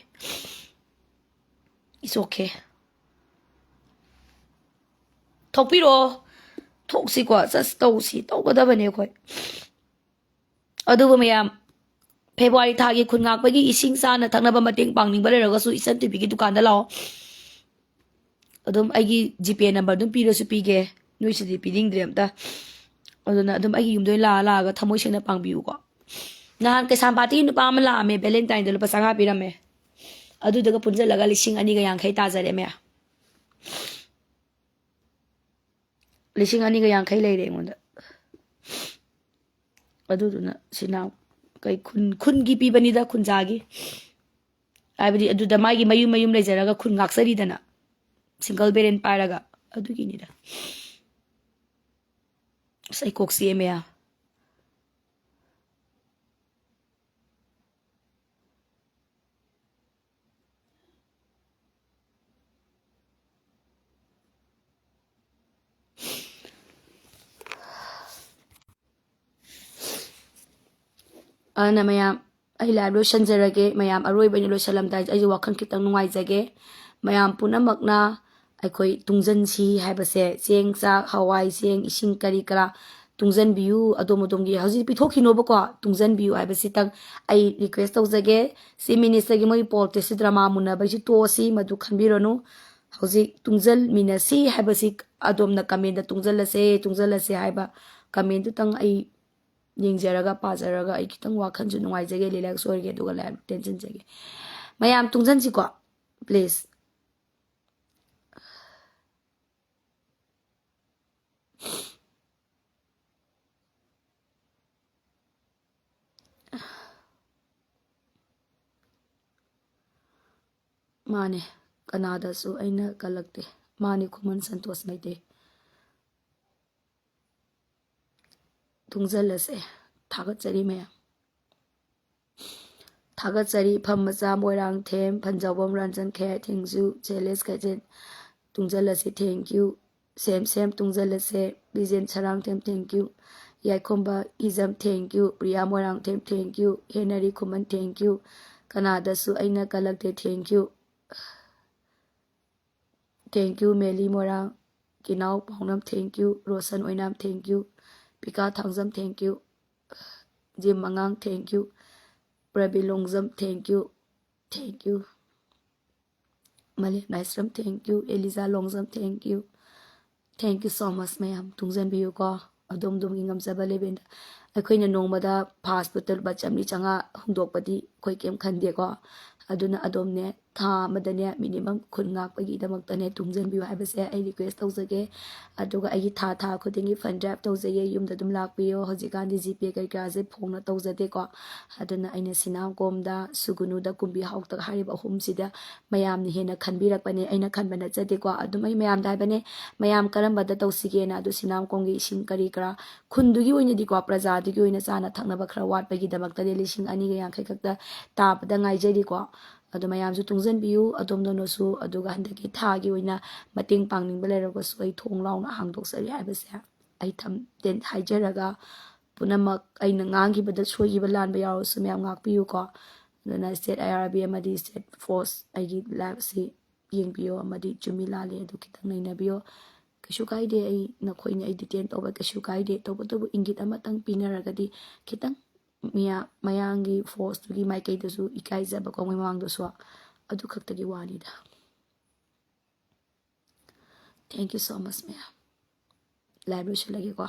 It's okay. ꯊꯣꯛꯄꯤꯔꯛꯑꯣ, ꯊꯣꯛꯁꯤꯀꯣ, just ꯇꯧꯁꯤ, ꯇꯧꯒꯗꯕꯅꯦ ꯑꯩꯈꯣꯏ꯫ ꯑꯗꯨꯕꯨ ꯃꯌꯥꯝ, ꯐꯦꯕ꯭ꯔꯨꯋꯥꯔꯤ ꯊꯥꯒꯤ ꯈꯨꯟ ꯉꯥꯛꯄꯒꯤ ꯏꯁꯤꯡ ꯆꯥꯅ ꯊꯛꯅꯕ ꯃꯇꯦꯡ ꯄꯥꯡꯅꯤꯡꯕ ꯂꯩꯔꯒꯁꯨ ꯏꯆꯟ ꯇꯤꯚꯤꯒꯤ ꯗꯨꯀꯥꯟꯗ ꯂꯥꯛꯑꯣ꯫ ꯑꯗꯨꯝ ꯑꯩꯒꯤ ꯖꯤꯄꯦ ꯅꯝꯕꯔ ꯑꯗꯨꯝ ꯄꯤꯔꯁꯨ ꯄꯤꯒꯦ, ꯅꯣꯏꯁꯤꯗꯤ ꯄꯤꯅꯤꯡꯗ꯭ꯔꯦ ꯑꯝꯇ꯫ ꯑꯗꯨꯅ ꯑꯗꯨꯝ ꯑꯩꯒꯤ ꯌꯨꯝꯗ ꯑꯣꯏꯅ ꯂꯥꯛꯑ ꯂꯥꯛꯑꯒ ꯊꯃꯣꯏ ꯁꯦꯡꯅ ꯄꯥꯡꯕꯤꯌꯨꯀꯣ꯫ ꯅꯍꯥꯟ ꯀꯩꯁꯥꯝꯄꯥꯠꯇꯒꯤ ꯅꯨꯄꯥ ꯑꯃ ꯂꯥꯛꯑꯝꯃꯦ, ꯚꯦꯂꯦꯟꯇꯥꯏꯟꯗ ꯂꯨꯄꯥ ꯆꯥꯝꯃꯉꯥ ꯄꯤꯔꯝꯃꯦ꯫ ꯑꯗꯨꯗꯨꯒ ꯄꯨꯟꯁꯤꯜꯂꯒ ꯂꯤꯁꯤꯡ ꯑꯅꯤꯒ ꯌꯥꯡꯈꯩ ꯇꯥꯖꯔꯦ ꯃꯌꯥꯝ꯫ ꯂꯤꯁꯤꯡ ꯑꯅꯤꯒ ꯌꯥꯡꯈꯩ ꯂꯩꯔꯦ ꯑꯩꯉꯣꯟꯗ꯫ ꯑꯗꯨꯗꯨꯅ ꯁꯤꯅ ꯀꯩ ꯈꯨꯟ, ꯈꯨꯟꯒꯤ ꯄꯤꯕꯅꯤꯗ, ꯈꯨꯟꯖꯥꯒꯤ꯫ ꯍꯥꯏꯕꯗꯤ ꯑꯗꯨꯗ ꯃꯥꯒꯤ ꯃꯌꯨꯝ ꯃꯌꯨꯝ ꯂꯩꯖꯔꯒ ꯈꯨꯟ ꯉꯥꯛꯆꯔꯤꯗꯅ, ꯁꯤꯡꯒꯜ ꯕꯦꯔꯦꯟ ꯄꯥꯏꯔꯒ꯫ ꯑꯗꯨꯒꯤꯅꯤꯗ꯫ ꯑꯁ, ꯑꯩ ꯀꯣꯛ ꯆꯤꯛꯑꯦ ꯃꯌꯥꯝ꯫ ꯑꯗꯨꯅ ꯃꯌꯥꯝ, ꯑꯩ ꯂꯥꯏꯚ ꯂꯣꯏꯁꯤꯟꯖꯔꯒꯦ꯫ ꯃꯌꯥꯝ, ꯑꯔꯣꯏꯕ ꯑꯣꯏꯅ ꯂꯣꯏꯁꯤꯜꯂꯝꯗꯥꯏꯁꯦ ꯑꯩꯁꯨ ꯋꯥꯈꯜ ꯈꯤꯇꯪ ꯅꯨꯡꯉꯥꯏꯖꯒꯦ꯫ ꯃꯌꯥꯝ ꯄꯨꯝꯅꯃꯛꯅ ꯑꯩꯈꯣꯏ ꯇꯨꯡꯁꯤꯟꯁꯤ ꯍꯥꯏꯕꯁꯦ, ꯆꯦꯡ, ꯆꯥꯛ, ꯍꯋꯥꯏ, ꯆꯦꯡ, ꯏꯁꯤꯡ, ꯀꯔꯤ ꯀꯔꯥ ꯇꯨꯡꯁꯤꯟꯕꯤꯌꯨ꯫ ꯑꯗꯣꯝ ꯑꯗꯣꯝꯒꯤ ꯍꯧꯖꯤꯛ ꯄꯤꯊꯣꯛꯈꯤꯅꯣꯕꯀꯣ, ꯇꯨꯡꯁꯤꯟꯕꯤꯌꯨ ꯍꯥꯏꯕꯁꯤꯇꯪ ꯑꯩ ꯔꯤꯀ꯭ꯋꯦꯁ ꯇꯧꯖꯒꯦ꯫ ꯆꯤꯐ ꯃꯤꯅꯤꯁꯇꯔꯒꯤ ꯃꯣꯏꯒꯤ ꯄꯣꯜꯇꯤꯛꯁ ꯗ꯭ꯔꯃꯥ ꯃꯨꯟꯅꯕꯒꯤꯁꯤ ꯇꯣꯛꯑꯁꯤ, ꯃꯗꯨ ꯈꯟꯕꯤꯔꯅꯨ꯫ ꯍꯧꯖꯤꯛ ꯇꯨꯡꯁꯤꯟꯃꯤꯟꯅꯁꯤ ꯍꯥꯏꯕꯁꯤ, ꯑꯗꯣꯝꯅ ꯀꯃꯦꯟꯗ "ꯇꯨꯡꯁꯤꯜꯂꯁꯦ, ꯇꯨꯡꯁꯤꯜꯂꯁꯦ" ꯍꯥꯏꯕ ꯀꯃꯦꯟꯗꯨꯇꯪ ꯑꯩ ꯌꯦꯡꯖꯔꯒ ꯄꯥꯖꯔꯒ ꯑꯩ ꯈꯤꯇꯪ ꯋꯥꯈꯜꯁꯨ ꯅꯨꯡꯉꯥꯏꯖꯒꯦ, ꯔꯤꯂꯦꯛꯁ ꯑꯣꯏꯔꯒꯦ, ꯑꯗꯨꯒ ꯂꯥꯏꯚ ꯇꯦꯟꯁꯤꯟꯖꯒꯦ꯫ ꯃꯌꯥꯝ ꯇꯨꯡꯁꯤꯟꯁꯤꯀꯣ, ꯄ꯭ꯂꯤꯖ꯫ ꯃꯥꯅꯦ, ꯀꯅꯥꯗꯁꯨ ꯑꯩꯅ ꯀꯜꯂꯛꯇꯦ꯫ ꯃꯥꯅꯤ, ꯈꯨꯃꯟ ꯁꯟꯇꯣꯁ ꯃꯩꯇꯩ꯫ ꯇꯨꯡꯁꯤꯜꯂꯁꯦ꯫ ꯊꯥꯒꯠꯆꯔꯤ ꯃꯌꯥꯝ꯫ ꯊꯥꯒꯠꯆꯔꯤ ꯏꯐꯝ ꯃꯆꯥ ꯃꯣꯏꯔꯥꯡꯊꯦꯝ, ꯐꯟꯖꯥꯎꯕꯝ ꯔꯟꯖꯟ ꯈꯦ, ꯊꯦꯡꯖꯨ, ꯆꯦꯂꯦꯁ ꯀꯖꯦꯟ, ꯇꯨꯡꯖꯜꯂꯁꯤ, thank you꯫ ꯁꯦꯝ ꯁꯦꯝ, ꯇꯨꯡꯖꯜꯂꯁꯦ, Bijen Sarangthem, thank you꯫ Yaikhomba Ijam, thank you꯫ Priya Moirangthem, thank you꯫ Henry Khuman, thank you꯫ ꯀꯅꯥꯗꯁꯨ ꯑꯩꯅ ꯀꯜꯂꯛꯇꯦ, thank you꯫ Thank you, Meli Moirang. Kinao Paonam, thank you꯫ Roshan Oinam, thank you꯫ Pika Thangjam, thank you꯫ Jim ꯑꯉꯥꯡ, thank you꯫ Prabin Longjam, thank you, thank you꯫ Malem Laishram, thank you꯫ Eliza Longjam, thank you, thank you so much꯫ ꯃꯌꯥꯝ ꯇꯨꯡꯁꯤꯟꯕꯤꯌꯨꯀꯣ, ꯑꯗꯣꯝ ꯑꯗꯣꯝꯒꯤ ꯉꯝꯖꯕ ꯂꯦꯚꯦꯜꯗ꯫ ꯑꯩꯈꯣꯏꯅ ꯅꯣꯡꯃꯗ ꯐꯥꯁ ꯐꯨꯗꯇ ꯂꯨꯄꯥ ꯆꯥꯝꯃꯔꯤ ꯆꯥꯝꯃꯉꯥ ꯍꯨꯟꯗꯣꯛꯄꯗꯤ ꯑꯩꯈꯣꯏ ꯀꯩꯝ ꯈꯟꯗꯦꯀꯣ꯫ ꯑꯗꯨꯅ ꯑꯗꯣꯝꯅꯦ, ꯊꯥ ꯑꯃꯗꯅꯦ, ꯃꯤꯅꯤꯃꯝ ꯈꯨꯟ ꯉꯥꯛꯄꯒꯤꯗꯃꯛꯇꯅꯦ ꯇꯨꯡꯁꯤꯟꯕꯤꯌꯨ ꯍꯥꯏꯕꯁꯦ ꯑꯩ ꯔꯤꯀ꯭ꯋꯦꯁ ꯇꯧꯖꯒꯦ꯫ ꯑꯗꯨꯒ ꯑꯩꯒꯤ ꯊꯥ ꯊꯥ ꯈꯨꯗꯤꯡꯒꯤ ꯐꯟ ꯗ꯭ꯔꯥꯏꯚ ꯇꯧꯖꯩꯌꯦ꯫ ꯌꯨꯝꯗ ꯑꯗꯨꯝ ꯂꯥꯛꯄꯤꯌꯣ꯫ ꯍꯧꯖꯤꯛꯀꯥꯟꯗꯤ ꯖꯤꯄꯦ ꯀꯩ ꯀꯔꯥꯁꯦ ꯐꯣꯡꯅ ꯇꯧꯖꯗꯦꯀꯣ꯫ ꯑꯗꯨꯅ ꯑꯩꯅ ꯁꯤꯅꯥꯝꯀꯣꯝꯗ, ꯁꯨꯒꯨꯅꯨꯗ, ꯀꯨꯝꯕꯤ ꯍꯥꯎꯇꯛ ꯍꯥꯏꯔꯤꯕ ꯑꯍꯨꯝꯁꯤꯗ ꯃꯌꯥꯝꯅ ꯍꯦꯟꯅ ꯈꯟꯕꯤꯔꯛꯄꯅꯦ, ꯑꯩꯅ ꯈꯟꯕ ꯅꯠꯆꯗꯦꯀꯣ꯫ ꯑꯗꯨꯝ ꯑꯩ ꯃꯌꯥꯝꯗ ꯍꯥꯏꯕꯅꯦ, ꯃꯌꯥꯝ ꯀꯔꯝꯕꯗ ꯇꯧꯁꯤꯒꯦꯅ꯫ ꯑꯗꯨ ꯁꯤꯅꯥꯝꯀꯣꯝꯒꯤ ꯏꯁꯤꯡ ꯀꯔꯤ ꯀꯔꯥ ꯈꯨꯟꯗꯨꯒꯤ ꯑꯣꯏꯅꯗꯤꯀꯣ, ꯄ꯭ꯔꯖꯥꯗꯨꯒꯤ ꯑꯣꯏꯅ ꯆꯥꯅ ꯊꯛꯅꯕ ꯈꯔ ꯋꯥꯠꯄꯒꯤꯗꯃꯛꯇꯗꯤ ꯂꯤꯁꯤꯡ ꯑꯅꯤꯒ ꯌꯥꯡꯈꯩ ꯈꯛꯇ ꯇꯥꯕꯗ ꯉꯥꯏꯖꯔꯤꯀꯣ꯫ ꯑꯗꯣ ꯃꯌꯥꯝꯁꯨ ꯇꯨꯡꯁꯤꯟꯕꯤꯌꯨ ꯑꯗꯣꯝꯗꯅꯁꯨ꯫ ꯑꯗꯨꯒ ꯍꯟꯗꯛꯀꯤ ꯊꯥꯒꯤ ꯑꯣꯏꯅ ꯃꯇꯦꯡ ꯄꯥꯡꯅꯤꯡꯕ ꯂꯩꯔꯒꯁꯨ ꯑꯩ ꯊꯣꯡ ꯂꯥꯎꯅ ꯍꯥꯡꯗꯣꯛꯆꯔꯤ ꯍꯥꯏꯕꯁꯦ ꯑꯩ ꯊꯝ-, ꯇꯦꯟ-, ꯍꯥꯏꯖꯔꯒ, ꯄꯨꯝꯅꯃꯛ ꯑꯩꯅ ꯉꯥꯡꯈꯤꯕꯗ ꯁꯣꯏꯈꯤꯕ ꯂꯥꯟꯕ ꯌꯥꯎꯔꯁꯨ ꯃꯌꯥꯝ ꯉꯥꯛꯄꯤꯌꯨꯀꯣ꯫ ꯑꯗꯨꯅ ꯁ꯭ꯇꯦꯠ ꯑꯥꯏ ꯑꯥꯔ ꯕꯤ ꯑꯃꯗꯤ ꯁ꯭ꯇꯦꯠ ꯐꯣꯔꯁ ꯑꯩꯒꯤ ꯂꯥꯏꯐꯁꯤ ꯌꯦꯡꯕꯤꯌꯣ ꯑꯃꯗꯤ ꯆꯨꯝꯃꯤ ꯂꯥꯜꯂꯤ ꯑꯗꯨ ꯈꯤꯇꯪ ꯅꯩꯅꯕꯤꯌꯣ꯫ ꯀꯩꯁꯨ ꯀꯥꯏꯗꯦ, ꯑꯩ ꯅꯈꯣꯏꯅ ꯑꯩ ꯗꯤꯇꯦꯟ ꯇꯧꯕ ꯀꯩꯁꯨ ꯀꯥꯏꯗꯦ꯫ ꯇꯧꯕꯇꯕꯨ ꯏꯪꯒꯤꯠ ꯑꯃꯇꯪ ꯄꯤꯅꯔꯒꯗꯤ ꯈꯤꯇꯪ ꯃꯤꯌꯥ-, ꯃꯌꯥꯡꯒꯤ ꯐꯣꯔꯁꯇꯨꯒꯤ ꯃꯥꯏꯀꯩꯗꯁꯨ ꯏꯀꯥꯏꯖꯕꯀꯣ, ꯃꯃꯥꯡꯗꯁꯨ꯫ ꯑꯗꯨ ꯈꯛꯇꯒꯤ ꯋꯥꯅꯤꯗ꯫ Thank you so much, ꯃꯌꯥꯝ꯫ ꯂꯥꯏꯚ ꯂꯣꯏꯁꯤꯜꯂꯒꯦꯀꯣ꯫